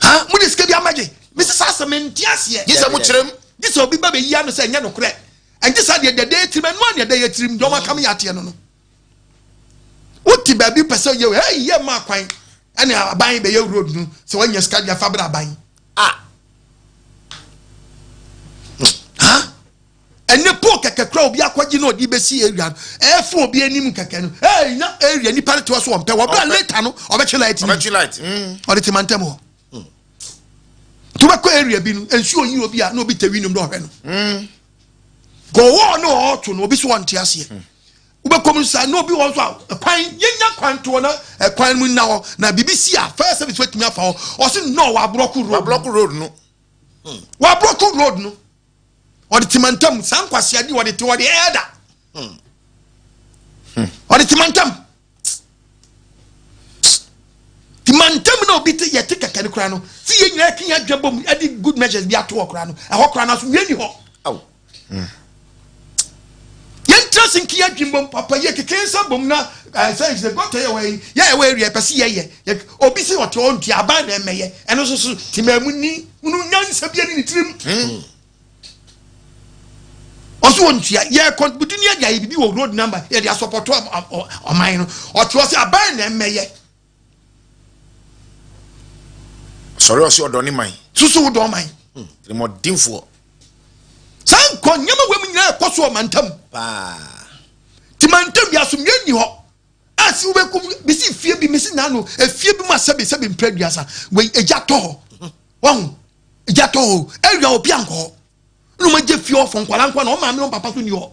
Ha mo de sika bi amagye. Mesi saa sɛ mente aseɛ. Gye sɛ mo kyerɛ mu. Gye sɛ obi ba bɛyi ano sɛ ɛnyɛ nokorɛ. Ɛnte saa deɛ deɛ ɛda yɛ tirim ɛno ara na ɛda yɛ tirim deɛ ɔma ka me yɛ ateɛ no no. Wote baabi pɛ sɛ yɛ hey yɛ ma kwan ɛne aban bɛyɛ road no sɛ wanya sika deɛ fa bra aban. Ah. Ha? Ɛne po kɛkɛ kura obi akɔgye na ɔde bɛsi area no ɛfo obi anim kɛkɛ no hey na area nipa no te hɔ so ɔmpɛ wɔ bra later no ɔbɛtwe light no ɔbɛtwe light mm. ɔde te mantam hɔ to bɛkɔ area bi no nsuo yi obi a na obi tɛ winom na ɔhwɛ no mm. gɔwɔɔ ne ɔɔto no obi so ɔnte aseɛ mm. wobɛkɔ mu sa na obi wɔ nso a kwan yɛnya kwan toɔ na ɛkwan mu nna hɔ na biribi si a fire service bɛtumi afa hɔ ɔse no waborɔko road waborɔko road no waborɔko road no ɔde te mantam saa nkwaseade ɔde te ɔde ɛɛda ɔde te mantam. obi te yɛte kɛkɛ no koraa no si yɛn nyinaa yɛka yɛn adwene bom de good measures bi ato hɔ koraa no ɛhɔ koraa no asomdwoeɛ ni hɔ. Yɛntra ase nka yɛn adwene bom papa yɛ keka yɛn nsa bom na sɛ sɛ gɔta yɛ wɔ yi yɛ ɛwɔ area yɛpɛ sɛ yɛyɛ yɛ obi sɛ ɔte hɔ ntua aban na ɛmɛyɛ ɛno nso so temaamu ni hunu nyansa bi ani ne tirim. Ɔso ɔntua yɛ contribute ne yɛde ayɛ biribi wɔ road number yɛde asɔpɔto ɔman no ɔte hɔ sɛ aban na ɛmɛyɛ. Sɔre ɔse ɔdɔ ne man. Susu wo dɔ man. Tirimɔdenfoɔ. Saa nkɔ nneɛma wɔ mu nyinaa ɛkɔ so wɔ mantam. Paa. Ti mantam bi asomdwe nni hɔ. Asi wobɛkɔ bisi fie bi mesi n'ano efie bi mu asɛbi sɛbi mpere aduasa wei egya tɔ hɔ. Wahu egya tɔ hɔ ewia obi ankɔ hɔ. Na wɔn agye fie hɔ fɔ nkwalaa nkwa na wɔn maame wɔn papa so nni hɔ.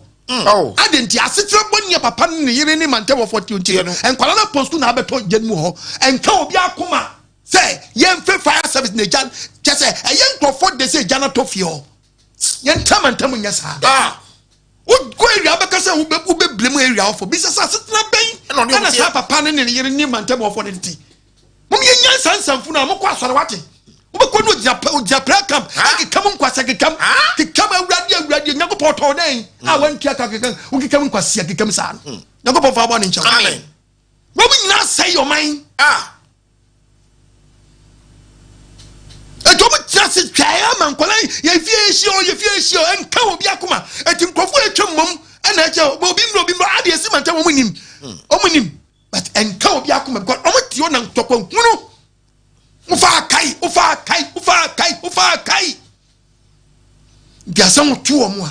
Adi nti asekyerɛ bɔ nea papa ne ne yere ne mantam hɔ fɔ ti nti no nkwalaa no apɔn sukuu na abɛtɔ gya no mu hɔ. Ɛnka obi akoma sɛ yɛmfrɛ fire service na egya kyɛ sɛ ɛyɛ nkurɔfoɔ de sɛ egya no atɔ fie hɔ. Yɛntra mantam nyɛ saa. Ah. Wokɔ area bɛka sɛ wobɛbile mu area hɔfo bisa sɛ asetena bɛn ɛna saa papa ne ne yere ne mantam hɔfoɔ no te. Mom yɛ nyansa nsamfo no a mokɔ asɔre wate. Wobɛkɔ no ogyina ogyina prayer camp ɛkeka mu nkwasea kekam kekam awurade awurade Nyankopɔn ɔtɔn dɛn a wantua ka kekam wokekam nkwasea kekam saa no Nyankopɔn fa bɔ ne nkyɛw. Amen. Wɔn nyinaa sɛe ɔman. Ah. Eti wɔn tena ase twɛɛ ama nkwadaa yi yɛ fie ehyia o yɛ fie ehyia o ɛnka obi akoma eti nkurɔfoɔ atwa mmom ɛna ɛkyɛ obi mmerɛ obi mmerɛ adi esi mantam wɔn nim wɔn nim but ɛnka obi akoma because wɔn te hɔ na ntɔkwa hunu wofa akai wofa akai wofa akai wofa akai nti asɛm to wɔn a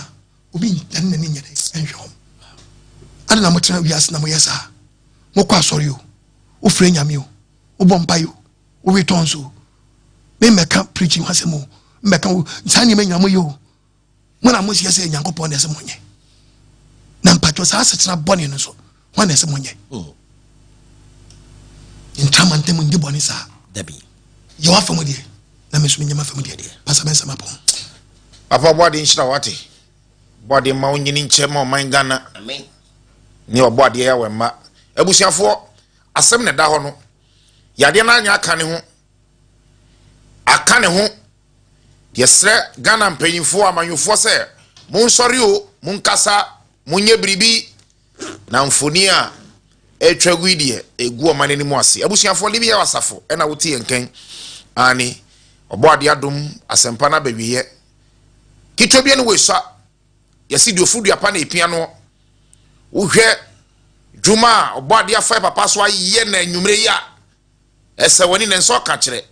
obi ntɛn n'ani nyɛ dɛ ɛnhwɛ wɔn adi na mo tena wiase na mo yɛ saa mo kɔ asɔre o wofrɛ nyame o wobɔ mpae o wowe tɔn so o me mmɛka preaching ho asɛm o mmɛka wo saa nneɛma nyina moyɛ o mo na moseɛ sɛ nyankopɔn na ɛsɛ monyɛ na mpatwɔ saa asetena bɔne no so hwan na ɛsɛ monyɛ ntrama ntam ndi bɔne saa dabi yɛ w'afa mu deɛ na me nso menyɛ m'afa mu deɛ pasa bɛnsɛm apɔn papa bɔade nhyira wate bɔade ma wo nyini nkyɛ ma ɔman Ghana ne ɔbɔ adeɛ yɛ wɔ mma abusuafoɔ asɛm na ɛda hɔ no yadeɛ no anya aka ne ho aka ne ho yɛsrɛ Ghana mpanyinfoɔ amanyɔfoɔ sɛ monsɔre o monkasa monyɛ biribi na mfoni a ɛretwa gu yi deɛ ɛgu ɔman anim ase abusuafoɔ de bi yɛ asafo ɛna wote yɛn kɛn ane ɔbɔ adeɛ adom asɛmpa no abɛwieɛ ketewa bi ne wɔsua yɛsi deɛ ofu dua pa na epia no wohwɛ dwuma a ɔbɔ adeɛ afa papa so ayɛ na anwummerɛ yi a ɛsɛ w'ani na nsa ɔka kyerɛ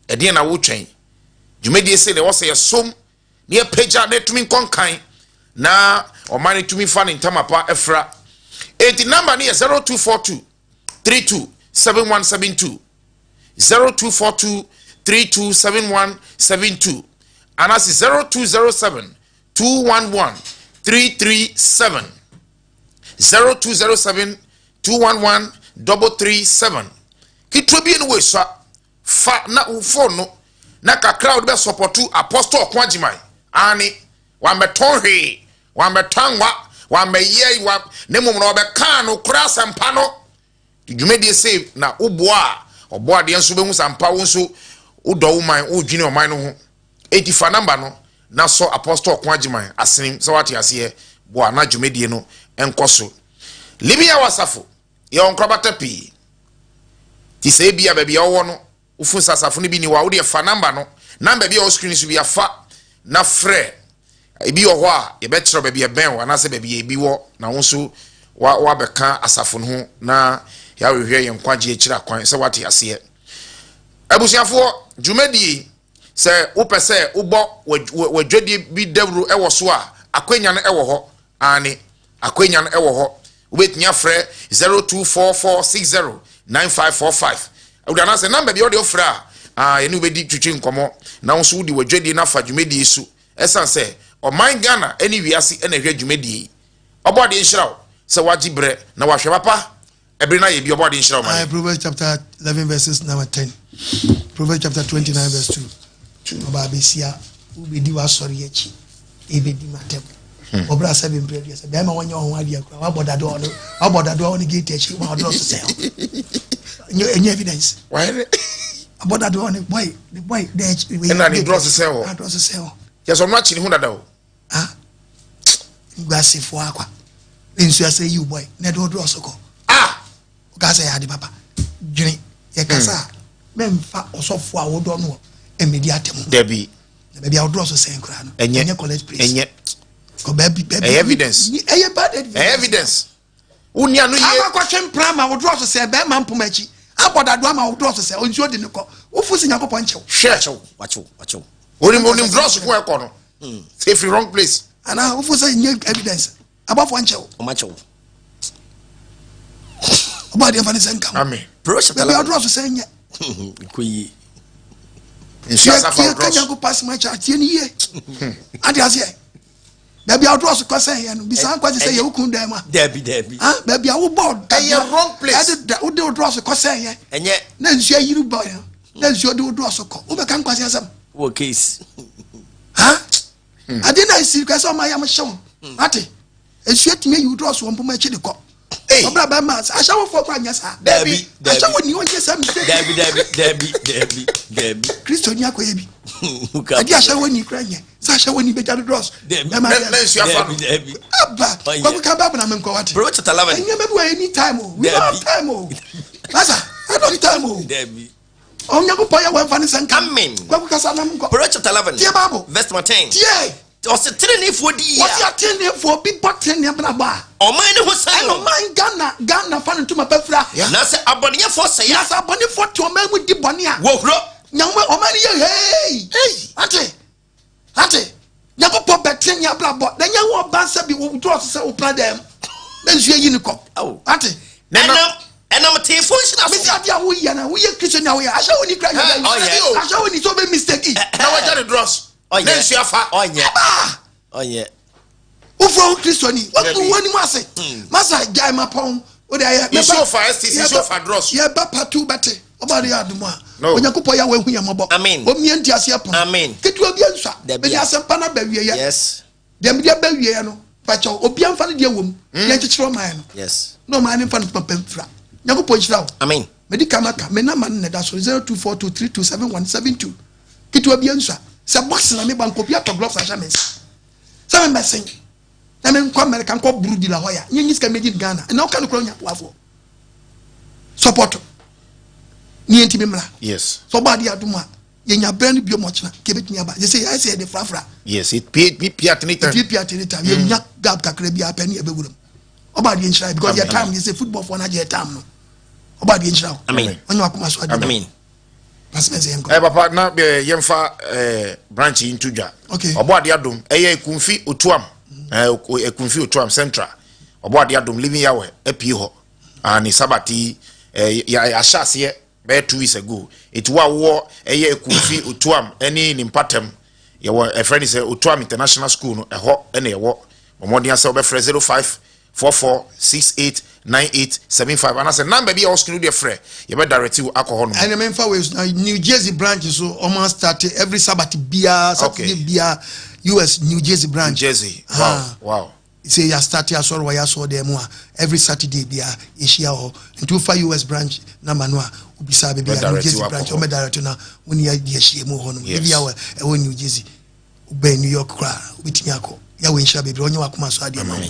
ɛdeɛ na wotwɛn dwumadie sei na ɛwɔ sɛ yɛsom na yɛpagya na ɛtumi nkɔ nkan na ɔman no tumi fa ne ntama pa afira enti namba no yɛ 0242 32 7172 0242 327172 anaasɛ 0207 211 337 0207 211 337 ketewa bi ne wɔasua fa na wo phone no na kakra a wode bɛsɔpɔto Apostle Ɔko Agyeman aane wammɛtɔn hwee wammɛtɔ anwa wammɛyɛ wa na mmom na ɔbɛkaa nokorɛ asɛmpa no dwumadie sei na woboa a ɔbɔ adeɛ nso bɛhu sɛ ampa wo nso wodɔ wo man wodwene ɔman no ho enti fa namba no na sɔ Apostle Ɔko Agyeman asenem sɛ wate aseɛ boa na dwumadie no nkɔ so Libya wasafo Yɛwɔ nkorabata pii. Nti sɛ ebia baabi a wowɔ no, wofu sɛ asafo no bi ni hɔ a, wodeɛ fa namba no, namba bi a ɛwɔ screen so bi afa na frɛ. Ebi wɔ hɔ a, yɛbɛkyerɛ baabi a ɛbɛn wo anaasɛ baabi a ebi wɔ na wo nso woabɛka asafo no ho na yɛahwehwɛ yɛn nkwagye akyiri akwan sɛ woate aseɛ. Abusuafoɔ, dwumadie sɛ wopɛ sɛ wobɔ w'adwadie bi dawuro wɔ so a, akwanya no wɔ hɔ. Aane, akwanya no wɔ hɔ. Wobɛtumi afrɛ 0244609545. Awurade anaasɛ namba bi a wode wofrɛ a, ah, yɛne wobɛdi twitwi nkɔmmɔ na wo nso wode w'adwadie no afa dwumadie so. Ɛsiane sɛ ɔman Ghana ne wiase na ɛhwɛ dwumadie yi. Ɔbɔadeɛ nhyira wo sɛ woagye berɛ na woahwɛ papa. Ɛbere no ayɛ bi, Ɔbɔadeɛ nhyira wo ma yɛn. Proverbs chapter 11 verses number 10. Proverbs chapter 29 verse 2. Ɔbaa besia, wobɛdi w'asɔre akyi, ɛbɛdi m'atɛm. Ɔbrɛ asɛ bi mpere aduasa, bɛrima wɔnyɛ wɔn ho adeɛ kura, wabɔ dadoɔ ɔno, wabɔ dadoɔ ɔne gate akyi, wɔn adorɔ so sɛ ɛnyɛ evidence. Wayɛ dɛ. Abɔ dade hɔ ne boy ne boy dɛ. Ɛna ne drɔs sɛn hɔ. Drɔs sɛn hɔ. Kyɛ sɛ ɔno akyi ne ho dada o. Ah nguasefoɔ akwa. Ne nsu asɛ yiw boy na ɛde wo drɔs kɔ. Ah. Woka sɛ yɛ ade papa. Dwene yɛ kasa a mɛmfa ɔsɔfoɔ a wodɔ no mmedi atɛm. Dabi. Na baabi a wo drɔs sɛn koraa no. Ɛnyɛ. Ɛnyɛ college place. Ɛnyɛ. Kɔ baabi baabi. Ɛyɛ evidence. Ɛyɛ bad evidence. Ɛyɛ evidence. Wo nua no yie. Akɔ akɔtwe mpena ama wo drɔs sɛ bɛrima mpoma akyi. Abɔ dado ama wo drɔs sɛ nsuo de ne kɔ. Wofu si Nyankopɔn nkyɛw. Hwɛ. Wakyew, wakyew, wakyew. Onim onim drɔs ko ɛkɔ no. Sɛ efiri wrong place. Anaa wofu sɛ nyɛ evidence. Abɔfoɔ nkyɛw. Ɔmo akyɛw. Ɔbɔ adeɛ fa ne sɛ nka ho. Amen. Baabi a drɔs sɛ nyɛ. Nkɔ yie. Nsuo asafa Yɛ drɔs. ka Nyankopɔn asɛm akyerɛ atie ne yie. Ade aseɛ. Baabi a wodrɔs kɔ sɛ yɛ no bisa nkwa sɛ yɛ wo kun dan mu a. Dabi dabi. Ah baabi a wobɔ ɛyɛ wrong place. Ɛde da wode wo drɔs kɔ sɛ yɛ. Ɛnyɛ. Na nsuo ayiri bɔ yɛ na nsuo de wo drɔs kɔ wobɛka nkwasi asɛm. Wɔ case. Ha adeɛ na esi kɔ sɛ ɔma yam hyew ate nsuo tumi ayi wo drɔs wɔ mpoma akyi de kɔ. Ɔbra bɛma ahyɛwofoɔ kɔ anyɛ saa. Dabi dabi. Ahyɛwo ni ɔnyɛ saa mistake. Dabi dabi dabi dabi dabi. Kristo ni akɔyɛ bi. Ɛdi ahyɛwo ni kura nyɛ. Sɛ ahyɛwo ni bɛgya no drɔs. Na nsuo afa no. Aba kwaku ka baabu na menkɔ wate. Proverbs chapter 11. Nneɛma bi wɔ any time o. We don't have time o. Masa I don't have time o. Dabi. Onyankopɔn yɛ wɔn fa ne sɛ nka. Amen. Kwaku kasa na menkɔ. Proverbs chapter 11. Tie baabu. Verse number 10. Tie. Ɔsɛ teneneefoɔ di yie a. Wɔsi ateneneefoɔ bi bɔ tenenee abrabɔ a. Ɔman ne ho san wɔn. Ɛna ɔman Ghana Ghana fa ne ntoma pa fira. Na sɛ abɔneyɛfoɔ sɛe a. Na sɛ abɔnefoɔ te ɔman mu di bɔne a. Wɔhuro. Nyame ɔman no yɛ hei. Ate ate Nyankopɔn bɛ tenenee abrabɔ na nyɛ wo ɔba sɛ bi wo drɔs sɛ wo pra dɛm na nsuo yi ne kɔ. Ate. Ɛnam ɛnam teefo nhyira so. Mesi ade a woyɛ na woyɛ Kristo ni a woyɛ ahyɛ wo ni kura yɛ dɛ. Ahyɛ wo ni sɛ ɔbɛ mistake. Na wagya ne drɔs. Ɔnyɛ. Ne nsu afa. Ɔnyɛ. Aba. Ɔnyɛ. Wofura wo Kristoni. Wagu wo anim ase. Masa gyae ma pɔn. Wode ayɛ. Nsuo fa STC nsuo fa drɔs. Yɛba patu bɛte. Ɔba de yɛ adom a. No. Onyankopɔn yɛ wahu yɛn mmɔbɔ. Amen. Omie nti aseɛ pono. Amen. Ketewa bi nsua. Dabi. Mede asɛmpa no aba wieɛ. Yes. Deɛ mede aba wieɛ no, fakyɛw. Obia mfa ne deɛ wɔ mu. Yɛnkyekyere ɔman no. Yes. Na ɔman no mfa no papa mfira. Nyankopɔn nhyira wo. Amen. Medi kan aka, me number no na ɛda so 0242327172. Ketewa bi ansua. Sɛ boxing na meba nka obi atɔ gloves ahyɛ me nsa. Sɛ me mmɛsen na me nkɔ America nkɔ buru di la hɔ ya. Nye nyi sika mmegye Ghana. Ɛna woka no kura onya boafoɔ. Support. Ne yɛn ti me mmra. Yes. Sɛ ɔbɔ adeɛ adom a yɛnya berɛ no bio mɔkyena ka ebɛtumi aba. Yɛ sɛ yɛayɛ sɛ yɛde frafra. Yes, it pie it pie at any time. It pie at any time. Yɛnya gap kakra bi apɛ ne yɛbɛwura mu. Ɔbɔ adeɛ nhyira because yɛ time yɛ sɛ football foɔ no agye yɛ time no. Ɔbɔ adeɛ nhyira wo. Amen. Ɔnyɛ wakoma so adeɛ. Amen. Eh, papa na eh, yɛmfa eh, branch yi nto dwa okay. ɔbɔ adeɛ adom ɛyɛ ekumfi otuam eh, ekumfi otuam central ɔbɔ adeɛ adom living yahweh apue hɔ ah, ne sabat yi eh, yɛahyɛ aseɛ bɛyɛ 2 weeks ago ɛti wo a wowɔ ɛyɛ ekumfi otuam ɛne ne mpatam yɛwɔ ɛfrɛ ne sɛ otuam international school no ɛhɔ ɛna ɛwɔ ɔmɔden asɛ wobɛfrɛ 05 44 68 98 75 anaasɛ number bi a ɛwɔ screen deɛ frɛ yɛbɛ direct wo akɔ hɔ nom. Ɛna mɛnfa wei so na New Jersey branch so ɔmo start every Sabbath biara Saturday biara US New Jersey branch. New Jersey wow wow. Sɛ yɛ start asɔre wɔ yɛ asɔre dɛm mu a every Saturday biara yɛhyia hɔ nti wofa US branch number no a wobisa baabi a New Jersey branch ɔmo direct na wo ne yɛ ahyia mu wɔ hɔ nom ebi a ɛwɔ New Jersey wobɛn New York koraa wobɛtumi akɔ Yahweh nhyira bebree ɔnyɛ wakoma so adeɛ ma wo.